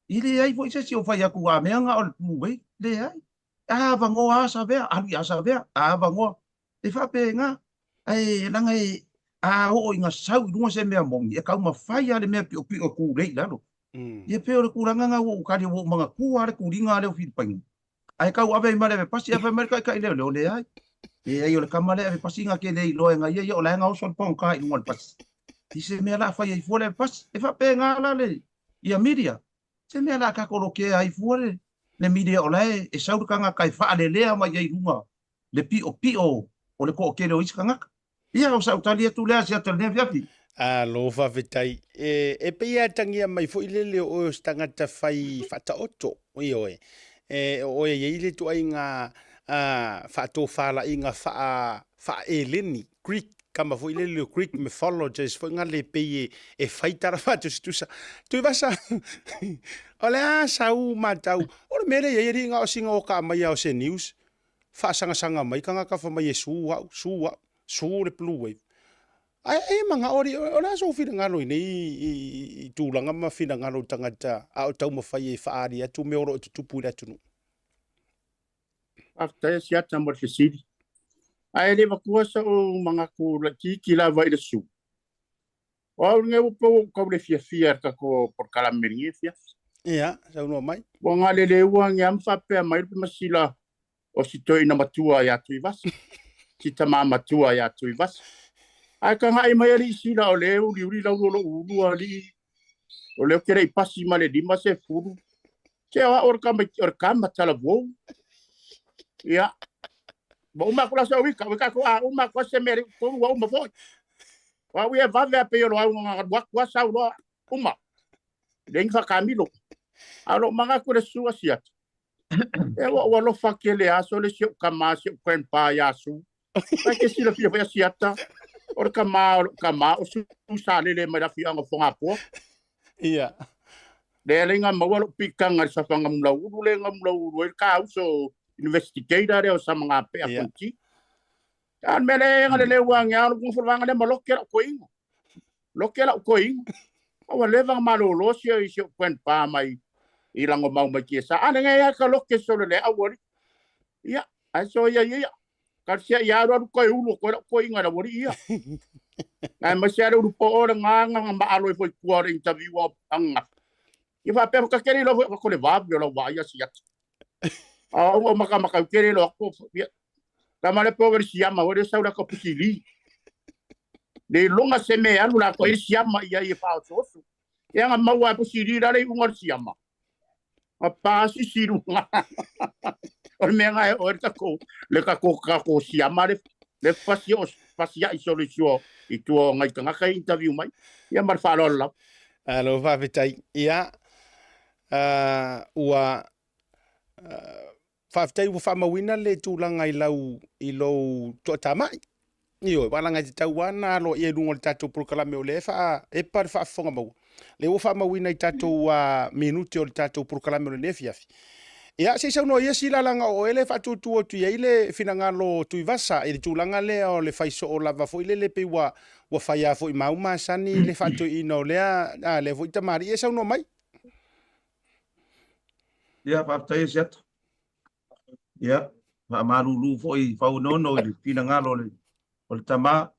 E leai foi se isi o fai atu a mea na o le Blue Wave, leai. A avanoa a Savea, alu ia Savea, a avanoa. E faapena, ae leaga e a oo ina sau i luga se mea moni, e taumafai lava le mea piopio e tulei i lalo. Ia pei o le tulaga lena ua ou tali, ua ou manatua lava le tuliga lea o Filipaina. Ae tau ave ai ma le ave pasi, ae fai mai le taitai leoleo, leai. Leai, o le tama lea e ave pasi na te le iloa e na ia, ia o la e gaoso le pagota i luga o le pasi. I se mea la a fai ai fua le ave pasi. E faapena la le, ia media. Se mea la a tatou lokea ai fua le, le media o la e, e sau le tagata e faalelea mai ai i luga le piopio o le toatele o isi tagata. Ia, o sau tali atu lea Asiata i lenei afiafi. Alo, faafetai. E, e pei e atagia mai foi lele o oe o se tagata fai faataoto, ioe. E, o oe e i ai le ituaiga a, faatofalaiga faa, faa-Eleni, Greek, kama foi lele o Greek mythologist foi nga le pei e, e fai tala faatusatusa. Tuivasa, o le a sau matau, o le mea lea e i ai alii na o sina o ka mai a o se news, faasagasagaga mai tagata fai mai e su au, su au, su le blue wave. Ae ai e manao alii, o le a sou finagalo i nei tulaga ma finagalo o tagata a o taumafai e faaali atu mea o lo o tutupu i le atunuu? Faafetai Asiata mo le fesili. Ae le avatua sou manatu laitiiti lava i le su. O au lenei ua pau ou tau le fiafia i le tatou polokalame i lenei afiafi. Ia, saunoa mai. Ua galeleua ane lava ma faapea mai le masila o si toeaina matua ia Tuivasa, si tama matua ia Tuivasa. Ae tagai mai alii sila o lea e uliuli lau o lou ulu alii, o lea ou te le i pasi ma le 50. Se o au o le tama, o le tama talavou. Ia, ua uma atu la sau ika, ua tatou a uma atu se mea le tonu ua uma foi. O au ia vave a pei o lo au nga alu atu a sau loa uma. Le ni whakamilo. A o lou manatu le sua siata. E ua ua alofa tele aso le si ou tama si ou grandpa ia Su. Ai ke silafia foi a siata o le tama o lou tama o Su sa lele mai le afioaga o Fogapoa. Ia. Lea le iga maua lou pikanga i le safaga mulaulu le gamulaulu ai le kauso investigator lea o Samagapea yeah. Fonti. A le mea lea ga le leu age a o le gofolovaga lea ma loke lau koiga. Loke lau koiga. A ua leva na malolo si si ou grandpa mai i Lagomau mai Tiasa. A le ngai a ka loke solo le au ali. Ia, ai so ia ia. Talosia ia alu alu toe ulu atu ai la'u toeaina i le aualii ia. Aemaise lava le ulu poo le gaga na maalo ai foi i tua o le interview ananafi. Ia faapea foi, ta te le iloa foi o le vave o lau vaai Asiata. A o ou matamata ou te le iloa atu, ia, tama le pe ove le siama foi lea sau le ata pusili. Le iloga se mea e alu latou ai le siama i ai e faaosooso. Ia na maua e pusili la le iuga o le siama. Na pasisi i luga. O le mea na e oe le tatou, le tatou, tatou siama le, le fasi o, fasiai solo i tua, i tua o nai tagata e interview mai. Ia ma le faaaloalo lava. Alo, faafetai. Ia, uh, ua uh, faafetai ua faamauina le tulaga i lau i lou toatamai. Ioe, aua leaga e tatau lava ona aloaia i luga o le tatou polokalame o lea e faaepa le faafofoga maua. Lea ua faamauina i tatou uh, minute o le tatou polokalame o lenei afiafi. Ia, se i saunoa ia Sila leaga o oe lea e faatutu atu i ai le finagalo o Tuivasa i le tulaga lea o le fai soo lava foi lele pei ua, ua fai lava foi ma au masani le faatoeaina o lea, a, lea foi tamalii. Ia saunoa mai. Ia, faafetai Asiata. Ia, faamalulu foi Faunono i le finagalo o le, o le tama.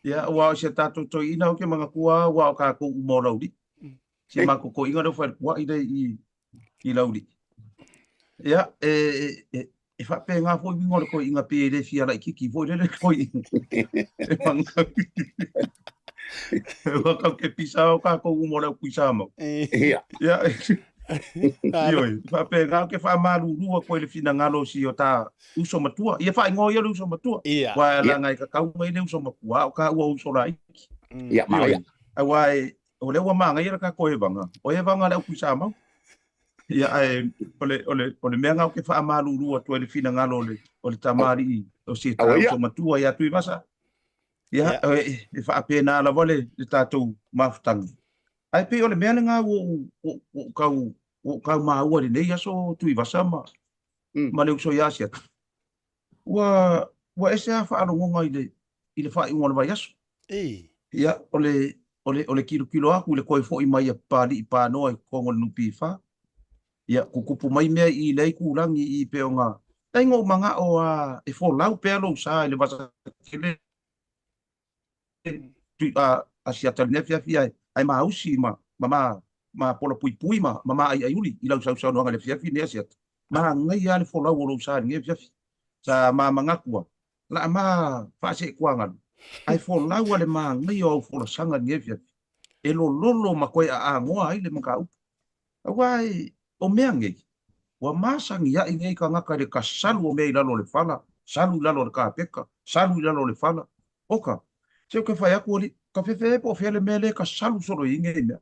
Ia, aua o si a tatou toeaina ou te manatua aua o tatou uma o Laulii. Si matou toeaina lea ua fai le puai lea i, i Laulii. Ia, e, e, e faapena foi uiga o le toeaina pei e le fia laitiiti foi lele le toeaina. E manaia. Ua tau ke pisa o tatou uma o le au Tuisamau. Ia. Ia, ioe, faapena ou te faamalulu atu ai i le finagalo o si o ta uso matua. Ia faaigoa ia le uso matua. Ia. Aua leaga e kakau mai le uso matua, a o taua uso laiti. Ia, manaia. Ioe, aua e, o lea ua manaia le tatou evaga, o evaga a le au Tuisamau. Ia, ae o le, o le, o le mea lena ou te faamalulu atu ai i le finagalo o le, o le tamalii o si ta uso matua ia Tuivasa. Ia, e, e faapena lava le, le tatou mafutaga. Ae pei o le mea lena ua ou, ua ou tau, ua ou tau maua i lenei aso Tuivasa ma, ma le uso ia Asiata. Ua, ua ese lava faalogoga i le, i le faaiuga o le vaiaso. Ei. Ia, o le, o le, o le tilotilo atu i le toe foi mai a Papalii Panoa i totonu o le NPF. Ia, tutupu mai mea i lea itulagi i pei ona, leai na ou manao lava e folau pea lou sa i le vasa tele Asiata i lenei afiafi ae, ae mausi ma, ma, ma, ma polapuipui ma, ma maaiaiuli i lau sausaunoaga i le afiafi lenei Asiata. Manaia lava le folau o lou sa i lenei afiafi. Sa ma manatu lava, o le a ma faaseetuagalu, ae folau lava le manaia o au folasaga i lenei afiafi, e lololo ma toe aagoa ai le mataupu. Aua o mea nei, ua masani ai nei tagata i le salu o mea i lalo o le fala, salu i lalo o le kapeta, salu i lalo o le fala. Oka, se ou te fai atu alii, ka fefe po o fea le mea lea e salu solo i ai nei mea.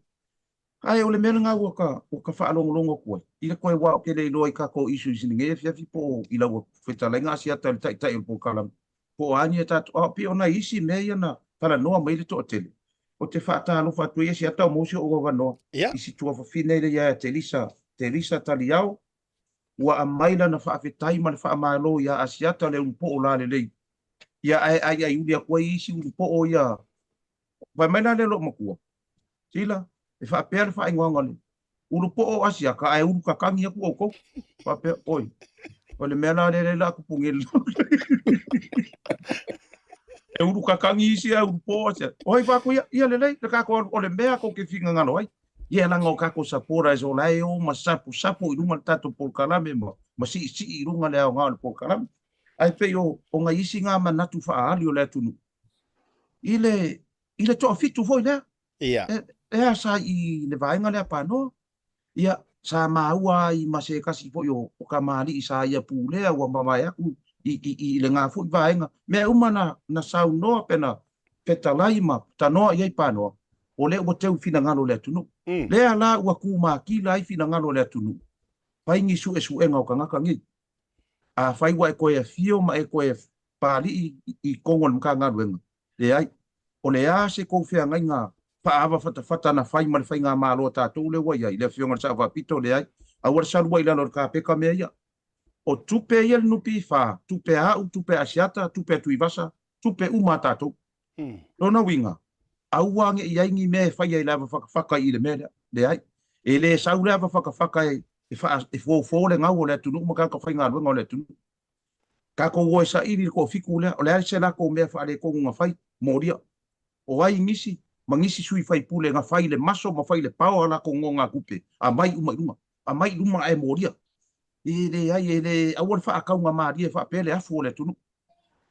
Ae o le mea lena ua ka, ua ka faalogologo atu ai, i le toe aua ou te le iloa i tatou issues i lenei afiafi po o i lau fetalaiga Asiata i le Taitai o le polokalame, po o a ni a tatou, a pei o nai isi mea ia na talanoa mai le toatele, ou te faatalofa atu ai Asiata o maua si ou avanoa i si tuafafine lea ia Telisa, Telisa Taliao, ua aumai lana faafetai ma le faamalo ia Asiata le ulupoo lalelei, ia ae aiaiuli atu ai isi ulupoo ia. Fai mai la lea lou matua, Sila, e faapea le faaigoaga o le ulupoo o Asiata ae ulu kakagi atu outou. Faapea, oi, o le mea la lea lea la tupu nei. E ulu kakagi isi ae ulupoo Asiata. Oi, fai atu ia, ia lelei, le tatou alu, o le mea tou te finagalo ai. Ia leaga o tatou supporters o la e o ma sapusapu i luga le tatou polokalame ma, ma siisii i luga le aoga o le polokalame. Ae pei o, o nai isi ngā manatu faaali o le atunuu i le, i le toafitu foi lea. Ia. E, e a sa i le vaega lea Panoa. Ia, sa maua ai ma se tasi foi o, o kamali'i sa ia pulea ua mavae atu i, i, i lena foi vaega. Mea uma na, na saunoa pe na fetalai ma tanoa i ai Panoa, o lea ua teu i finagalo o le atunuu. Lea la ua kūmakila ai finagalo o le atunuu, fai ni suesuega o tagata nei. Afai ua e toe afio ma e toe Papalii i totonu o le Matagaluega, leai. O le a se tou feagaiga faaava fatafata na fai ma le faigamalo a tatou lea ua i ai, le Afioga i le Sao Faapito, leai. Aua le salu ai i lalo o le kapeta mea ia. O tupe ia le NPF, tupe a au, tupe a Asiata, tupe a Tuivasa, tupe uma a tatou. Lona uiga, aua ne i ai ni mea e faia i le ava fatafata i le mea lea. Leai. E le sau le ava fatafata e, e, faa, e fofo le gau o le atunuu ma tagata faigaluega o le atunuu. Tatou o e saili i le toafitu lea, o le a se latou mea faaletonu na fai? Molia. O ai nisi ma nisi sui faipule na fai i le maso ma fai i le pao a latou nonogatupe? Aumai uma i luma. Aumai i luma ae molia. E leai, e le, aua le faataugamalie faapea le afu o le atunuu.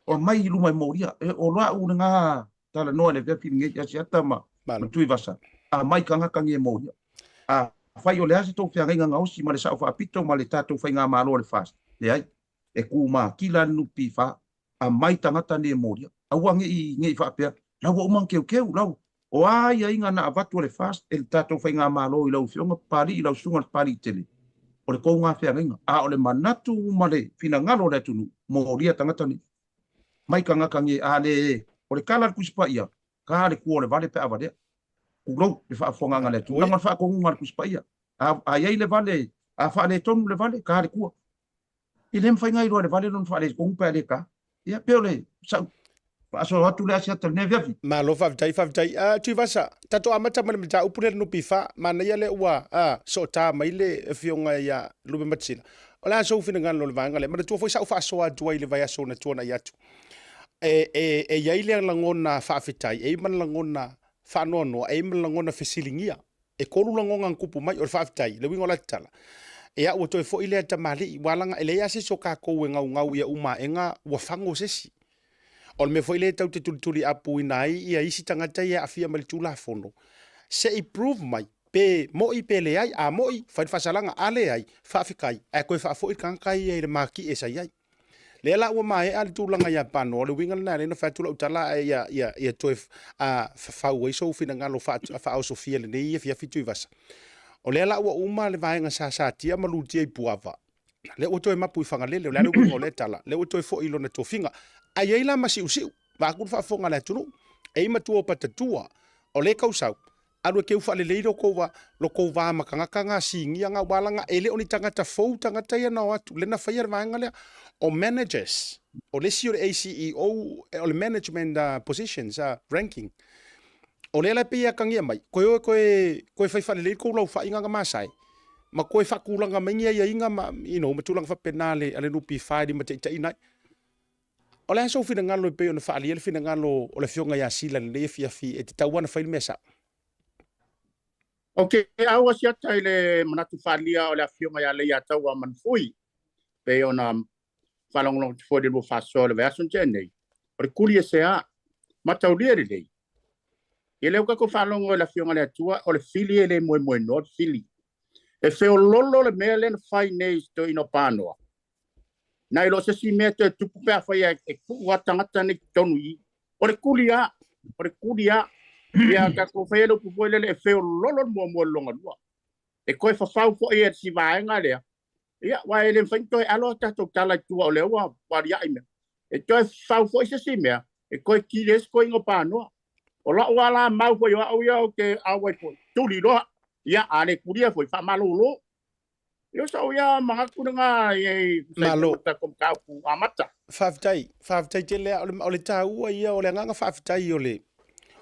Aumai i luma e molia. E, o la'u lena talanoa i le afiafi lenei, Asiata ma, ma Tuivasa, aumai tagata nei e molia. Afai o le a se tou feagaiga gaosi ma le Sao Faapito ma le tatou Faigamalo a le FAST, leai. E ku matila le NPF, aumai tagata nei e molia. Aua ne i, ne i faapea, la ua uma ona teuteu, la ua. O a aiaiga na avatu e le FAST e le tatou Faigamalo i lau Afioga Papalii, lau Susuga i le Papaliitele, o le tou na feagaiga. A o le manatu ma le finagalo o le atunuu, molia tagata nei. Mai tagata nei, a le, o le tala a le Tusi Paia, ta le tua o le vale pe a valea. Tulou le faafofogaaga a le atunuu. Leaga o le faatonuga a le Tusi Paia, a, a i ai le vale, a faaletonu le vale, ta le tua. E le mafai ona iloa e le vale lona faaletonu pe a le ta. Ia, pei o le sau faasoa atu lea Asiata i lenei afiafi. Malo faafetai, faafetai. Tuivasa, tatou amata ma le mataupu lea i le NPF. Manaia lea ua soota mai le Afioga ia Lupematasila. O le a sou finagalo i le vaega lea? Manatua foi sa ou faasoa atu ai i le vaiaso na tuanai atu. E, e, e i ai le lagona faafetai, e i ai ma le lagona faanoanoa, e i ai ma le lagona fesiligia. E kolu lagoga na tupu mai, o le faafetai, le uiga o la tatala. Ia, ua toe foi lea tamalii, ua laga, e leai lava se isi o tatou e gaugau ia uma aega ua fago se isi. O le mea foi lea e tau te tulituliapuina ai ia isi tagata ia e aafia mai le Tulafono, se i prove mai pe mo'i pe leai. A mo'i, fai le faasalaga, a leai, faafetai, ae toe faafoi le tagata ia i le makie sa i ai. Lea la ua maea le tulaga ia Panoa, o le uiga lena e ala ai ona fai atu lau tala ae ia, ia, ia toe fafau ai sou finagalo faaosofia lenei afiafi Tuivasa. O lea la ua uma le vaega sa satia ma lutia i Puava, lea ua toe mapu i Fagalele, o le a le uiga o lea tala, lea ua toe foi i lona tofiga. Ae i ai la ma siusiu, vaeatu le faafofoga a le atunuu, e i ai matua o Patatua, o lea e tausau, Alu e keu faalelei lo kou va, lo kou va ma tagata ga sinia ga ua laga e le o ni tagata fou tagata ia na o atu le na faia le vaega lea o managers o le isi o le ACEO o le management positions ranking o lea la e pei e atagia mai koe o e koe koe fai faalelei kou laufaiga ga masae ma koe faatulaga mai ni aiaiga ma you know ma tulaga faapena a le a le NPF e limataitaiina ai. O le a sou finagalo e pei ona faaalia le finagalo o le Afioga ia Sila i lenei afiafi e tatau lava ona fai le mea sao? Ou te au asiata i le manatu faaalia o le Afioga ia Leiataua Manufui, pei ona faalogologo atu foi i le lua faasoa i le vaiaso na tea nei, o le kuli e sea, mataulia lelei. Ia lea ua tatou faalogo i le Afioga i le Atua, o le fili e le moemoenoa le fili. E feololo le mea lea na fai nei i se toeaina o Panoa, Nai lo se isi mea toe tupu pe afai e tuu a tagata nei i totonu i i. O le kuli lava, o le kuli lava. Ia tatou faia le upu foi lele e feololo le muamua i le longalua. E toe fafau foi e si vaega lea, ia, aua e le mafai ona toe alo a tatou tala i tua o lea ua aliae mea. E toe fafau foi se isi mea, e toe kili ai se toeaina o Panoa. O lau lava la mau foi o au ia ou te auai foi, tuli loa. Ia, a le tulia foi, faamalolo. Ia sau ia manatu lena i Malo. tatou mataupu amata. Faafetai, faafetai tele. O le, o le taua ia, o le agaga faafetai o le,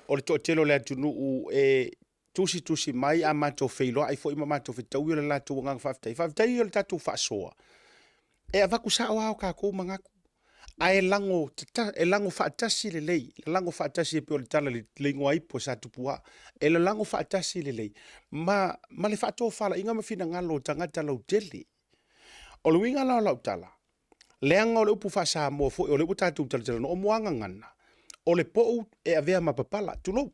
o le toatele o le atunuu e tusitusi mai a matou feiloai foi ma matou fetaui o le latou agaga faafetai. Faafetai o le tatou faasoa. E avatu sao lava o tatou manatu. Ae lago, e lago faatasi lelei, lalago faatasi e pei o le tala i le igoa ipu a Sa Tupua. E lalago faatasi lelei ma, ma le faatofalaiga ma finagalo o tagata lautele. O le uiga la o lau tala, leaga o le upu faa-Samoa foi o lea ua tatou talatalanoa, o muagagana, o le pou e avea ma papala, tulou.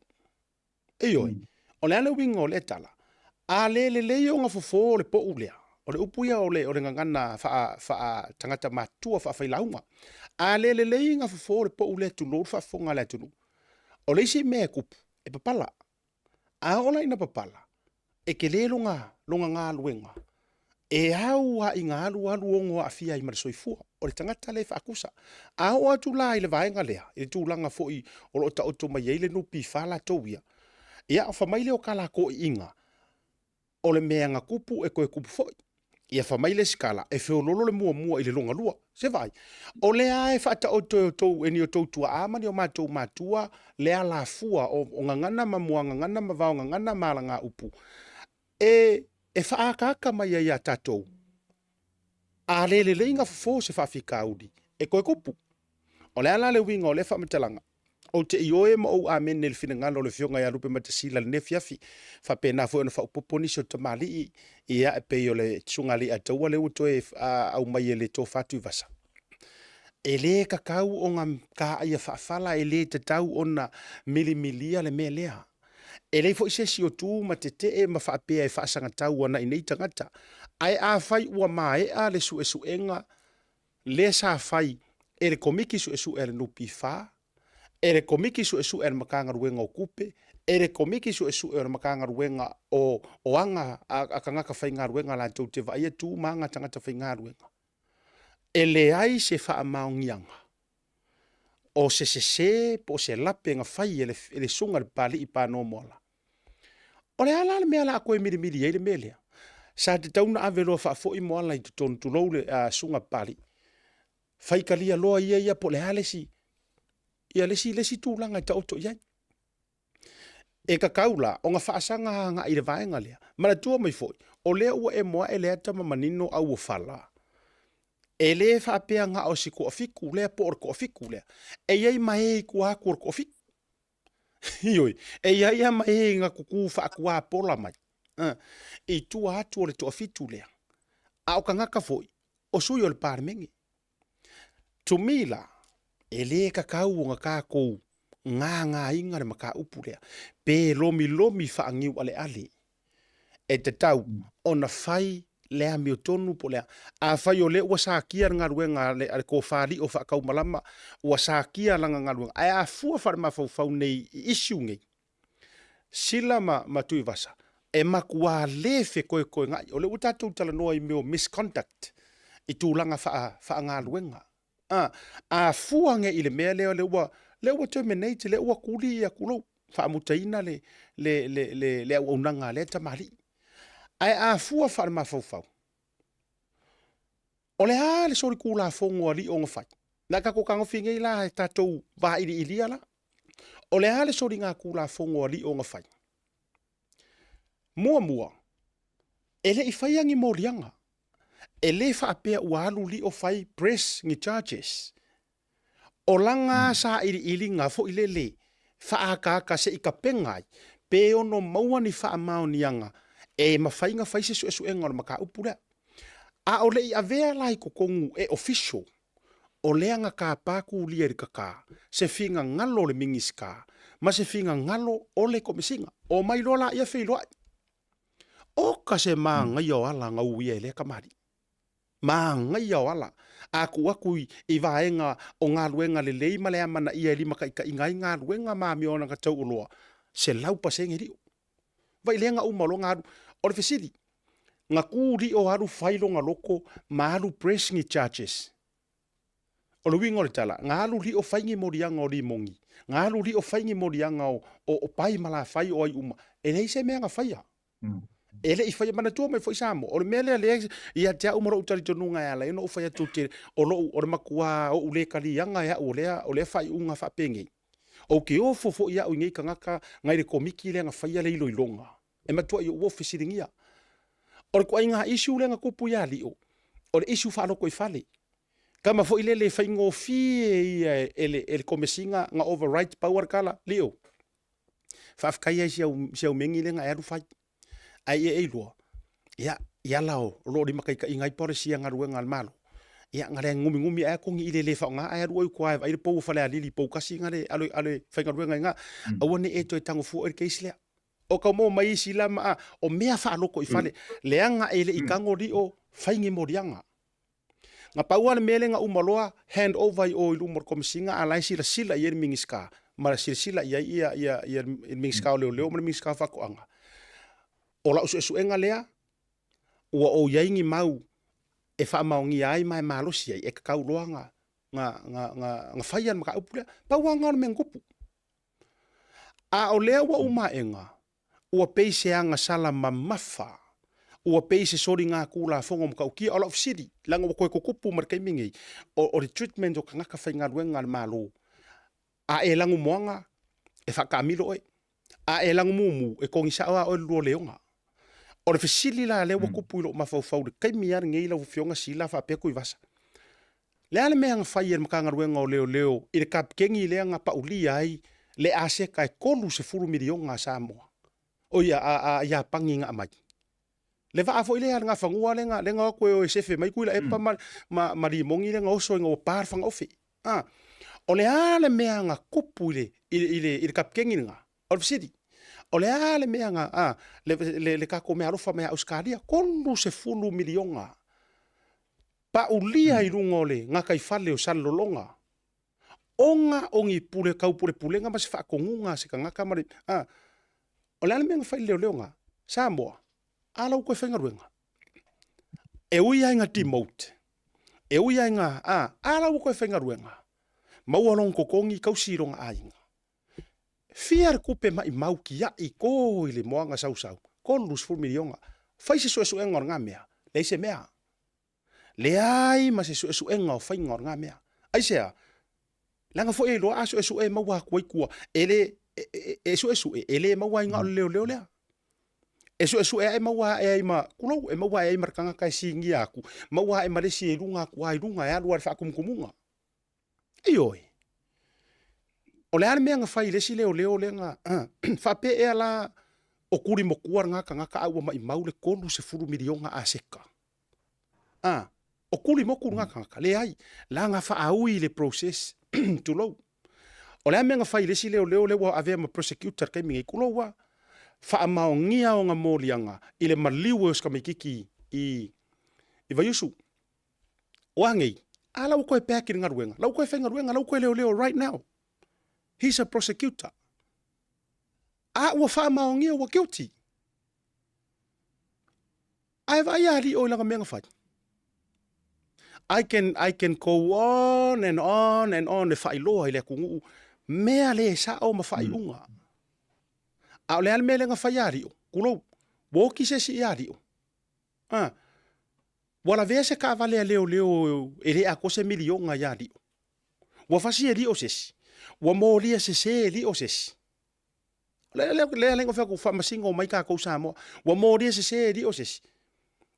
Ioe. O le a le uiga o lea tala? A le lelei ona fofo o le pou lea, o le upu ia o le, o le gagana faa, faa tagata matutua faafailauga. A le lelei ona fofo o le pou lea tulou le faafofoga a le atunuu, o le isi mea e kupu, e papala. A oo la ina papala, e tele lona, lona galuega e au lava ina alualu ono aafia ai ma le soifua o le tagata lea e faatusa. A oo atu la i le vaega lea, i le tulaga foi o lo o taoto mai ai le NPF latou ia, ia fai mai lea o kalatoiiga, o le mea na tupu e toe tupu foi. Ia fai mai le isi tala, e feololo le muamua i le longalua. Se vaai, o lea lava e faataoto e outou, e ni outou tuaa ma ni o matou matua le alafua o, o gagana ma muagagana ma vaogagana ma alagaupu e, e faaakaaka mai ai ia tatou. A le lelei na fofo se faafitauli, E toe tupu. O le a la le uiga o lea faamatalaga? Ou te ioe ma ou amene i le finagalo o le Afioga ia Lupematasila i lenei afiafi. Faapena foi ona faaopoopo nisi o tamalii, ia, e pei o le Susuga a Leiataua lea ua toe aumai e le Tofa Tuivasa. E le tatau ona taaia faafala, e le tatau ona milimilia le mea lea. E leai foi se isi o tu ma tetee ma faapea e faasagatau agai nei tagata. Ae afai ua maea le suesuega lea sa fai e le Komiti Suesue a le NPF, e le Komiti Suesue a le Matagaluega o Tupe, e le Komiti Suesue o le Matagaluega o o Aga a Tagata Faigaluega latou te vaaia tu ma aga a tagata faigaluega, e leai se faamaoniaga o se sese po o se lape na fai e le, e le susuga i le Papalii Panoa Moala. O le a la le mea o le a toe milimili ai le mea lea? Sa tatau ona ave loa faafoi Moala i totonu, tulou le uh, susuga Papalii. Faitalia loa ia ia po o le a le isi, ia le isi, le isi tulaga e taoto i ai. E tatau la ona faasaga agai i le vaega lea. Manatua mai foi, o lea ua e moae le ata ma manino auofala, e le faapea na o se toafitu lea po o le toafitu lea. E i ai ma e i tua atu o le toafitu. Ioe, e i ai lava ma e na tutu faatuapola mai i tua atu o le toafitu lea. A o tagata foi, o sui o le Palemene. To me la, e le tatau ona tatou gagāina le mataupu lea, pe lomilomi faaniualeale. E tatau ona fai le amiotonu po o le a. Afai o lea ua satia le galuega a le, a le tofa lio faataumalama, ua satia lana galuega, ae a fua faale-mafaufau nei i issue nei, Sila ma, ma Tuivasa, e matua le fekoekoega'i. O lea ua tatou talanoa i mea o misconduct i tulaga faa, faagaluega. A, a fua nei i le mea lea, lea ua, lea ua terminate, lea ua tuli ia tulou, faamutaina le, le, le, le, le auaunaga a lea tamalii. Ae a fua faale-mafaufau, o le a le solitulafono a Lio na fai? Na tatou tagofi nei la e tatou vailiilia la. O le a le soligatulafono a Lio na fai? Muamua, e le i faia ni moliaga. E le faapea ua alu Lio fai press ni charges. O lana sailiiliga foi lele faaataata se i tapena ai, pe ono maua ni faamaoniaga e mafai ona fai se suesuega o le mataupu lea. A o le i avea la i totonu e official, o lea na tapa kūlia i le kaka se finagalo o le Minisita ma se finagalo o le Komesina. Omai loa laia feiloai. Oka se manaia o ala na uia e lea tamalii. Manaia o ala. A tuu atu i, i vaega o galuega lelei ma le amanaia e limataitaiina ai galuega ma amioga taualoa, 100% lio. Vai lea na uma loa na alu. O le fesili, na tu lio alu fai lona loto ma alu press ni charges. O le uiga o le tala, na alu lio fai ni moliaga o limoni, na alu lio fai ni moliaga o, o, o pai ma lafai o ai uma. E leai se mea na faia. E le i faia, manatua mai foi Samoa, o le mea lea lea ia te au ma lou talitonuga e ala ai ona ou fai atu te, o lou, o le matua ou le taliaga e au o lea, o lea faaiuga faapenei. Ou te ofo foi au i nei tagata nai le komiti lea na faia le iloiloga. E matuai ou ofo fesiligia. O le ituaiga issue lea na tupu ia Lio, o le issue faalotoifale. Tama foi lele e faigofie ia e le, e le komesina na overwrite pau a le tala, Lio, faafetai ai si au, si au megi lea na e alu fai. Ae ia e iloa, ia, i ala o lo o limataitaiina ai policy a galuega a le Malo, ia, na le gumigumi ae atu ni ile le faaaoga ae alu ai tua e vaai le pou o Falealili pou tasi na le alo alo faigaluega i ina. Aua ne i e toe tago fua oe i le case lea. O tau maua mai isi la ma o mea faaloto i fale, leaga e le i tago lio fai ni moliaga. Na pau lava le mea lea na uma loa hand over i o i luma o le Komesina a la e silasila i ai le Minisita ma silasila i ai ia, ia, ia le Minisita o Leoleo ma le Minisita o Faatoaga. O lau suesuega lea, ua ou i ai ni mau e faamaonia ai ma e malosi ai, e tatau loa na, na, na, na, na faia le mataupu lea. Pau lava lena o le mea na tupu. A o lea ua uma aega, ua pei se agasala mamafa, ua pei se soligatulafono matautia. O lau fesili, leaga ua toe tutupu ma le taimi lenei, o, o le treatment o tagata faigaluega a le Malo, a e lanumoana, e faataamilo oe. A e lanumumu, e togi sao lava oe le lua leoga. O le fesili la lea ua tupu i lou mafaufau i le taimi lava lenei lau Afioga Sila faapea Tuivasa. Le a le mea na fai e le Matagaluega o Leoleo i le kapikeni lea na paulia ai le aseta e 30 miliona a Samoa, oi a, a, a Iapani na aumai? Le vaa foi lea a le Gafanua lea na, lea na o atu e o e sefe mai Tuilaepa ma, ma, ma Limoni lea na oso ina ua pa le fagaofe. A, o le a le mea na tupu i le, i le, i le, i le kapikeni lena? O le fesili, o le a le mea na, a, le, le, le tatou meaalofa mai a Ausetalia, 30 miliona paulia i luga o le gataifale o Salelologa, ona o ni pule taupulepulega ma se faatonuga a se tagata ma le, a, o le a le mea na fai i le leoleo na? Samoa, a la ua toe faigaluega. E ui lava ina demote, e ui lava ina, a, a la ua toe faigaluega. Maua lona totogi, tausi i lona aiga. Fia le tupe maimau tiai to i le moana sausau? 30 miliona. Fai se suesuega o lena mea? Leai se mea. Leai ma se suesuega o faiga o lena mea. Aisea? Leaga foi e iloa a suesue e maua atu ai tua, e le, e, e suesue, e le maua ai na o le leoleo lea. E suesue ae maua ae ai ma, tulou, e maua ae ai ma le tagata e sinia atu, maua ae ma le isi e i luga atu lava i luga e alu lava i le faatumutumuga. Ioe. O le a le mea na fai i le isi leoleo lea na faapea ea la o Kulimotua lena tagata a ua maimau le 30 miliona aseta. A, o Kulimoku lena tagata? Leai, la na faaui i le process, tulou. O le a le mea na fai i le isi leoleo lea ua avea ma prosecutor i le taimi nei, tulou a. Faamaonia ona moliaga i le maliu e o si tamaititi i Vaiusu. O a nei? A la ua toe back i le galuega, la ua toe faigaluega, la ua toe leoleo right now. He's a prosecutor. A ua faamaonia ua guilty. Ae vaai a alii o i lana mea na fai. I can, I can go on and on and on e faailoa i le atunuu mea le sao ma faaiuga. A o le a le mea lea na fai a alii? Tulou, ua oti se isi ia alii. Ah, Ua lavea se taavale a leoleo e le atoa se miliona iā Lio. Ua fasi e Lio se isi. Ua molia sese e Lio se isi. Lea, lea, lea lea fai atu, faamasino mai tatou Samoa. Ua molia sese e Lio se isi.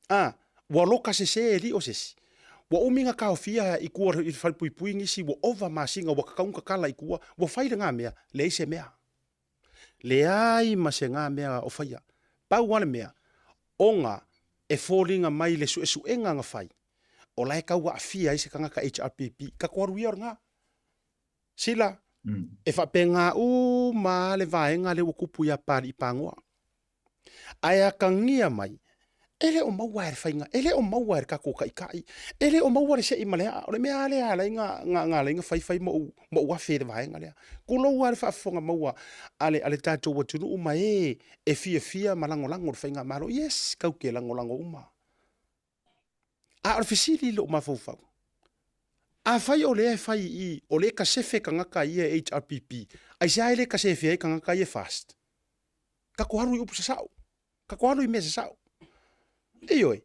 A, ua loka sese e Lio se isi. Ua umi na taofia i tua i le falepuipui nisi, ua ova masina, ua tatau ona tatala i tua. Ua fai lena mea, leai se mea. Leai ma se ga mea o faia. Pau lava le mea, ona e foliga mai le suesuega na fai, o la e tau aafia ai se tagata HRPP, ka toalu ia o lena. Sila, e faapena uma lava le vaega lea ua tupu ia Papalii Pagoa. Ae atagia mai, e le o maua e le faiga, e le o maua e le tatou taitai, e le o maua le sei ma le aa. O le mea lava lea e ala ai ona faifai ma ou afe i le vaega lea. Tulou lava le faafofoga maua a le, a le tatou atunuu ma e e fiafia ma lagolago le faigamalo. Yes, tatou te lagolago uma. A o le fesili i lou mafaufau, afai o lea e fai i i, o lea e kasefe tagata ia e HRPP, aisea e le kasefe ai tagata ia e FAST? Tatou alu i upu sasao. Tatou alu i mea sasao. Ioe.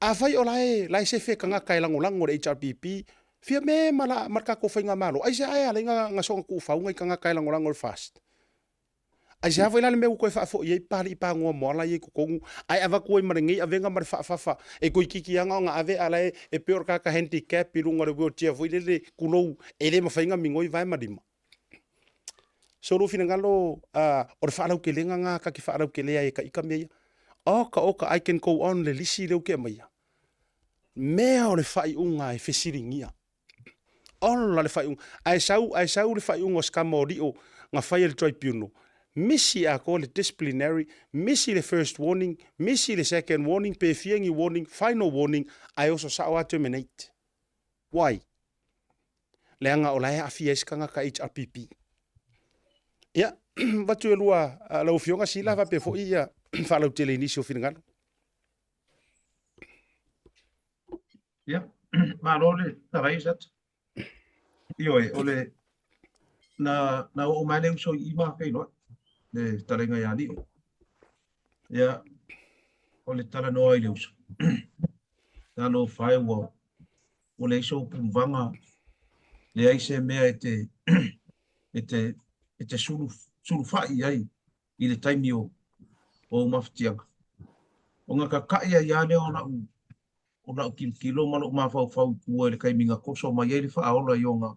Afai o la e, la e sefe tagata e lagolago le HRPP, fia me ma la, ma le tatou faigamalo, aisea e ala ai na, na soona tuufau nai tagata e lagolago le FAST? Aisea foi la le mea ua toe faafoi ai Papalii Pagoa Moala ia i totonu, ae avatu ai ma lenei avega ma le faafafa e toeitiiti lava na ona ave a o la e pei o le tagata handicap i luga o le wheelchair foi lele, tulou, e le mafai ona migoi vae ma lima. So lou finagalo, o le faalautelega lena ta te faalautelea ai e taita mea ia. Oka oka, I can go on le lisi lea ou te aumaia. Mea o le faaiuga e fesiligia. Ola le faaiuga. Ae sau, ae sau le faaiuga o se tama o Lio na fai e le tribunal. Misi atoa le disciplinary, misi le first warning, misi le second warning, pe fia ni warning, final warning, ae oso sao lava terminate. Why? Leaga o la e aafia ai se tagata HRPP. Ia, avatu e lua lau Afioga Sila faapea foi ia faalautele i nisi o finagalo. Ia, malo le talai Sata. Ioe, o le na na oo mai le uso i ma feiloai le talaiga ia Lio. Ia, o le talanoa i le uso. Talofa e ua ua leai sou puluvaga, leai se mea e te e te e te sulu sulufai ai i le taimi o o ou mafatiaga. Ona kakaʻi ai lava lea o lau o la'u tilotilo ma lo'u mafaufau i tua i le taimi na toso mai ai le Faaola i ona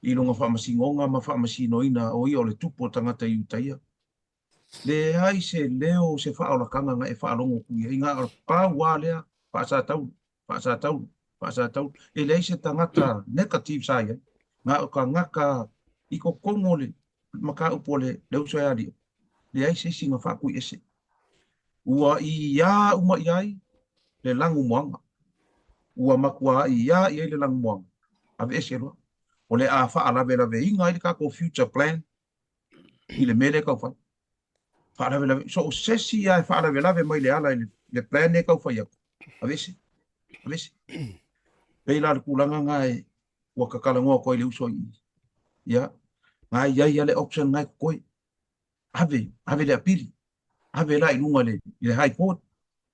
i lona faamasinoga ma faamasinoina o ia o le tupu o tagata i uta ia. Leai se leo o se faaolataga na e faalogo atu i ai, na o le pau lava lea, Faasataulu, Faasataulu, Faasataulu. E leai se tagata negative sa i ai, na o tagata i totonu o le mataupu a le uso ia Lio, leai se isi na faatuiese. Ua iā uma i ai le lanumoana. Ua matua iā i ai le lanumoana. Aveese loa. O le a faalavelaveina ai le tatou future plan i le mea lea e tau fai. Faalavelave, so o se isi lava e faalavelave mai le ala i le plan lea e tau fai atu, aveese, aveese. Pei la o le tulaga lena e, ua tatalanoa atu ai i le uso i i. Ia, na i ai lava le option lena e totoe. Ave, ave le apili, ave la i luga i le, i le High Court,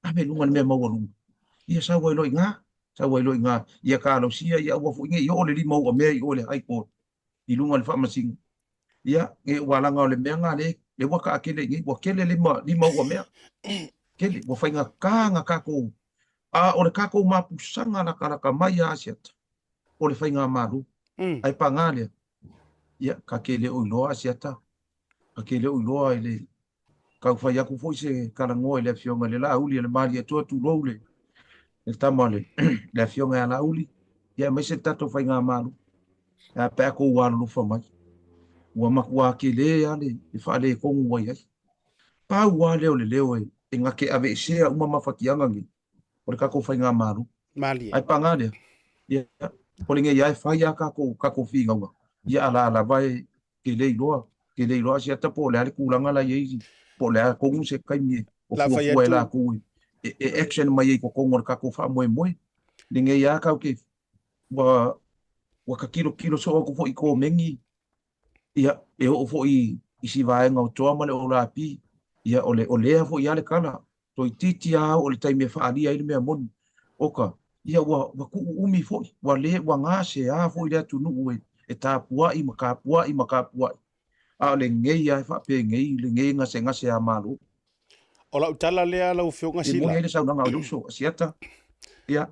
ave i luga i le mea maualuga. Ia sau ai loa i ina, sau ai loa i ina, ia talosia, ia aua foi ne i oo le lima o uamea i o i le High Court i luga o le faamasino. Ia, e ua laga o le mea lena le, le ua taatele i nei, ua tele lima, lima uamea. Tele, ua faigata na tatou, a o le tatou mapusaga latalata mai a Asiata, o le faigamalo. Ae paga lea, ia, ta te le o iloa Asiata, ta te le o iloa i le tau fai atu foi se talanoa i le afioga i le Laauli a le Malietoa, tulou le le tama o le le afioga ia Laauli, ia aemaise le tatou faigamalo. Ae a pe a tou alolofa mai, ua matua tele lava le le faaletonu ua i ai. Pau lava lea o le leo e e gate aveesea uma mafatiaga nei o le tatou faigamalo. Malie. Ae paga lea, ia, o lenei lava e fai lava tatou tatou finauga, ia a la lava e Ke le iloa, ke le iloa Asiata po o le a le tulaga la i ai, po o le a tonu se taimi o La fai fuafua e atu. latou e, e action mai ai i totonu o le tatou faamoemoe. Lenei lava tatou te, ua, ua ta tilotilo soo atu foi i komeni, ia, e oo foi i si vaega o Toa ma le Olapi, ia, o le, o lea foi lava le tala, Toeitiiti lava oo i le taimi e faaalia ai le mea moni. Oka, ia ua, ua tuuumi foi, ua le, ua gasea foi le atunuu e, e tapuai ma tapuai ma tapuai. A o lenei lava e faapenei lenei gasegase a Malo. O lau tala lea lau Afioga E moni Sila. ai le saunoaga a le uso a Siata. Ia.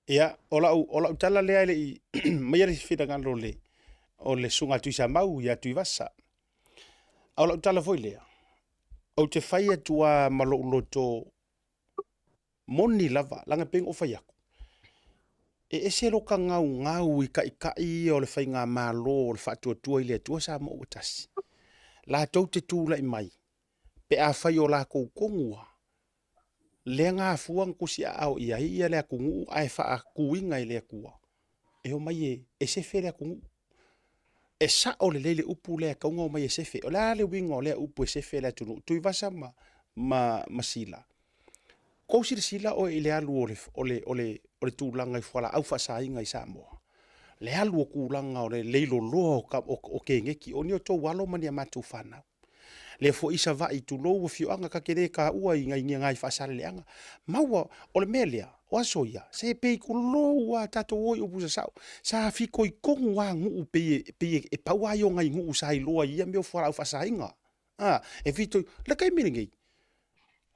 Ia, o lau, o lau tala lea e le i maia le finagalo o le, o le Susuga a Tuisamau ia Tuivasa. A o lau tala foi lea, ou te fai atu lava ma lou loto moni lava, leaga e pei ona ou fai atu, e ese lo ka gaugau i taitai ia o le faigamalo o le Faatuatua i le Atua Samoa ua Tasi, latou te tulai mai pe afai o latou tonu lava lea na afua na tusiaao i ai ia le atunuu ae faatuina e le Atua e omai e, e sefe le atunuu. E sao lelei le upu lea e tatau ona omai e sefe. O le a le uiga o lea upu e sefe le atunuu? Tuivasa ma, ma, ma Sila. Kou silasila oe i le alu o le, o le, o le, o le tulaga i fualaau faasaina i Samoa. Le alu o tulaga o le leiloloa o, o, o keneti, o ni o tou alo ma ni a matou fanau. Lea foi i Savaii, tulou afioaga ta te le taua i nai nai Faasaleleaga. Maua, o le mea lea, o aso ia, se pei tulou a tatou o i upu sasao, sa fitoitonu a nuu pei e, pei e, e pau a ia o nai nuu sa iloa i ia mea o fualaau faasaina. A, e fitoi, le taimi lenei,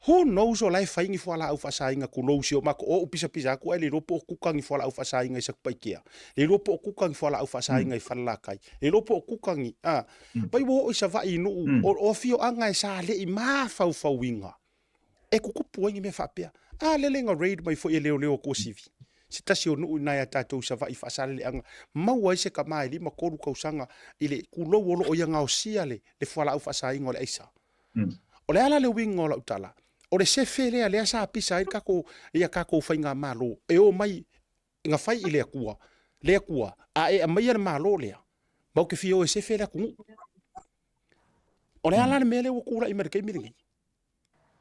Who knows o la e fai ni fualaau faasaina tulou si o matou o ou pisapisa atu ae le iloa po o kuka ni fualaau faasaina i Satupaitea. Le iloa po o kuka ni fualaau faasaina i Falelatai. Le iloa po o kuka ni a pai ua oo i Savaii i nuu o, o afioaga e sa le i mafaufauina e tutupu ai ni mea faapea. A lele na raid mai foi e leoleo a Tuasivi se tasi o nuu i ina ia tatou i Savaii i Faasaleleaga maua ai se tama e 53 tausaga i le tulou o lo o ia gaosia le, le fualaau faasaina o le aisa. O le a la le uiga o lau tala? O le sefe lea, lea sa pisa ai le tatou, ia tatou faigamalo e omai na fai i le Atua, le Atua, a e aumaia le Malo lea, matou te fia o e sefe le atunuu. O le a la le mea lea ua tulai mai i le taimi lenei?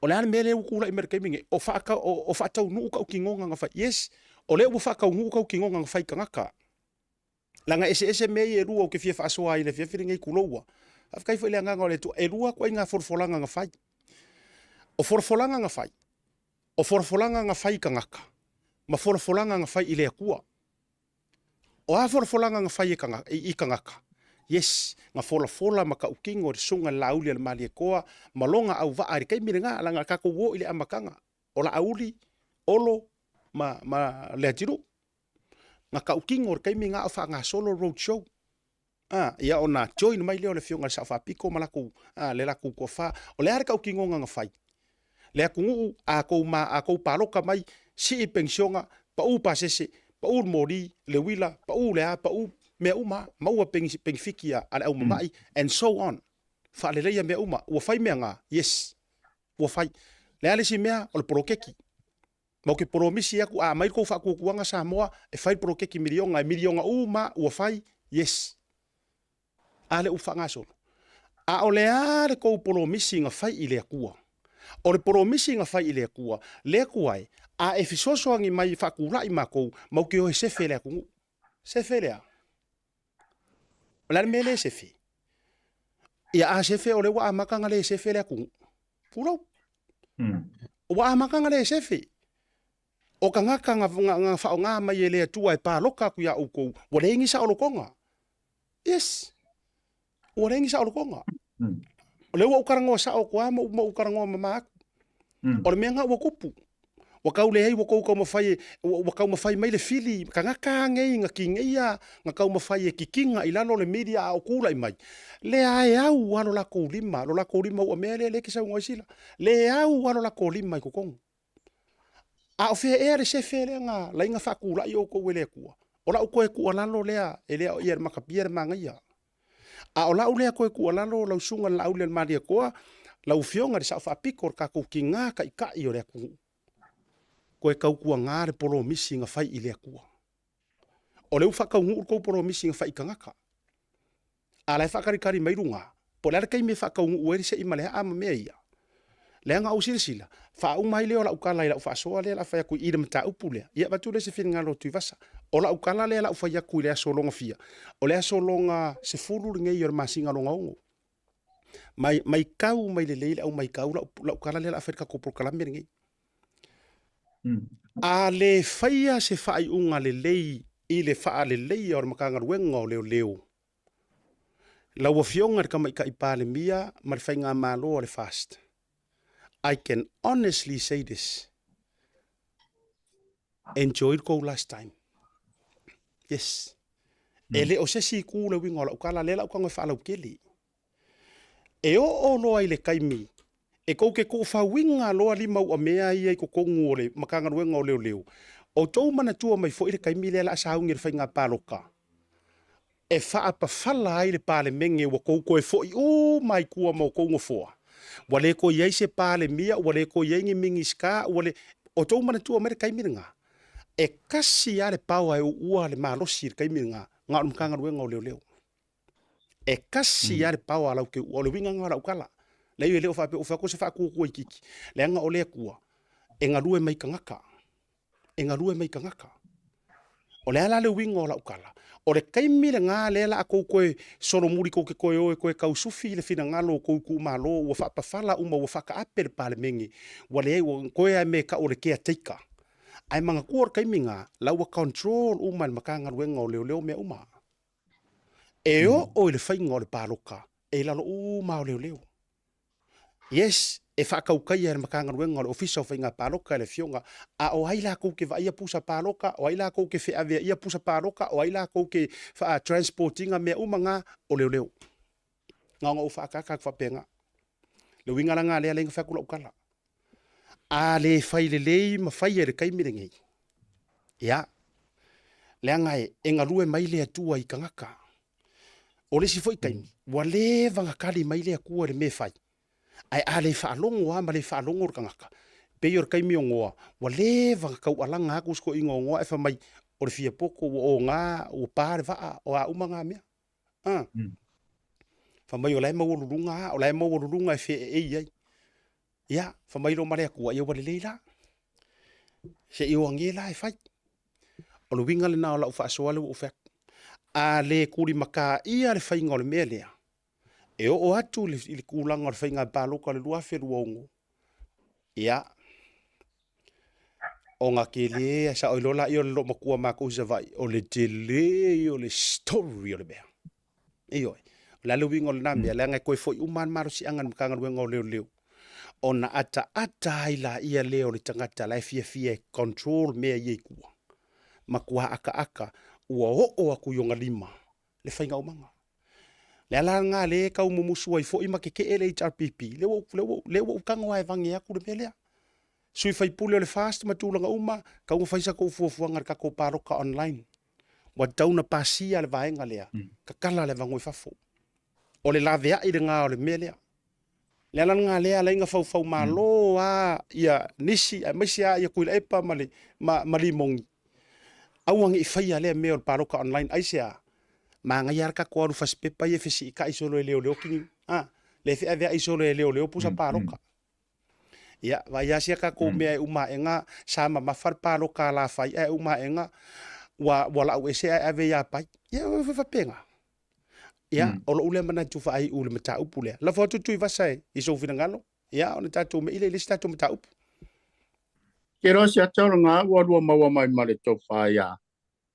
O le a le mea lea ua tulai mai i le taimi lenei? O, faata, o, o faataunuu tautinoga na fai. Yes, o lea ua faataunuu tautinoga na fai i tagata. Leaga e eseese mea ia e lua ou te fia faasoa ai i le afiafi lenei tuloua. Faafetai foi i le agaga o le Atua, e lua ituaiga folafolaga na fai. O folafolaga na fai, o folafolaga na fai i tagata, ma folafolaga na fai i le Atua. O a folafolaga na fai e tagata, i tagata? Yes, na folafola ma tautino e le Susuga i le Laauli a le Malietoa ma lona auvaa i le taimi lena, leaga tatou o i le amataga o Laauli, Olo, ma, ma Leatinuu. Na tautino le taimi na o faagasolo road show. A, ia ona join mai lea o le afioga i le Sao Faapito ma latou, a, le latou toafa. O le a le tautinoga na fai? Le atunuu, a tou ma, a tou palota mai, sii penisiona, pau pasese, pau le moli, le uila, pau le a, pau mea uma, maua penifiti a, a le au mamai, and so on. Faaleleia mea uma. Ua fai mea na? Yes. Ua fai. Le a le isi mea? O le poloketi. Ma ou te polomisi atu, a aumai le tou faatuatuaga Samoa e fai le poloketi miliona, e miliona uma ua fai, yes. A lea ua faagasolo. A o le a le tou polomisi na fai i le Atua? O le polomisi na fai i le Atua, le Atua e, a e fesoasoani mai e faatulai matou, matou te o e sefe le atunuu. Sefe le a? O le a le mea lea e sefe? Ia a sefe o lea ua amata ona le sefe le atunuu. Pulou. Ua amata ona le sefe. O tagata na, na, na faaaoga mai e le Atua e paloka atu iā outou, ua leai ni saolotoga. Yes. Ua leai ni saolotoga. O lea ua ou talanoa sao atu lava ma ou, ma ou talanoa mama atu. O le mea lena ua tupu. Ua tau leai ua tou taumafai e, ua taumafai mai le fili tagata nei na tineia na taumafai e kikiga i lalo o le media a o tulai mai. Lea e au lava lo latou lima, lo latou lima ua mea lea lea e te saunoa ai Sila. Lea e au lava lo latou lima i totonu. A o fea ea le sefe lea na laina faatulai outou e le Atua? O lau toe tuualalo lea e le o ia le matapia le manaia. A o lau lea toe tuualalo lau susuga i le Laaulialemalietoa, lau Afioga i le Sao Faapito o le tatou tiga taitai o le atunuu, toe tautuaga le polomisi na fai i le Atua. O lea ua faataunuu le tou polomisi na fai i tagata. A la e faatalitali mai luga, po o le a le taimi e faataunuu ai le sei ma le aa ma mea ia. Leaga ou silasila, faauma ai lea o lau tala i lau faasoa lea o le a fai atu i le mataupu lea, ia avatu lea se finagalo o Tuivasa. O lau tala lea o le a ou fai atu i le aso lona fia, o le aso lona 10 lenei o le masina lona 6. Mai, maitau mai lelei le au maitau lau, lau tala lea o le a fai i le tatou polokalame lenei. A le faia se faaiuga lelei i le faaleleia o le Matagaluega o Leoleo, lau Afioga i le Tamaitai Palemia ma le Faigamalo a le FAST, I can honestly say this, enjoy le tou last time. Yes. E le o se isi itu le uiga o lau tala, lea la ou tago e faalautele. E oo loa i le taimi e tou te tuufauina loa limauamea ia i totonu o le Matagaluega o Leoleo, outou manatua mai foi le taimi lea o le a sauni e le faiga palota e faapafala ai le Palemene ua tou toe foi uma i tua ma outou nofoa. Ua le toe i ai se Palemia, ua le toe i ai ni Minisita, ua le... Outou manatua mai le taimi lena, e tasi lava le power e uua le malosi i le taimi lena, na o le Matagaluega o Leoleo. E tasi lava le power a lau te uua, o le uiga lena o lau tala. Leai e le o faapea ua fai atu se faatuatua itiiti, leaga o le Atua e galue mai i tagata, e galue mai i tagata. O le a la le uiga o lau tala? O le taimi lena lea o le a tou toe solomuli tou te toe o e toe tausufi le finagalo o tou itumalo ua faapafala uma ua faataape le Palemene, ua leai ua toe lava mea e tau o le caretaker. Ae manatua o le taimi lena, la ua control uma e le Matagaluega o Leoleo mea uma. E oo i le faiga o le palota, e i lalo uma lava o leoleo. Yes, e faatautaia e le Matagaluega o le Ofisa o Faiga Palota e le Afioga, a o ai latou te vaaia pusa palota, o ai latou te feaveaia pusa palota, o ai latou te faa-transport ina mea uma na, o leoleo. Na ona ou faaataata atu faapena. Le uiga la lena lea na fai atu lau tala. A le fai lelei ma faia i le taimi lenei, ia, leaga e, e galue mai le Atua i tagata. O le isi foi taimi, ua leva ona tali mai le Atua i le mea e fai, ae a le faalogo lava ma le faalogo le tagata, pei o le taimi o Noa, ua leva ona taualaga atu si toeaina o Noa ae fai mai, o le fia poto ua oga, ua pa le vaa, o a uma na mea. A. Fai mai o la e maualuluga lava, o la e maualuluga e feeei ai. Ia, fai mai loa ma le Atua, ia ua lelei la, se i o age la e fai. O le uiga lena o lau faasoa lea ua ou fai atu. A le tulimataia le faiga o le mea lea, e oo atu i le tulaga o le faiga palota o le 2026, ia, ona tele, ae sao ai loa lea o le loomatua matou i Savaii, o le tele ia o le story o le mea. Ioe. O le a le uiga o lena mea, leaga e toe foi uma lava le malosiaga i le Matagaluega o Leoleo. Ona ataata ai laia lea o le tagata la e fiafia e control mea ia i tua. Matua akaaka ua oo atu i ona lima le faiga aumaga. Le ala lena lea e tau mumusu ai foi ma tetee le HRPP, lea ua, lea ua, lea ua ou tago lava e vage atu le mea lea. Sui faipule o le FAST ma tulaga uma, tau na fai sa tou fuafuaga i le tatou palota online. Ua tatau ona pasia le vaega lea, tatala le avanoa i fafo. O le laveai lena o le mea lea. Le ala lena lea ala ai na faufau malo a ia nisi aemaise a ia Tuilaepa ma le ma, ma Limoni. Aua ne i faia lea mea o le palota online aisea? Manaia le tatou alu fasipepa ia e fesiitai solo e leoleo kini, a, le feaveai solo e leoleo pusa palota. Ia, vaai lava sia tatou mea e uma aena sa mamafa le palota a Lafai ae uma aena ua, ua lau ese ae ave ia Pai. Ia, e faapena. Ia, o lou lea manatu faaiu i le mataupu lea. Lafo atu Tuivasa i sou finagalo, ia, ona tatou me'i lea i le isi tatou mataupu. Ke loa se ata o lena ua lua maua mai ma le tofa ia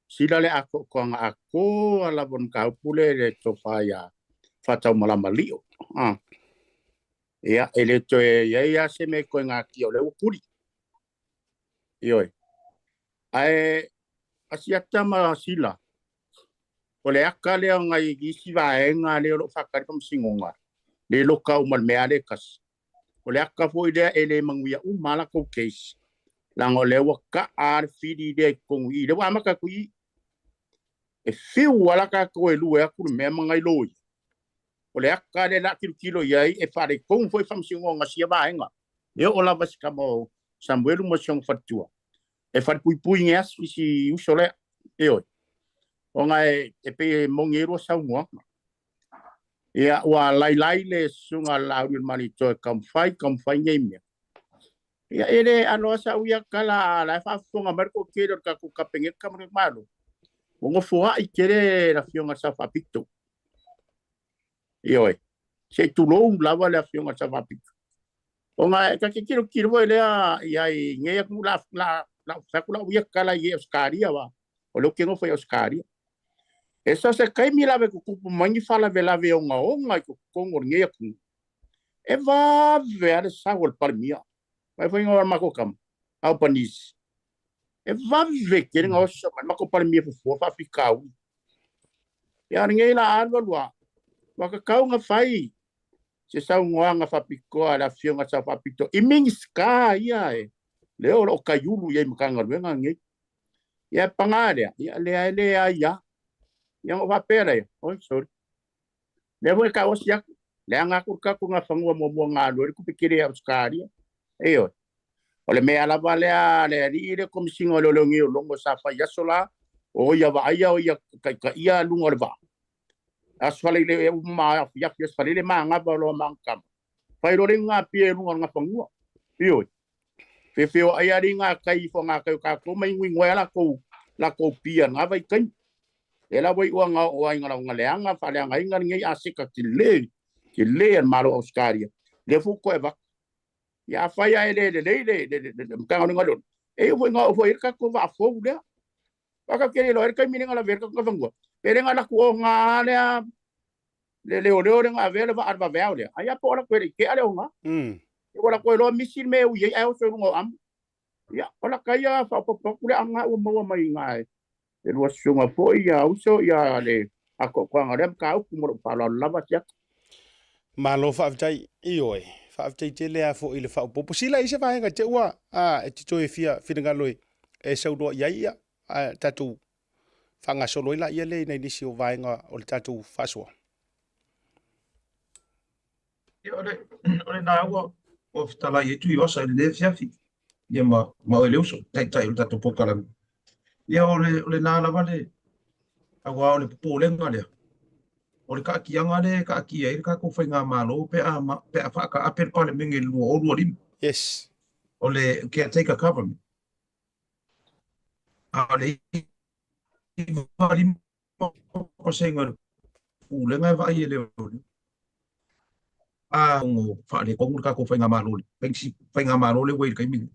Sila le atoatoaga atoa lava o le mataupu lea i le tofa ia Faataumalama Lio. Ah. Ia, e le toe i ai lava se mea e toe gatia o lea ua tuli. Ioe. Ae Asiata ma Sila, o le aka lea o nai isi vaega lea o lo o faatali faamasinoga, le loka uma i le mea lea e tasi. O le aka foi lea e le manuia uma lava latou case, leaga o lea ua taa le fili lea i totonu i i, lea ua amata atu i i. E fiu lava la tatou e lue atu le mea ma nai loia. O le aka lea o le a tilotilo i ai e faaletonu foi faamasinoga a sia vaega. E oo lava i si tama o Samuelu ma si ona faletua, e falepuipui nei lava si uso lea. Ioe. Ona e pei e moni ai lua saunoaga. Ia, ua lailai le susuga a le Laaulialemalietoa e taumafai, taumafai nei mea. Ia, e le alo lava sau ia tala, a la e faafofoga mai le toatele o le tatou Kapeneta ma le Malo. Ua nofoai tele le Afioga i le Sao Faapito. Ioe. Se i tulou lava le Afioga i le Sao Faapito. Ona e ta te tilotilo foi lea i ai i nei atunuu la, la, la, fai atu lau ia tala i Ausetalia, wa, o lea ou te nofo i Ausetalia. E so se taimi lava e tutupu mai ni faalavelave ogaoga i totonu o lenei atunuu, e vave lava le sau o le Palemia. Mai foi o le matou tama, Albanese. E vave tele na oso mai le matou Palemia fofoa faafitauli. Ia lenei la alu alu lava, ua tatau ona fai se saunoaga faapitoa a le Afioga Sao Faapito i Minisita ia e lea o lo o taiulu i ai Matagaluega nei. Ia paga lea, ia lea e leai lava. Ia ona ou faapea lea, oi sorry. Lea foi e taosi atu, leaga atu le tatou Nafanua muamua na alu ai le tupe tele i Ausetalia. Ioe. O le mea lava lea a le alii le Komesina o Leoleo nei o Logo sa fai aso la, o ia vaaia o ia taitaia luga o le vaa. Aso faleile e uma afiafi aso faleile manava loa ma tama. Fai loa le iuga pie i luga o le Nafanua. Ioe. Feofeoai lava le iuga tai i fogatai o tatou ma inuinu ai latou latou pia i lena vaitaimi. Lea la ua iu ina oo ai ina leaga faaleagaina lenei aseta tele tele a le Malo o Ausetalia, lea foi ua toe avatu. Ia afai lava e le lelei le Matagaluega o Leoleo, e iu foi ina oo foi i ai le tatou vaa fou lea. Aua tatou te le iloa ai le taimi lea na lavea ai le tatou Nafanua, pe le na alu atu oga lea le leoleo lea na avea le vaa a le vaveao lea, ai a po o latou e le i tea le oga. Ua latou iloa misi le mea e ui ai ae oso i luga o amu. Ia, o lata ia faaopoopo atu le aga ua maua mai i ina e lua susuga foi ia uso ia le atoatoaga o lea mataupu ma lou faaaloalo lava Siaka. Malo faafetai. Ioe, faafetai tele lava foi i le faaopoopo. Sila i se vaega te ua a, e te toe fia finagalo e, e saunoa i ai ia, a, tatou faagasolo ai laia lea i nai nisi o vaega o le tatou faasoa. Ia, o le, o lena ua, ua fetalai ai Tuivasa i lenei afiafi, ia ma, ma oe le uso, taitai o le tatou polokalame. Ia, o le, o lena lava le, aua o le popolega lea, o le taatiaga lea e taatia ai le tatou faigamalo pe a, pe a faataape le Palemene i le 2025. Yes. O le caretaker government. A o le 95 pasene o le pulega e vaai e leoleo. A ono faaletonu le tatou faigamalo le faigamalo lea ua i le taimi lenei.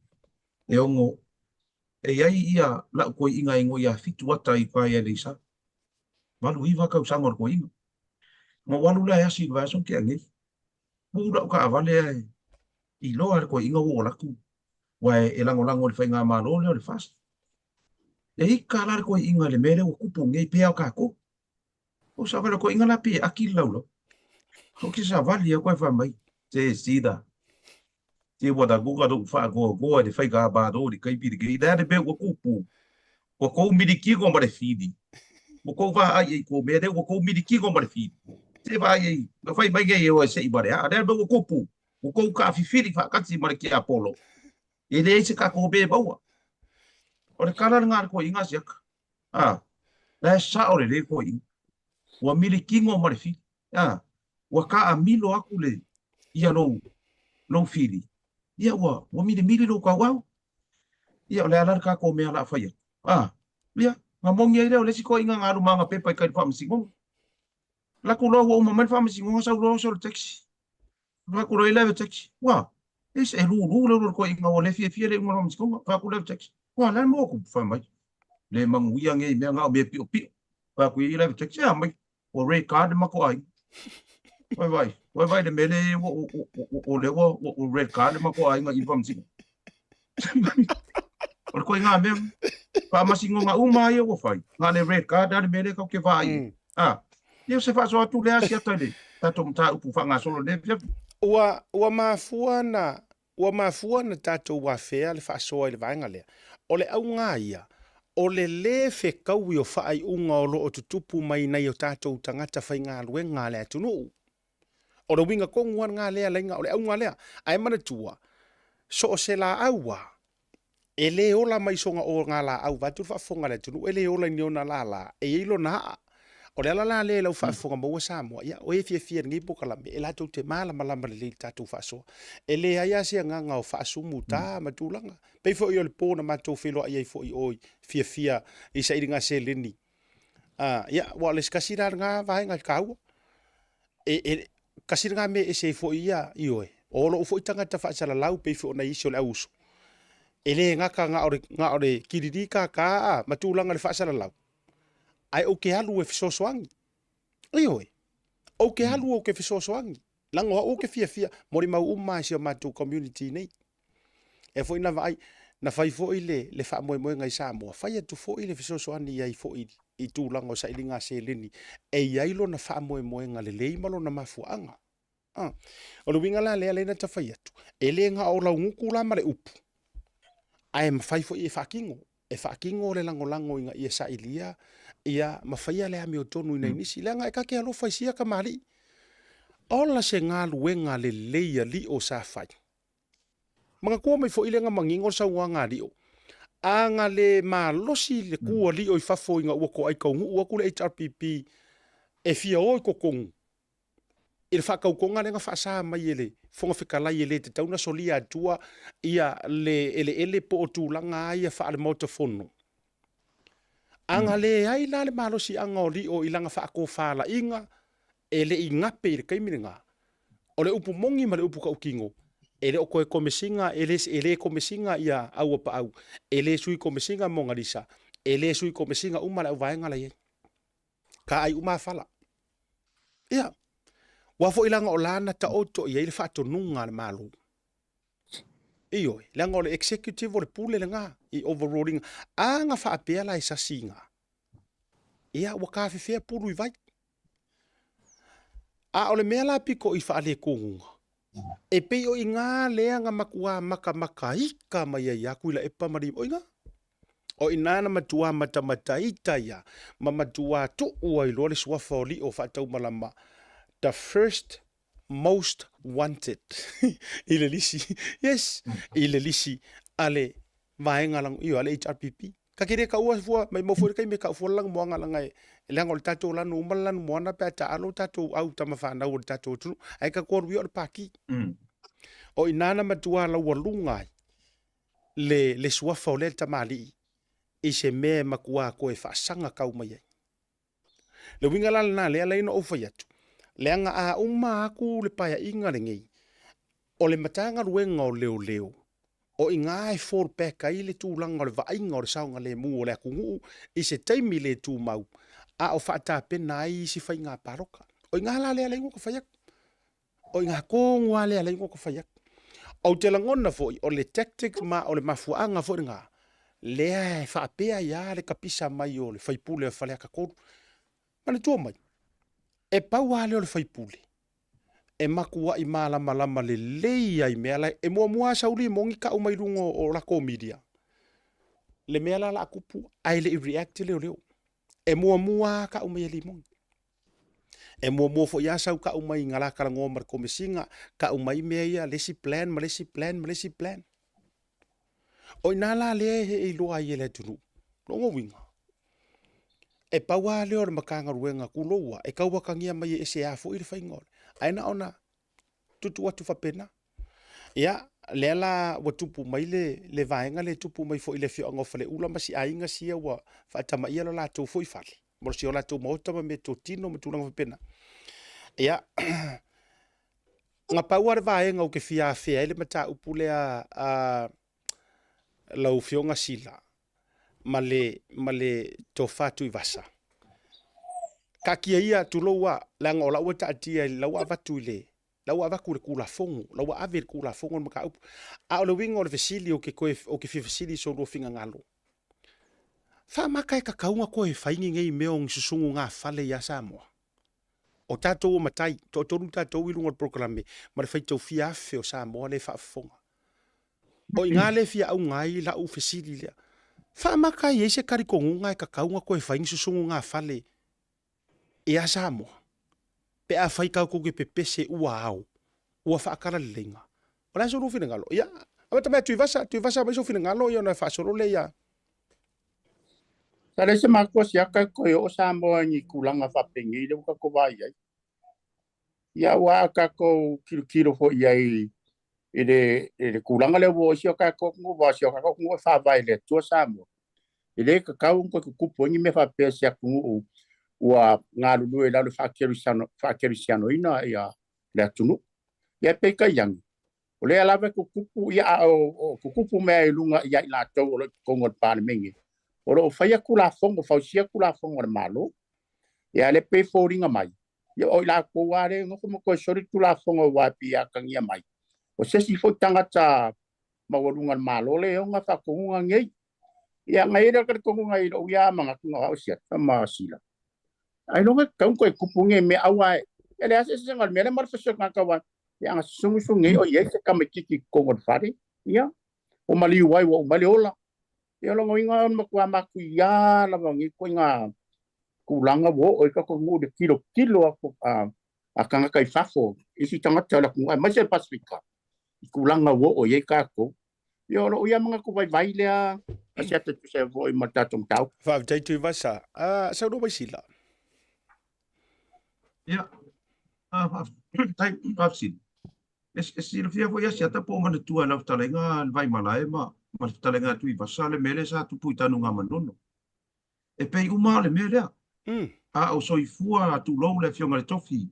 E ono e i ai ia lau toeaina e igoa ia Fitu Ata i uka i Aleisa. 89 tausaga o le toeaina. Na ou alu lea e asi i le vaiaso na tea nei. Puu lau taavale ae. Iloa e le toeaina ua oo atu aua e lagolago i le faigamalo lea o le FAST. E ika la le toeaina i le mea lea ua tupu nei pei lava o tatou. Ou savali le toeaina la pei e aki le laulau. Ou te savali atu ae fai mai, se sida, se ua lagona lou faanoanoa i le faigamalo i le taimi lenei. O le a le mea ua tupu? Ua tou milikino ma le fili. Ua tou vaai i ai i tou mea lea, ua tou milikino ma le fili. Se vaai ai, na fai mai nei e oe se i ma le aa. O le a le mea ua tupu? Ua tou taafifili faatasi ma le tiapolo. E leai se tatou mea e maua. O le tala lena a le toeaina a Siaka. A, la e sao lelei le toeaina. Ua milikino ma le fili. A, ua taamilo atu le, ia lou, lou fili. Ia ua, ua milimili lou tauau. Ia o le a la le tatou mea o le a fai atu? A, ia, na moni ai lea o le isi toeaina na alu ma ana pepa i tai i le faamasinoga. Alu atu loa ua uma mai le faamasinoga sau loa oso i le taxi. Fai atu loa i le taxi, ua, e se lulu le ulu o le toeaina ua le fiafia le iuga o le faamasinoga. Fai atu le taxi, ua, le a le mea ua tupu? Fai mai, le manuia nei mea na o mea piopio. Fai atu i le taxi, a mai, ua red card le matou aiga. Oi vai, oi vai le mea lea ua, o lea ua, ua red card le matou aiga i le faamasinoga. O le koiga mea, faamasinoga uma ia ua fai, na le red card a le mea lea tatou te vaai ai. A, ia o se faasoa atu lea Asiata i le tatou mataupu faagasolo i lenei afiafi. Ua, ua mafua na, ua mafua na tatou afea le faasoa i le vaega lea. O le auga ia, o le lē fekaui o faaiuga o lo o tutupu mai nai o tatou tagata faigaluega a le atunuu. O le uiga tonu lava lena lea laina, o le auga lea. Ae manatua, so o se laau lava, e le ola mai sona oga laau vaeatu le faafofoga a le atunuu, e le ola i ni ona lala, e i ai lona aa. O le ala la lea i lau faafofoga maua Samoa, ia, o e fiafia i lenei polokalame, e latou te malamalama lelei i le tatou faasoa. E leai lava se agaga o faasumuta ma tulaga. Pei foi o le po na matou feiloai ai foi i o i fiafia i sailiga seleni. Ia, aua o le isi tasi la lena vaega taua. E, e, tasi lena mea e ese ai foi ia, ioe, o lou foi tagata faasalalau pei foi o nai isi o le au uso. E le gata na o le, na o le kilili kākā a, ma tulaga o le faasalalau, ae ou te alu e fesoasoani. Ioe, ou te alu ou te fesoasoani. Leaga o au ou te fiafia, molimau uma lava i si o matou community nei. E foi na vaai, na fai foi le, le faamoemoega i Samoa, fai atu foi le fesoasoani i ai foi i tulaga o sailiga seleni e i ai lona faamoemoega lelei ma lona mafuaaga. Ah. O le uiga la lea lea na ta fai atu, e le na o laugutu la ma le upu, ae mafai foi e faatino. E faatino le lagolago ina ia sailia ia ma faia le amiotonu i nai nisi, leaga e ta te alofa i sia tamalii. Ola se galuega lelei a Lio sa fai. Manatua mai foi lea na manino le saunoaga a Lio. A na le malosi le ku a Lio i fafo ina ua toai taunuu atu le HRPP e fia o i totonu i le faatautoga lea na faasa mai e le Fofoga Fetalai e le tatau ona solia atua ia le eleele po o tulaga lava ia faale-Maota Fono. A na leai la le malosiaga o Lio i lana faatofalaiga e le i gape i le taimi lena, o le upu moni ma le upu tautino, e le o toe komesina, e le, e le komesina ia Auapaau, e le sui komesina Monalisa, e le sui komesina uma le auvaega la i ai. Ka ai uma fala. Ia, ua foi leaga o la na taoto i ai le faatonuga a le Malo. Ioe, leaga o le executive o le pule lena i overruling. A na faapea la e sasi ina, ia ua tafefea pulu i vai. A o le mea la pito i faaletonuga, e pei o i ina lea na matua matamataita mai ai ia Tuilaepa ma Lima. O i ina. O i ina na matua matamataita ia ma matua tuu ai loa le suafa o Lio faataumalama, the first most wanted i le lisi, yes, i le lisi a le vaega lago, ioe, a le HRPP. Ka te le taua fua, maimau foi le taimi e tau fua le lanumoana leaga e, leaga o le tatou lanu uma le lanumoana pe a taalo tatou au tama fanau o le tatou atunuu, ae tatou alu ia o le paki. O i ina na matua laualuga ai le, le suafa o lea tamalii i se mea e matua toe faasaga kau mai ai. Le uiga la lena lea la na ou fai atu, leaga a uma atu le paeaiga lenei, o le Matagaluega o Leoleo, o i ina e fall back ai le tulaga o le vaaiga o le saogalemu o le atunuu i se taimi le tumau, a o faatapena ai isi faiga palota. O i ina la lea la ua fai atu. O i ina tonu lava lea la ua fai atu. Ou te lagona foi o le tactic ma o le mafuaaga foi lena lea e faapea ai lava le kapisa mai o le faipule o Faleata 3. Manatua mai, e pau lava lea o le faipule e matuai malamalama lelei ai mea la e muamua sau limoni tau mai luga o latou media le mea la la tupu ae le i react leoleo. E muamua tau mai e limoni. E muamua foi lava sau tau mai na la talanoa ma le Komesina, tau mai mea ia, le isi plan ma le isi plan ma le isi plan. O i ina la lea e iloa ai e le atunuu, lona uiga, e pau lava lea o le Matagaluega tuloua e tau atagia mai e ese a foi le faiga o le, ae na ona tuutuu atu faapena. Ia, lea la ua tupu mai le, le vaega lea e tupu mai foi i le afioaga o Faleula ma si aiga sia ua faatamaia lo latou foi fale, mo si o latou maota ma meatotino ma tulaga faapena. Ia, na pau lava le vaega ou te fia afea ai le mataupu lea a lau Afioga Sila ma le, ma le Tofa Tuivasa. Taatia ia, tulou a, leaga o la ua taatia, la ua avatu i le, la ua avatu i le Tulafono, la ua ave i le Tulafono le mataupu. A o le uiga o le fesili ou te toe, ou te fia fesili i so lua finagalo, faamata e tatau ona toe fai ni nei mea o ni susunuga fale ia Samoa? O tatou o matai, toatolu tatou i luga o le polokalame ma le faitau fia afe o Samoa lea e faafofoga. O i ina lea e fia auga ai lau fesili lea. Faamata e i ai se talitonuga e tatau ona toe fai ni susunuga fale ia Samoa pe afai tatou te pepese ua ao, ua faatalaleiga. O le a so lua finagalo? Ia, amata mai Tuivasa, Tuivasa aumai sou finagalo ia ona faasolo lea ia. Sa leai se matua siaka e toe oo Samoa i ni tulaga faapenei lea ua tatou vaai ai. Ia aua a tatou tilotilo foi i ai i le, i le tulaga lea ua oo i si o tatou atunuu, aua o si o tatou atunuu e faavae i le Atua Samoa. E le tatau ona toe tutupu ai ni mea faapea i se atunuu ua galulue i lalo i le faakerisianoina ia le atunuu. Ia peitai ane, o lea lava e tutupu, ia a o tutupu mea i luga ia i latou o lo o i totonu o le Palemene, o lo o faia Tulafono, fausia Tulafono a le Malo. Ia a o lea e pei e foliga mai, ia o i latou lava lea e nofo ma toe soli Tulafono aua e pei e atagia mai, o se isi foi tagata maualuga o le Malo lea e ona faatonuga nei. Ia, na i ai le talitonuga i lou ia manatu na o au Siata ma Sila, ailoga e tatau ona toe tupu nei mea, aua e leai se eseesega o le mea lea ma le fasi o le tagata aua ia ana susugu nei o i ai se tamaitiiti i totonu o le fale, ia, ua maliu ai ua uma ai le ola. Ia o lona uiga o le matua matuia lava o nei ituaiga tulaga ua oo ai tatou nuu i le tilotilo atu a tagata i fafo, isi tagata o le atunuu aemaise le Pasefika i tulaga ua oo i ai tatou. Ia o lou ia manatu vaivai lea a Siata e tusa ai foi ma le tatou mataupu. Faafetai Tuivasa. Saunoa mai Sila. Ia, faafetai faafesili. E silafia foi ia Siata po o manatua e lau fetalaiga le Vaimalae ma le fetalaiga a Tuivasa le mea lea sa tupu i Tanugamanono. E pei uma lava o le mea lea. A o soifua tulou le Afioga i le Tofi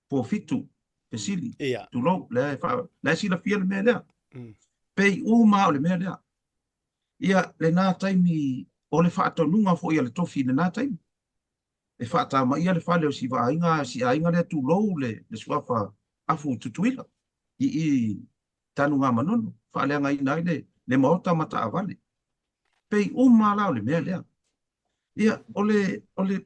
Fuafitu, fesili, tulou, la e silafia le mea lea. Pei uma lava o le mea lea. Ia, lena taimi, o le faatonuga foi a le Tofi i lena taimi, e faatamaia le fale o si vaaiga, si aiga lea tulou le suafa Afu Tutuila i i Tanugamanono, faaleagaina ai le maota ma taavale. Pei uma la o le mea lea. Ia, o le, o le,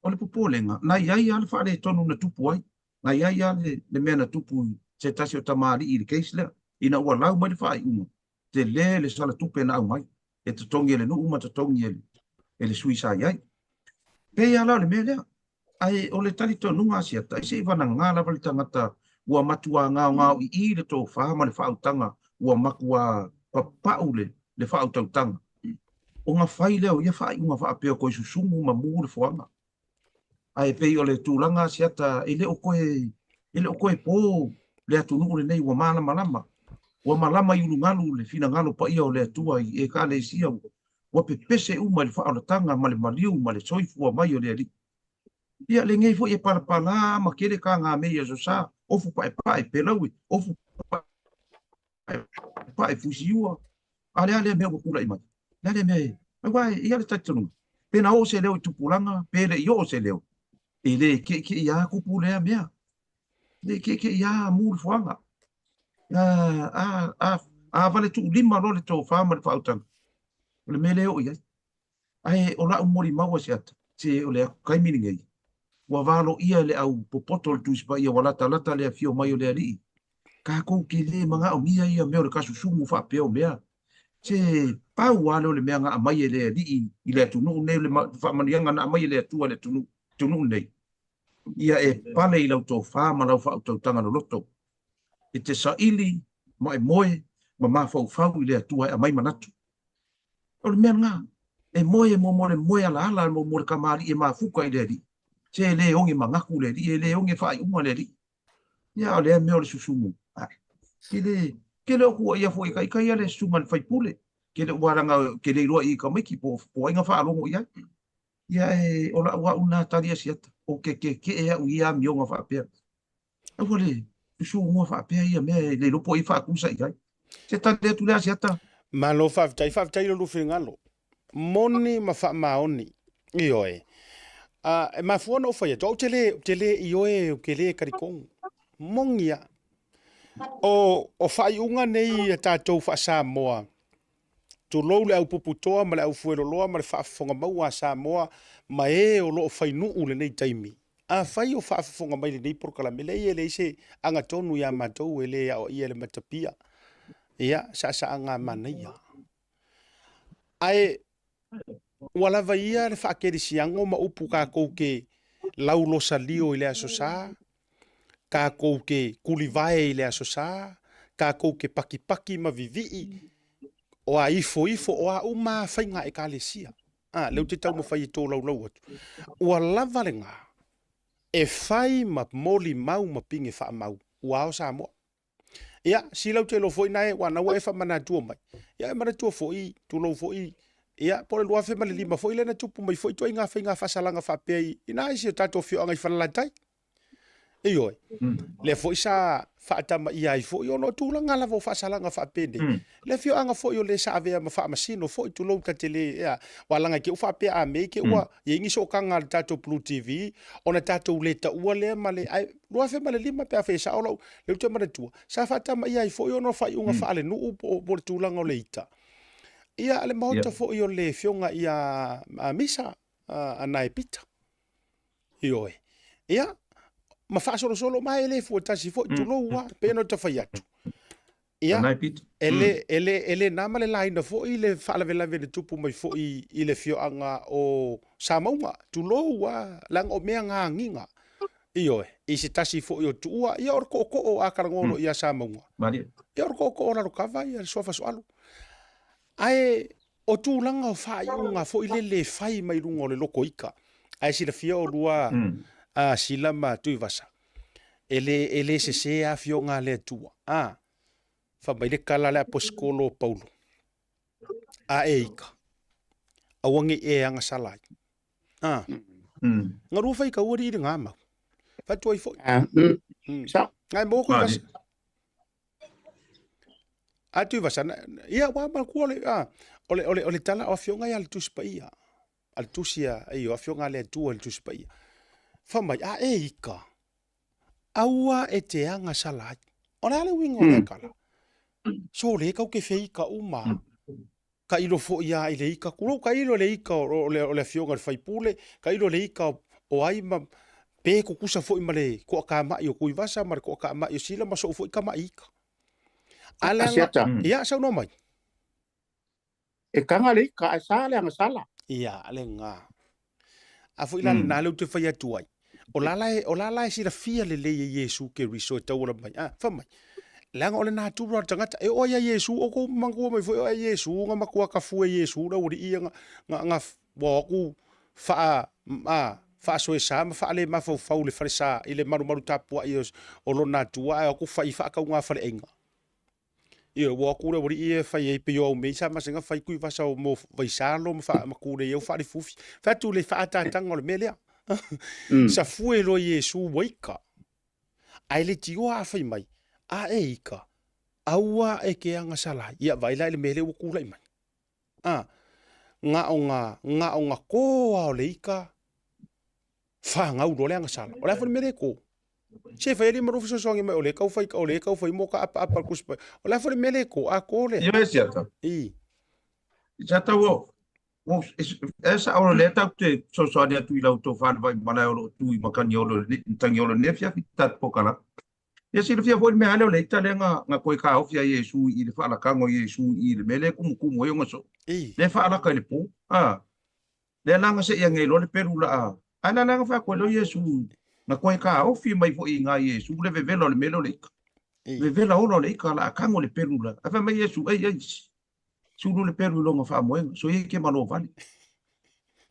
o le popolega, na i ai lava le faaletonu na tupu ai, na i ai lava le, le mea na tupu i se tasi o tamalii i le case lea, ina ua lau mai le faaiuga, tele le sala tupe na aumai, e totogi e le nuu ma totogi e le, e le sui sa i ai. Pei lava la o le mea lea. Ae o le talitonuga a Siata, se i vanaga lava le tagata ua matuā gaogaoiī le tofa ma le faautaga ua matuā papau le faautautaga, ona fai lea o ia faaiuga faapea toe susugu ma mu le foaga. Ae pei o le tulaga a Siata, e le o toe, e le o toe po le atunuu lenei ua malamalama, ua malama i ulugalu le finagalo paia o le Atua i Ekalesia ua pepese uma i le faaolataga ma le maliu ma le soifua mai o le Alii. Ia, lenei foi e palapala ma tele tagamei i aso sa, ofu paepae, pelaue, ofu paepae, fusiua. A le a lea mea ua tulai mai? Le a lea mea e... Aua e i ai le talitonuga, pe na oo se leo i tupulaga, pe le i oo se leo, e le ke'eke'e lava tupu lea mea. E le ke'eke'e lava mu le foaga. A, a, a, a valetuulima loa le tofa ma le faautaga, o le mea lea e oo i ai. Ae o la'u molimau Asiata, se o le taimi lenei, ua valoia e le au popoto o le Tusi Paia ua latalata le afio mai o le Alii. Tatou te le manaomia ia mea o le tasusumu faapea o mea. Se pau lava lea o le mea na aumai e le Alii i le atunuu lenei, o le faamanuiaga na aumai e le Atua i le atunuu lenei, ia e pale i lau tofa ma lau faautautaga loloto. E te saili ma e moe ma mafaufau i le Atua e aumai manatu. O le mea lena, e moe mo mo le moe alaala mo mo le kamali'i e mafuta i le Alii. Se e le oge manatu le Alii, e le oge faaiuga le Alii. Ia, a o lea mea o le susumu, ae, ke le, ke le o tuuaia foi e ita ia le susuga i le faipule, ke le ua laga, ke le iloa i tamaiti po o ai na faalogo i ai. Ia, e, o la'u a'u lena tali Asiata, o ke keke'e a'u i ia amioga faapea. Aua le susumua faapea ia mea e le iloa po o ai e faatusa i ai. Se tali atu lea Asiata. Malo faafetai, faafetai i lo lua finagalo. Moni ma faamaoni. Ioe. A, e mafua ona ou fai atu, au te le, te le ioe, ou te le talitonu. Moni a. O, o faaiuga nei a tatou faa-Samoa, tulou le au puputoa ma le au fueloloa ma le faafofoga maua a Samoa ma e o lo o fai nuu lenei taimi. Afai o faafofoga mai lenei polokalame, leai e leai se agatonu ia matou e le aoaia e le matapia. Ia, saasaaga a manaia. Ae ua lava ia le faakelisiano ma upu tatou te laulosalio i le Aso Sa, tatou te tulivae i le Aso Sa, tatou te pakipaki ma vivii, o a ifoifo, o a uma lava faiga a Ekalesia. A, lea ou te taumafai e tolaulau atu. Ua lava lena e fai ma molimau ma pine faamau ua ao Samoa. Ia, sila ou te iloa foi nae, ua na ua e faamanatua mai. Ia, e manatua foi, tulou foi, ia, po o le 2005 foi lea na tupu mai foi ituaiga faiga faasalaga faapea i, i nai si o tatou afioaga i Falelatai. Ioe. Lea foi sa faatamaia ai foi ona o tulaga lava o faasalaga faapenei. Le afioaga foi o le sa avea ma faamasino foi, tulou ta te le, ea, ua laga i te i ua faapea a mei te i ua i ai ni sootaga a le tatou Blue TV ona tatou le taua lea ma le, ae 2005 pe afai e sao lau, lea ou te manatua, sa faatamaia ai foi ona o faaiuga faalenuu po o le tulaga o le ita. Ia, le maota foi o le afioga ia Misa, a Nae Pita. Ioe. Ia, ma faasolosolo mai e le fua tasi foi, tulou lava, pei ona ta fai atu. Ia, e le, e le, e le na ma le laina foi le faalavelave na tupu mai foi i le afioaga o Samauga, tulou lava, leaga o mea na agiga. Ioe, i se tasi foi o tuua, ia o le tootoo a talanoa loa ia Samauga. Ia o le tootoo o Lalokava ia le Suafa Soalu. Ae o tulaga o faaiuga foi lele e fai mai luga o le loko ika, ae silafia oulua a Sila ma Tuivasa, e le, e le sese lava afioga a le Atua. A, fai mai le tala a le Aposetolo o Paulo, A e ika, aua ne i e agasala ai. A, galua faitau alii i le gamau. Fatu ai foi. Ae maua Tuivasa. A Tuivasa, ia ua manatua le, a, o le, o le, o le tala o afioga ia a le Tusi Paia. A le Tusi a, ioe, afioga a le Atua i le Tusi Paia. Fai mai, a e ika, aua e te agasala ai. O le a le uiga o lea tala? So le kau ke feika uma. Ka ilo foi a i le ika, kulou ka ilo le ika o le, o le afioga i le faipule, ka ilo le ika o, o ai ma pe kukusa foi ma le toatamai o Tuivasa ma le toatamai o Sila ma sou foi tama'i ika. A leaga, Asiata. ia, saunoa mai. E taga le ika ae sa le agasala. Ia, lena. A foi la lena lea ou te fai atu ai. O la la e, o la la e silafia lelei e Iesu Keriso e tauala mai. A, fai mai, leaga o le natura o le tagata, e oo ai ia Iesu, o kou manatua mai foi, o ai Iesu, na matua kafue Iesu le aualii ia na, na, na, ua o atu faa, a, faasoesa ma faalemafaufau i le falesa, i le malumalu tapuai o, o lona Atua, ae o atu fai faatauga faleaiga. Ioe, ua o atu le aualii ia e fai ai pei o au mea sa masani ona fai Tuivasa o mo Vaisalo ma ma Tulei au faalifufi. Fai atu le faaataataga o le mea lea. Safue loa Iesu ua ika. Ae le tioa a fai mai, a e ika, aua e ke agasala ai. Ia vaai la i le mea lea ua tulai mai. A, na o na, na o na tō lava o le ika, fanau loa le agasala. O le a foi le mea lea e tō? Se fai alii ma lou fesoasoani mai o lea e tau fai o lea e tau fai mo ka apaapa o le Tusi Paia. O le a foi le mea lea e to atoa lea? Ioe Siata. I. Siata ua ua e sao o lea tatou te fesoasoani atu i la outou fale malae o lo o tu i Matagiolo i Matagiolo i lenei afiafi tatou polokalame. Ia silafia foi le mea lea o le ita lea na na toe taofi ai Iesu i le faalakaga o Iesu i le mea lea e tumutumu ai ona soo. Lea e faalaka i le po. A. Lea la na seia nei loa le pelu laa. Ae la lea na fai atu ai loa Iesu, na toe taofi mai foi i ina Iesu le vevela o le mea lea o le ika. Vevela ola o le ika laa tago le pelu la. Ae fai mai Iesu, ei, ei, sulu le pelu i lona faamoega, soia e te malo vale.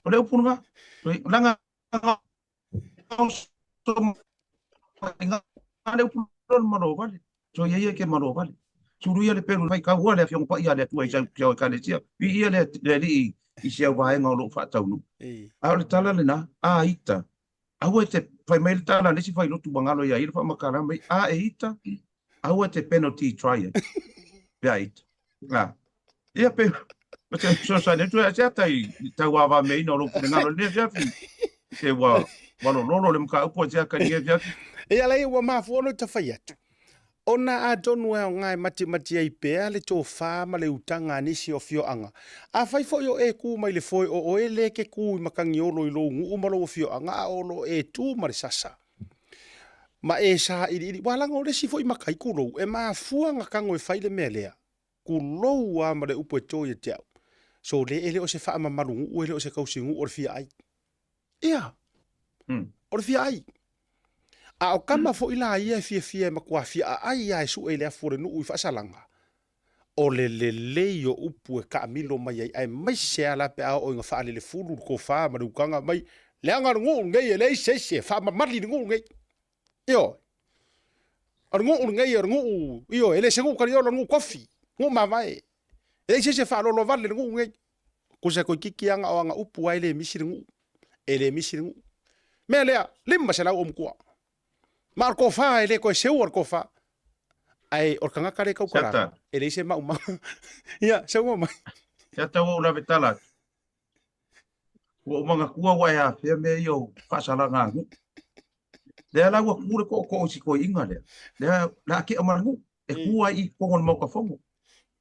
O le upu lena, leaga le upu lona malo vale. Soia ia e te malo vale. Sulu ia le pelu fai kaua le Afioga Paia a le Atua i sau i Ekalesia. Viia le Alii i si au vaega o lo o faataunuu. A o le tala lena, a ita, aua e te, fai mai le tala a le isi failotu ua galo ia ia le faamatala mai, a e ita, aua e te penalty try ai. Pe a ita. A. Ia pe, o se fesoasoani atu ia se ata i tauavameaina o lou finagalo i lenei afiafi. Se ua, ua lololo le mataupu a Siaka i lenei afiafi. Ia leai ua mafua ona ou fai atu, ona atonu e aoga e matimati ai pea le tofa ma le utaga a nisi o afioaga. Afai foi o e ku mai le foe o oe lea e te ku i Matagiolo i lou nuu ma lou afioaga a o lo o e tu ma le sasa ma e sailiili, ua laga o le isi foi matai kulou e mafua na tago e fai le mea lea. Kulou a ma le upu e to ia te au. So le e le o se faamamalu nuu e le o se tausi nuu o le fia ai. Ia. O le fia ai. A o kama foi la ia e fiafia e matua fia aai a e sue i le afu o le nuu i faasalaga, o le lelei o upu e taamilo mai ai, aemaise a la pe a oo ina faalelefulu le tofa ma le utaga mai, leaga le nuu lenei e leai se isi e faamamali le nuu lenei. Ioe. O le nuu lenei o le nuu, ioe, e le se nuu taliolo, o le nuu tofi, nuu mavae. E leai se isi e faaaloalo vale le nuu lenei. Tusa toeitiiti lava na o ana upu lava e le misi le nuu. E le misi le nuu. Mea lea, 500 ou matua. Ma o le tofa e le toe seua le tofa. Ae o le tagata lea e tautala, e leai se maumau. Ia, seua mai. Siata ua ou lave tala atu. Ua ou manatua ua e afea mea ia o faasalaga a nuu. Lea la ua ku le tootoo i si toeaina lea. Lea la a kea ma le nuu. E ku ai i totonu o le Maota Fono.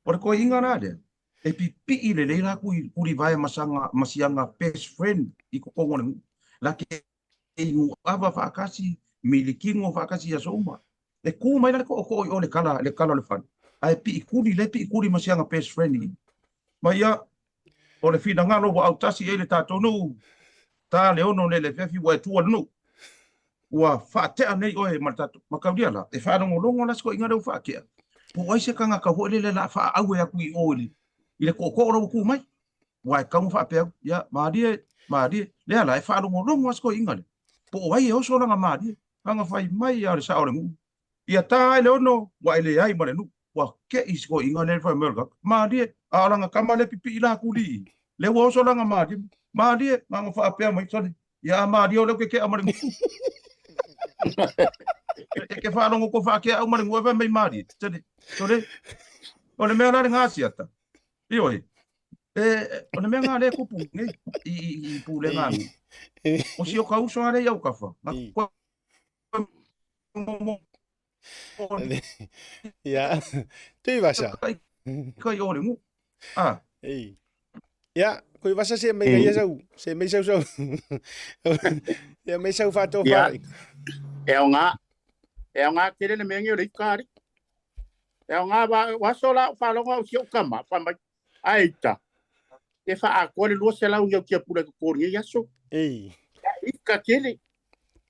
O le toeaina la lea, e pipii lelei la tulivae ma saga ma siaga best friend i totonu o le nuu. La ke inu ava faatasi, milikino faatasi i aso uma. E ku mai la le tootoo i o le kala, le kala o le fale. Ae piikuli, lea e piikuli ma siaga best friend i. Ma ia, o le finagalo ua autasi i ai le tatou nuu, ta le ono nei le afiafi ua e tua le nuu. Ua faatea nei oe ma le tatou mataulia la, e faalogologo la si toeaina lea ua faatea, po o ai se tagata foi lele o le a faaauwe atu i o i le, i le tootoo la ua tu mai. Aua e tatau ona faapea atu, ia, malie, malie. Lea la, e faalogologo lava si toeaina lea, po o ai e oso lana malie, lana fai mai lava o le sao o le nuu. Ia ta ai le ono, ua e leai ma le nuu. Ua keʻi si toeaina lea i le fai mai o le tagata, malie, a o lana tama lea e pipii la atu lii, lea ua oso lana malie, malie, na ona faapea mai, sole, ia a malie o lea ou te kea ma le nuu. E ke faalogo ko faakea au ma le nuu e fai mai malie, sole, sole, o le mea la lena Asiata, ioe, e, o le mea lena lea e tupu nei i, i, i pulega a nuu. O si o ka uso a lea i autafa, na koe momo Ia, Tuivasa. Kai o le nuu. Ah. Ei. Ia, Tuivasa se mai ia sau, se mai sau sau. Ia mai sau whātau whārai. E o ngā, e o ngā tele le mea ngi o le ika ari. E o ngā wā, waso la o whālonga o si o kama, wha mai, ai ita. E wha a koa le 200 ngi o kia pula ko kōringa i aso. Ei. Ika tele.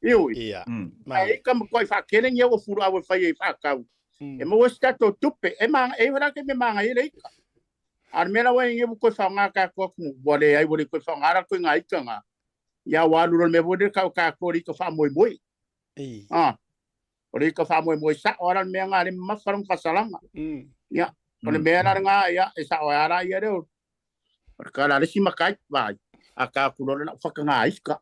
Ioi. Ia. Ai ika ma koe whakere ngi o furu awe whai e whakau. E mo esi tatou tupe, e ma, e wera ke me manga i le ika. A le mea la wai ngi koe whaonga ka koa ku, wa le ai wa le koe whaonga ra koe ngā ika ngā. Ia wa alu le mea le ka ka koa le ika whaamoemoe. Ei. Ah. O le ika whaamoemoe sa o ara le mea ngā le mawharang whasalanga. Ia. O le mea la ngā ia, e sa o ara ia reo. O le kala le si makai, vai. A ka ku lona na whakangā ika.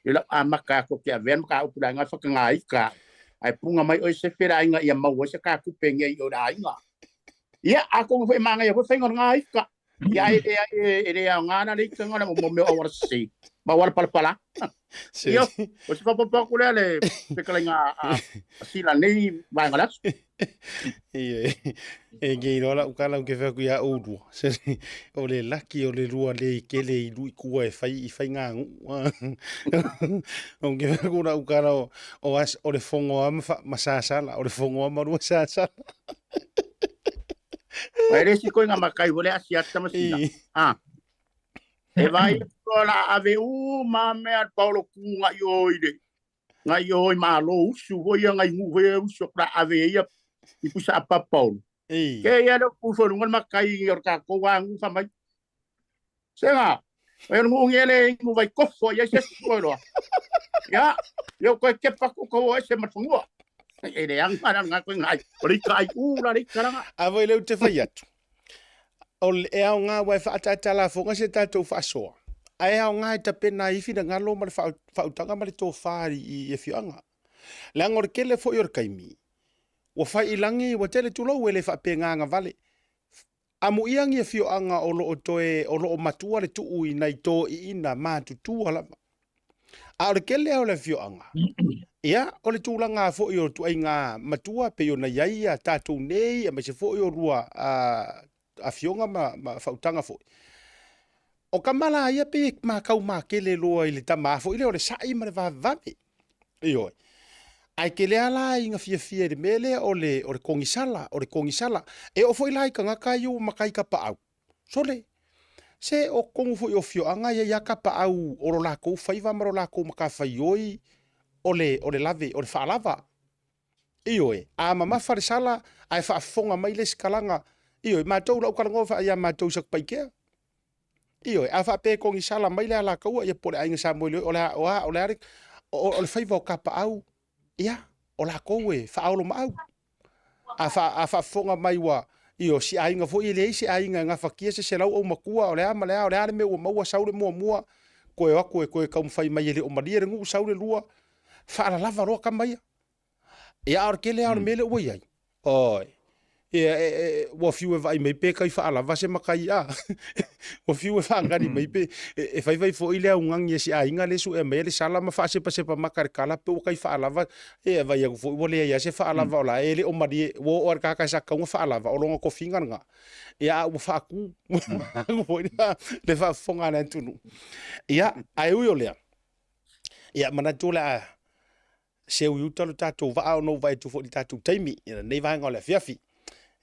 I lau a maka ko ke avea maka upu la ngā whakangā ika. Ai punga mai oi se whira inga ia mau se ka kupe ngia i o rā inga. Ia, a konga whai manga ia whai whainga ngā ika. Ia e leai e le aoga ana le ikaga o le mo mea o auala sese ma auala palapala. Ia, o se faaopoopo atu lea le fetalaiga a Sila i lenei vaega o le aso. Ia, e ke iloa lau tala ou te fai atu ia oulua, o le laki o le lua le i kele i lui tua e fai i faiganuu. Ou te fai atu lau tala o, o, as, o le fono lava ma, ma sasala, o le fono lava ma lua sasala. E le isi koiga makai foi le Asiata ma Sila. Ah. E vai o la ave uma mea al Paolo ku ngai o i le ngai o i malo usu foi ia ngai ngu foi ia usu la ave ia i pusa apa Paolo. Ke ia le ku foi lunga makai o ka ko wa ngu fa mai. Sega, o le ngu ngi le ngu vai kofo ia se ko loa. Ya, yo ko ke pa ko ko ese ma fungua. E le ang ana nga ko ngai. O le ka ai u la le karanga. A voi le u te fai atu. O le e aoga ua e faatatala lafoga se tatou faasoa, ae aoga e tapena ai finagalo ma le faautaga ma le tofa i afioaga. Leaga o le tele foi o le taimi, ua fai i lagi, ua tele tulou e le faapena agavale. Amuia ni afioaga o lo o toe, o lo o matua le tuu i nai toeaiina matutua lava. A o le tele lava o le afioaga, ia, o le tulaga foi o ituaiga matua pei ona i ai ia tatou nei, aemaise foi o lua afioga ma faautaga foi. O tama la ia pei e matau matele loa i le tama foi lea o le sa'i ma le vavevave. Ioe. Ae tele lava la ina fiafia i le mea lea o le, o le kogisala, o le kogisala. E oo foi la i tagata ia ua matai tapaau. Sole, se o totonu foi o afioaga e i ai lava tapaau o lo latou faiva ma lo latou matafaioi o le, o le lave, o le faalava. Ioe, a mamafa le sala ae faafofoga mai le isi kalaga, ioe, matou lau talanoa faa ia matou i Satupaitea. Ioe, a faapea e kogisala mai le alataua ia po o le aiga Samoeleoi, o le a, o a, o le a le, o, o le faiva o tapaau, ia, o latou e faaolomaau. A, fa, a faafofoga mai ua, io, si aiga foi e leai se aiga e gafatia se 100 aumatua, o le a ma le a, o le a le mea ua maua, sau le muamua, toe o atu e toe taumafai mai e le o malie le nuu, sau le lua, faalalava loa tama ia. Ia, a o le tele lava o le mea lea ua i ai, oi, ia, e, e, ua fiu e vaai mai pe kai faalava se matai a. Ua fiu e faagani mai pe, e, e faifai foi le augani a si aiga lea e suea mai le sala ma faasepasepa maka i le kala pe ua kai faalava. E vaai atu foi ua leai lava se faalava o la e le o malie, ua oo lava i le tagata sa tatau ona faalava, o lona tofiga lena. Ia, a ua faatu foi le faafofoga a le atunuu. Ia, ae ui o lea, ia manatu o le a seu i uta lo tatou vaa ona ou vaai atu foi i le tatou taimi i lenei vaega o le afiafi.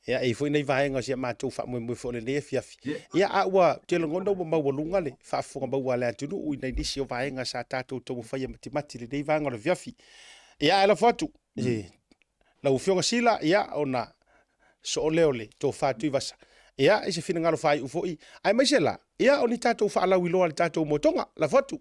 Ia, e i ai foi nai vaega o si a matou faamoemoe foi o lenei afiafi. Ia, a ua te lagona ua maualuga le faafofoga maua a le atunuu i nai nisi o vaega sa tatou taumafai e matimati i lenei vaega o le afiafi. Ia, ae lafo atu i lau Afioga Sila, ia, ona soo lea o le tofa Tuivasa. Ia, i se finagalo faaiu foi, aemaise la, ia, o ni tatou faalauiloa a le tatou motoga. Lafo atu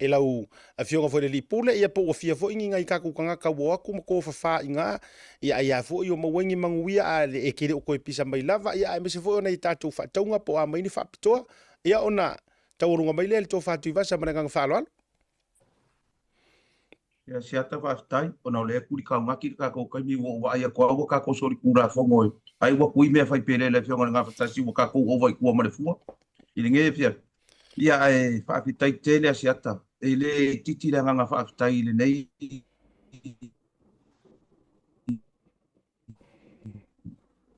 i lau Afioga foi i le Alii Pule, ia po ua fia foi ni nai tatou tagata ua o atu ma tofafa i ina, ia ai a foi o maua ai ni manuia a e te le o toe pisa mai lava, ia aemaise foi o nai tatou faatauga po o a mai ni faapitoa, ia ona taualuga mai lea i le tofa Tuivasa ma le agaga faaaloalo. Ia Siata faafetai ona o lea e kulikaugaki le tatou taimi ua ou vaai atu lava ua tatou solitulafono ai ua tui mea fai pele le afioga i le Gafatasi ua tatou ova i tua ma le fua i lenei afiafi. Ia ae faafetai tele Asiata e le itiiti le agaga faafetai i lenei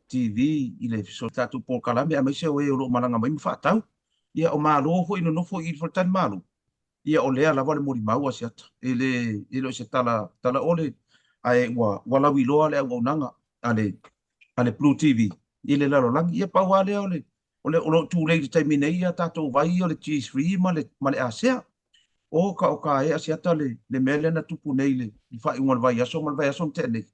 TV i le tatou polokalame aemaise o e o lo o malaga mai ma faatau. Ia o Malo foi nonofo i faletalimalo Ia o lea lava le molimau a Asiata. E le, e le o se tala, tala ole, ae ua, ua lauiloa le auaunaga a le, a le Blue TV i le lalolagi. Ia pau lava lea o le, o le, o lo o tulei i le taimi nei a tatou vai o le G3 ma le, ma le ASEA. O ka, o ka e Asiata le, le mea lea na tupu nei i le, i le faaiuga o le vaiaso ma le vaiaso na tea nei,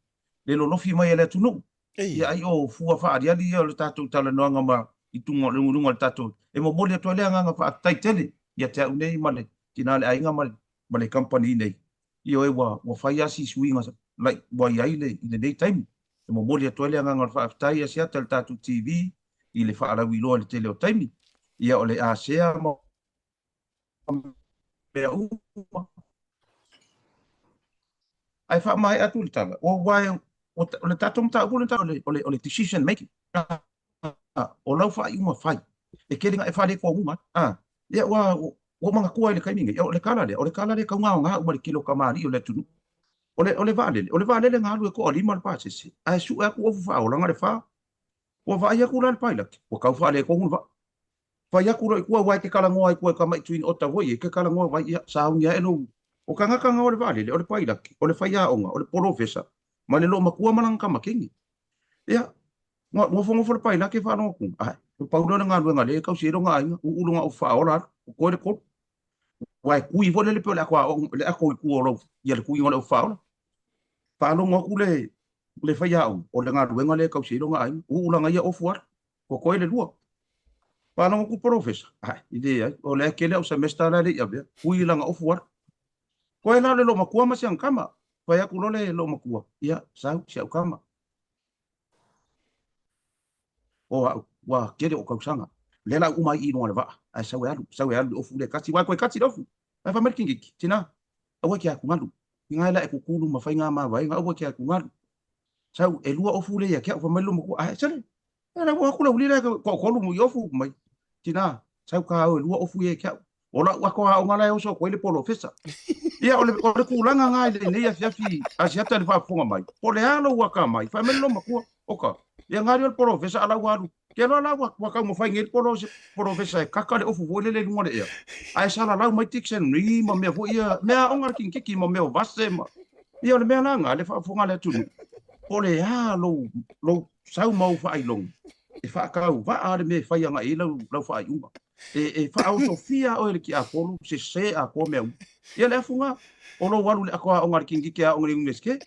le lolofi mai e le atunuu. Ia ai o fua faaaliali ia o le tatou talanoaga ma i tuga o le luga o le tatou e momoli atu ai le agaga faafetai tele ia te au nei ma le tina o le aiga ma le ma le kamupani nei. Ioe ua ua fai lava si suiga lai ua i ai le i lenei taimi. E momoli atu ai le agaga o le faafetai ia Siata i le tatou TV i le faalauiloa i le tele o taimi. Ia o le a sea ma mea uma. Ae faamaea atu le tala, aua o le tatou mataupu o le, o le, o le decision making, o lau faaiuga fai. E kele nga e fale koaguga ai. A, ia ua, ua ou manatua ai i le taimi nei, o le tala lea, o le tala lea e taugaoga uma i le tele o kamali'i o le atunuu. O le, o le vaalele, o le vaalele na alu e toalima le pasese, ae sue atu ofu faaolaga le fa. Ua vaai atu la le pailate, ua tau faaletonu le vaa. Fai atu loa i tua, aua e te talanoa ai i tua i tamai Twin Otter foi ia, e te talanoa vai, ia, sauni ae lou. O tagata na o le vaalele, o le pailate, o le faiaoga, o le polofesa, ma le loomatua ma lana tama teine. Ia, nofonofo le pailate faalogo atu, ae, pau lea o le galuega lea e tausi ai lona aiga, uu lona ofu faaola alu, totoe le tolu. Aua e tui foi lele pei o le ato aoga, le ato i tua o lau, ia le tuiga o le ofu faaola. Faalogo atu le, le faiaoga, o le galuega lea e tausi ai lona aiga, uu lana ia ofu alu, totoe le lua. Faalogo atu le polofesa, ae, e leai, o lea e tele au semester la e le i avea, tui lana ofu alu. Koe la o le loomatua ma si ana tama. Fai atu loa le loomatua, ia, sau si au tama. O au, ua tele ou tausaga. Lea la uma ai i luga o le vaa, ae sau e alu, sau e alu i le ofu lea e tasi. Uae koe tasi le ofu. Ae fai mai le kinikiki, Tina, aua e te atugalu. Ina e la e kukulu ma fai ngā mavaega, aua e te atugalu. Sau, e lua ofu lea ia te au, fai mai le loomatua, ae sole, e lau atu le uli lea toatolu i ofu mai. Tina, sau ka au e lua ofu ia te au. O lau ato aoga la e oso atu ai le polofesa. Ia, o le, o le tulaga na i lenei afiafi Asiata i le faafofoga mai, po o le a lou akamai, fai mai le loomatua, oka, ia gari o le polofesa a lau alu. Te iloa la ua, ua taumafai nei le polofesa e kaka le ofu foi lele i luga o le ea, ae salalau mai dictionary ma mea foi ia, mea aoga a le kinikiki ma mea o vase ma... Ia o le mea la na, le faafofoga a le atunuu, po o le a lou, lou sau ma ou faailoga e faatauvaa le mea e fai agai i ai lau, lau faaiuga. E, e faaosofia oe e le tiapolo, sese atoa mea uma. Ia le afu na, o lou alu i le ato aoga a le kinikiki e aoga i le Iunivesite.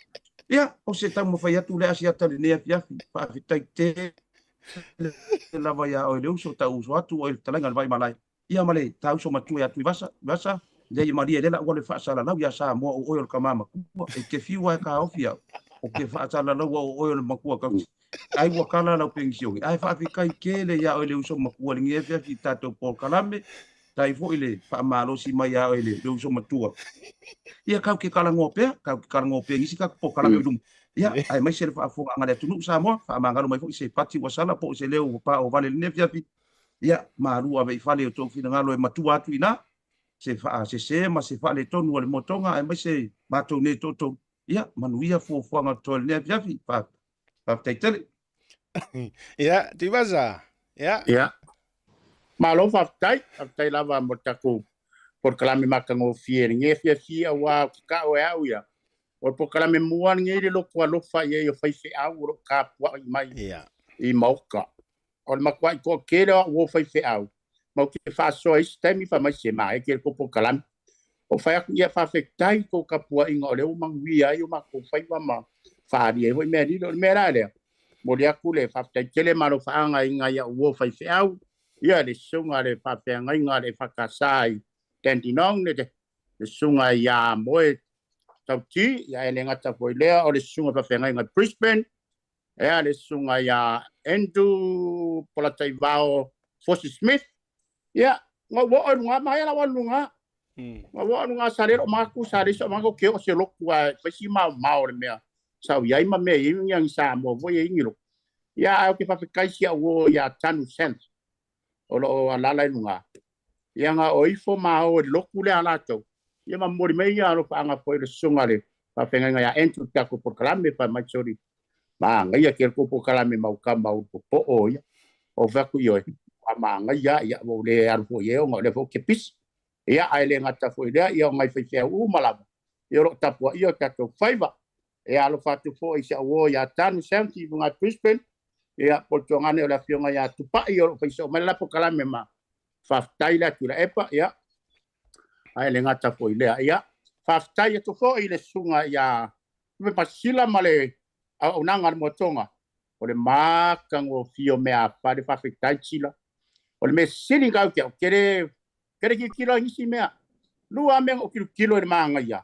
Ia, o se taumafai atu lea Asiata i lenei afiafi, faafetai tele lava iā oe le uso, tau uso atu oe i le fetalaiga a le Vaimalae. Ia ma le ta uso matua ia Tuivasa, Vasa, leai malie lea la ua le faasalalau iā Samoa o oe o le tama matua, e te fiu lava e taofi au, ou te faasalalau au o oe o le matua tausi. Ai ua kala lau penisione, ae faafetai tele iā oe le uso matua i lenei afiafi i tatou polokalame, tai foi le faamalosi mai iā oe le uso matua. Ia kau ke talanoa pea, kau ke talanoa pea i nisi tatou polokalame i luma. Ia, aemaise le faafofogaaga a le atunuu Samoa, faamagalo mai foi se pati ua sala po o se leo ua paovale i lenei afiafi. Ia, malu ave i fale i outou finagalo e matua atu i ina, se faasese ma se faaletonu a le motoga aemaise matou nei toatolu. Ia, manuia fuafuaga o totoe i lenei afiafi. Faafetai tele. Ia, Tuivasa. Ia. Ia. Malo faafetai, faafetai lava mo le tatou polokalame matagofie i lenei afiafi aua ou te tau e au ia, o le polokalame mua lenei i le loto alofa i ai o faifeau o lo o tapuai mai i maota. O le matuai toatele o au uo faifeau, ma ou te faasoa isi taimi fai mai se maea tele tou polokalame. Ou fai atu, ia faafetai i tou tapuaiga o lea ua manuia ai o matou faiva ma faaalia ai foi mea lilo. O le mea la lea, momoli atu le faafetai tele ma alofaaga i nai au uo faifeau, ia le susuga i le faafeagaiga a le EFKS i Dandenong, le susuga ia Moe Tauti, ia e le gata foi i lea o le susuga faafeagaiga i Brisbane, ea le susuga ia Andrew Polataivao Fosi Smith, ia, na ou oo i luga, ma ia la ua luga. Na ou oo i luga, sa le loo manatu, sa leai sou manatu ou te oo se lotu ae fai si maomao o le mea sa ou i ai ma mea e i ai ni Samoa foi e i ai ni lotu. Ia, ae ou te faafetai si au uo ia Tanu Sands, o lo o alaala i luga. Ia na o ifo ma o i le lotu lea a latou, ia ma momoli mai ia alofaaga foi i le susuga i le faafeagaiga ia Andrew i le tatou polokalame, fai mai soli, Manaia tele tou polokalame mau tama ulu popoo ia. Ou fai atu, ioe, ua manaia, ia ua ou le alu foi i ai ona o lea foi ou te pisi. Ia, ae le gata foi i lea, ia o nai faifeau uma lava, ia o lo o tapuaia o tatou faiva. Ia alofa atu foi i si au uo ia Tanu Samson i luga i Brisbane, ia po o le tuagane o le afioga ia Tupai o lo o fai soo mai le la polokalame ma faafetai le Tuilaepa, ia, ae le gata foi i lea. Ia, faafetai atu foi i le susuga ia Lupematasila ma le auaunaga a le Moatoga, o le matagofie o mea a fale, faafetai Sila. O le mea sili na tau te au, te le, te le tilotilo i nisi mea. Lua lava mea na ou tilotilo i le manaia,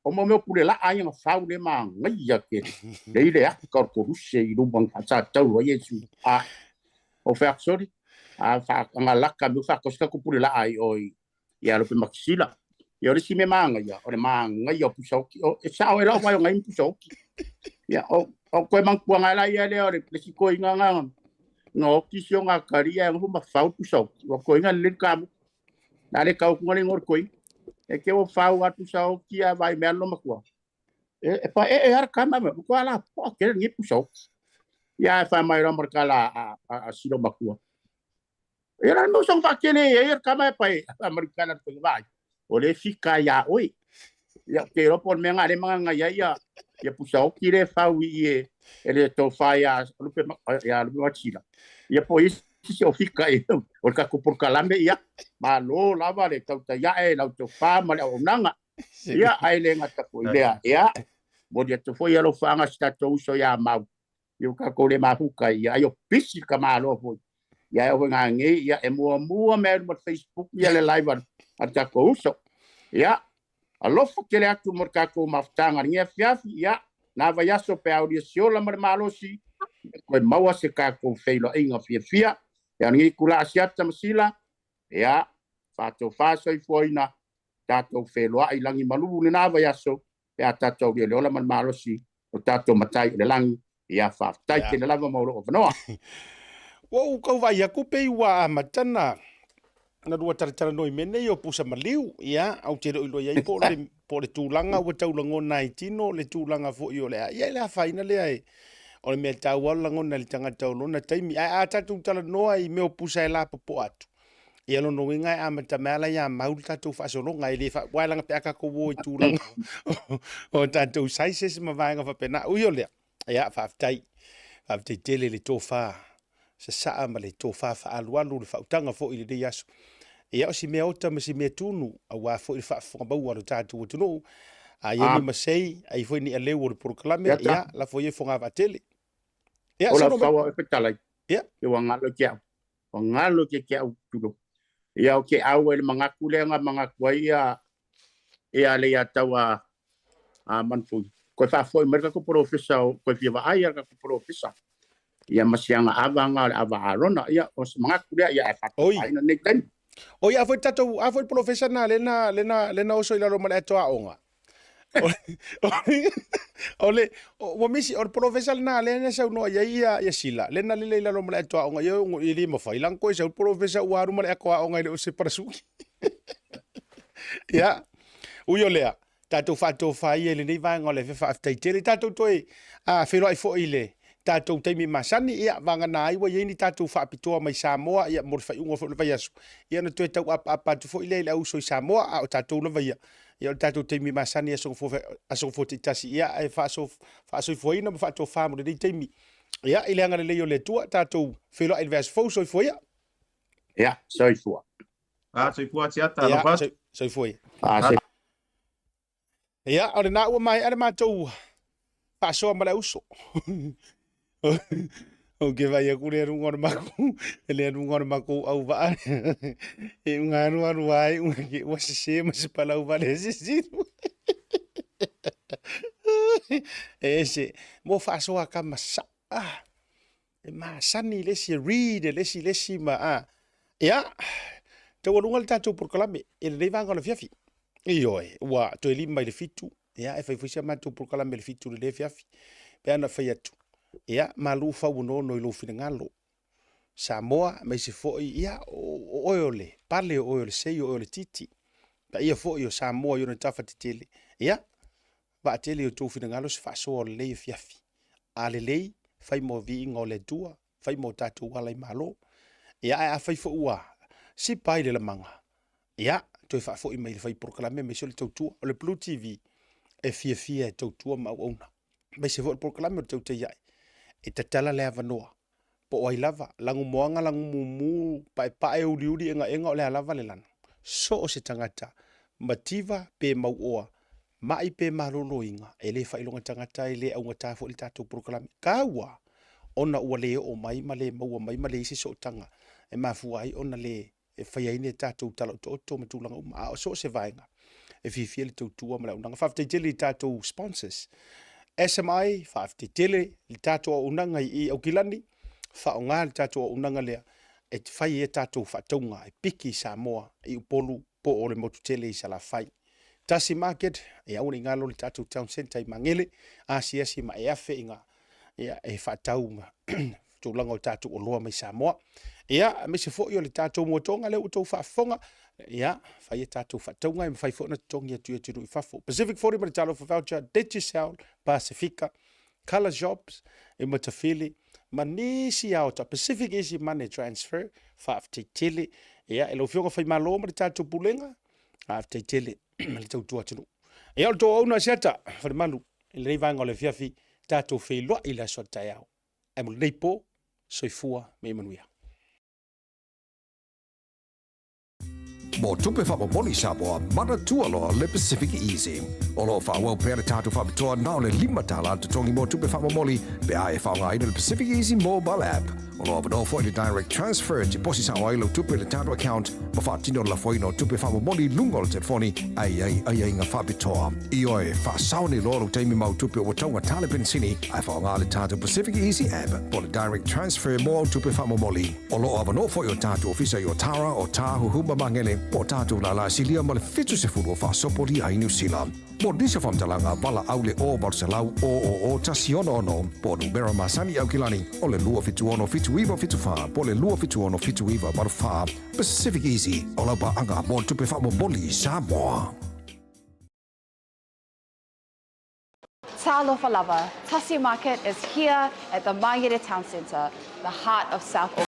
o mo mea o pule laa ia na fau le manaia tele. Lei le aka o le koluse i luma na faasatau ai Iesu. A, o fai atu soli, a whaagalaka me whaakausi ka pule laa i o i ia Lupematasila. Ia o le isi mea manaia, o le manaia o pusa oti. O, e sao e lau mai o ngai pusa oti. Ia, o, o koe manatua ngai la ia lea o le, le isi koiga nga, Nga oki si o ngā kari ia e ma fau pusa oki. Wa koinga le kamu. Na le kau kunga le ngor koi. E ke o fau atu sa oki a vai mea no makua. E, e pa e e ara kama me ko ala po ke ngi pusa oki. Ia e fa mai ra kala a silo makua. E ra no song fa kele e e kama e pa e amerikana ko vai. O le fika ia oi. Ia ke ro por me nga le manga ia ia ia pusa oki le fau i e e le to fa ia lupe ia lupe machila. Ia po isi se o fika e o ka ko por kalame ia ma lo lava le tau ta ia e lau to fa ma le o nanga. Ia ai le ngata ko ilea ia mo dia to foi alo fanga sta to uso ia mau. Ia ka ko le mahuka ia ai o pisi ka malo foi. Ia e o ngā ngei ia e mua mua me ma Facebook ia le live a ta ko uso. Ia alofa tele atu mo le tatou mafutaga i lenei afiafi, ia, na vaiaso pe aulia siola ma le malosi, koe maua se tatou feiloaiga fiafia, ia lenei itula Asiata ma Sila, ia, faatofa soifuaina, tatou feloai i lagi malu lena vaiaso, pe a tatou aulia le ola ma le malosi o tatou Matai o le lagi, ia, faafetai tele lava mo lou avanoa. Ua ou tau vaai atu pei ua amata na na lua talatalanoa i mea nei o pusa maliu, ia, ou te le o iloa i ai po o le, po o le tulaga ua tau lagona ai tino, le tulaga foi o le a, ia, e le afaina lea e, o le mea taua o le lagona i le tagata o lona taimi. Ae a tatou talanoa i mea o pusa e lapopoa atu, ia lona uiga e amata mai lava ia mau le tatou faasologa, e le fa, aua e leaga pe a tatou o i tulaga o tatou sizes ma vaega faapena. Ui o lea, Ia, faafetai. Faafetai tele i le tofa sasaa ma le tofa faaalualu le faautaga foi i lenei aso. Ia, o si mea ota ma si mea tunu, aua foi le faafofoga maua a lo tatou atunuu. A i ai ni masei, a i ai foi ni aleu o le polokalame, ia, lafo ia i fogavaa tele. Ia, Ola saunoa mai. faua e fetalai. Ia. Ua galo ke au. Ua galo ke ke au tulo. Ia o ke au e le mangaku lea nga mangaku ai ia ia le ia tau a a Manfui. Koe faafoi mai le tatou polofesa o koe fia vaai ia le tatou polofesa. Ia ma siaga ava nga o le ava Arona. Ia o se mangaku lea ia e faatofaina nei taimi. Oi, a foi tatou, a foi le polofesa na le na le na le na oso i lalo ma le ato aoga. O le ua misi o le polofesa lena lea na saunoa i ai ia ia Sila, le na lele i lalo ma le ato aoga ia e le mafai la ona koe sau le polofesa ua alu ma le ato aoga e le o se parasuki. Ia, ui o lea, tatou faatofa ia i lenei vaega o le faafetai tele. Tatou toe feiloai foi i le tatou taimi masani, ia, vagana ai ua i ai ni tatou faapitoa mai Samoa, ia, mo le faaiuga foi o le vaiaso, ia ona toe tauapaapa atu foi lea i le auuso i Samoa, a o tatou lava ia, ia o le tatou taimi masani aso Gafua, aso Gafua taitasi, ia, e faasoifuaina ma faatofa mo lenei taimi. Ia, i le agalelei o le Atua, tatou feiloai i le vaiaso fou, soifua ia. Ia, soifua. Ah, soifua Asiata, alofa atu. Soifua ia. Ah, Ia, o lena ua maea le matou faasoa ma le auso. Ou ke vai aku le aluga o le makou, le aluga o le makou auvaa. E unga alu alu ai, unga ke ua sese ma se palau vale se silu. E ese, mo faasoa ka masa. Ah, e masani le isi e read e le isi le isi ma a. Ia, taualuga le tatou polokalame i lenei vaega o le afiafi. Ioe, ua toe 6:55 i le, ia, e fai foi si a matou polokalame i le 7 i lenei afiafi. Pe ana fai atu, ia, malu fau onono i lou finagalo. Samoa, aemaise foi, ia, o oe o le pale, o oe o le sei, o oe o le titi. Paia foi o Samoa i ona tafa tetele. Ia, vaatele i outou finagalo se faasoa o lenei afiafi. A lelei, fai mo viiga o le Atua, fai mo tatou ala i Malo. Ia, ae afai foi ua sipa ai le lamaga, ia, toe faafoi mai i le fai polokalame aemaise o le tautua. O le Blue TV e fiafia e tautua ma auauna. Aemaise foi o le polokalame o le Tautai Ae, e tatala le avanoa po o ai lava, lanumoana, lanumumu, paepae, uliuli, egaega, o le a lava le lanu. So o se tagata, mativa pe mauoa, mai pe maloloina, e le faailoga tagata, e le augata foi le tatou polokalame. Taua, ona ua le oo mai ma le maua mai ma leai se sootaga e mafua ai ona le e fai ai ni tatou tala otooto ma tulaga uma, a o so o se vaega e fiafia le tautua ma le auaunaga. Faafetai tele i tatou sponsors. SMI, faafetai tele i le tatou auaunaga i Aukilani, faaaoga le tatou auaunaga lea e fai ai a tatou faatauga e piki i Samoa, i Upolu po o le motu tele i Salafai. Tasi Market, e aua ne i galo le tatou town centre i Magele, asiasi ma e afe i ga, ia, e faatau ma tulaga o tatou oloa mai Samoa. Ia, aemaise foi o le tatou muatoga lea ua outou faafofoga, ia, fai a tatou faatauga e mafai foi ona totogi atu i atunuu i fafo. Pacific 40 ma le Talofa Voucher, Digicel, Pasifika, Colour Shops i Matafili, ma nisi aota, Pacific Easy Money Transfer, faafetai tele. Ia, e lau Afioga Faimalo ma le tatou Pulega, faafetai tele ma le tautua atunuu. Ia, o le tou auauna Asiata, Falemalu, i lenei vaega o le afiafi, tatou feiloai i le aso a le taeao. Ae mo lenei po, soifua ma ia manuia. Mo tupe faamomoli Samoa, manatua loa le Pacific Easy. O lo o faaauau pea le tatou faapitoa na o le $5 le totogi mo tupe faamomoli pe a e faaaogaina le Pacific Easy Mobile App. O lo o avanoa foi le Direct Transfer e tiposi sao ai lau tupe i le tatou account ma faatino le lafoina o tupe faamomoli i luga o le telefoni ae i ai aiaiga faapitoa. Ioe, faasao nei loa lou taimi ma au tupe ua taugata le penisini ae faaaoga le tatou Pacific Easy App po o le Direct Transfer mo au tupe faamomoli. O lo o avanoa foi o tatou ofisa i Otara, Otāhuhu ma Magele, po o tatou lālā silia ma le 70 o faasopolia ai Niu Sila. Mo nisi o faamatalaga, valaau le 0 800 000 166 po o numera masani i Aukilani o le 276 7974 po o le 276 7984. Pacific Easy, o lau paaga mo tupe faamomoli i Samoa. Talofa lava, Tasi Market is here at the Mangere Town Centre, the heart of South Auckland.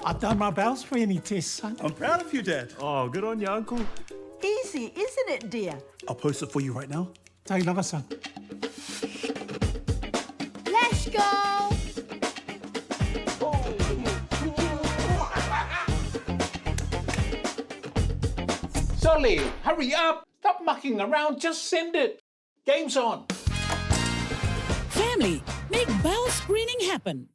I've done my bowels for any tests, son. I'm proud of you, Dad. Oh, good on you, Uncle. Easy, isn't it, dear? I'll post it for you right now. Take love, son. Let's go! Solly, hurry up! Stop mucking around, just send it! Game's on! Family, make bowel screening happen.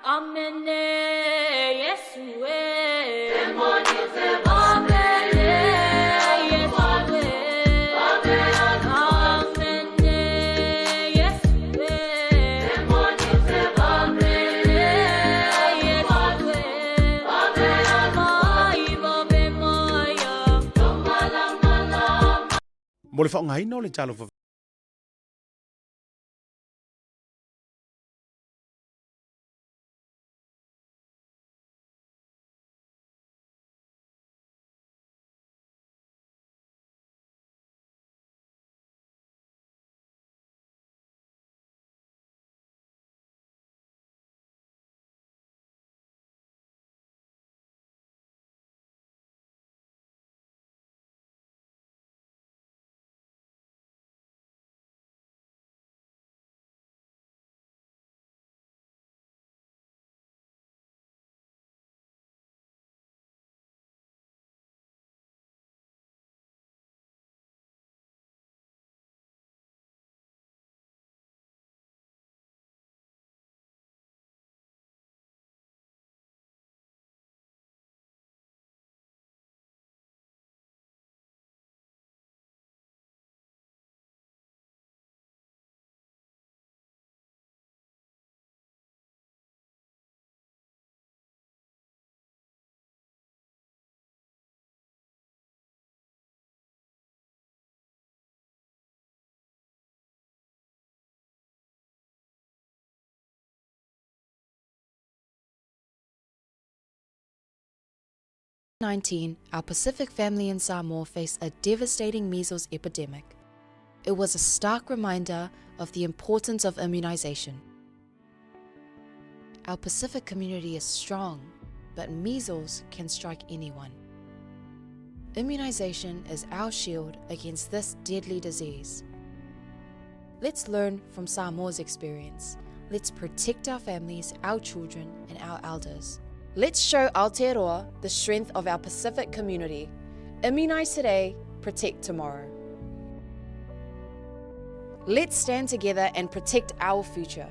Amen. Mo le faaaogaina o le Talofa. 19, our Pacific family in Samoa faced a devastating measles epidemic. It was a stark reminder of the importance of immunisation. Our Pacific community is strong, but measles can strike anyone. Immunisation is our shield against this deadly disease. Let's learn from Samoa's experience. Let's protect our families, our children, and our elders. Let's show Aotearoa the strength of our Pacific community. Immunise today, protect tomorrow. Let's stand together and protect our future.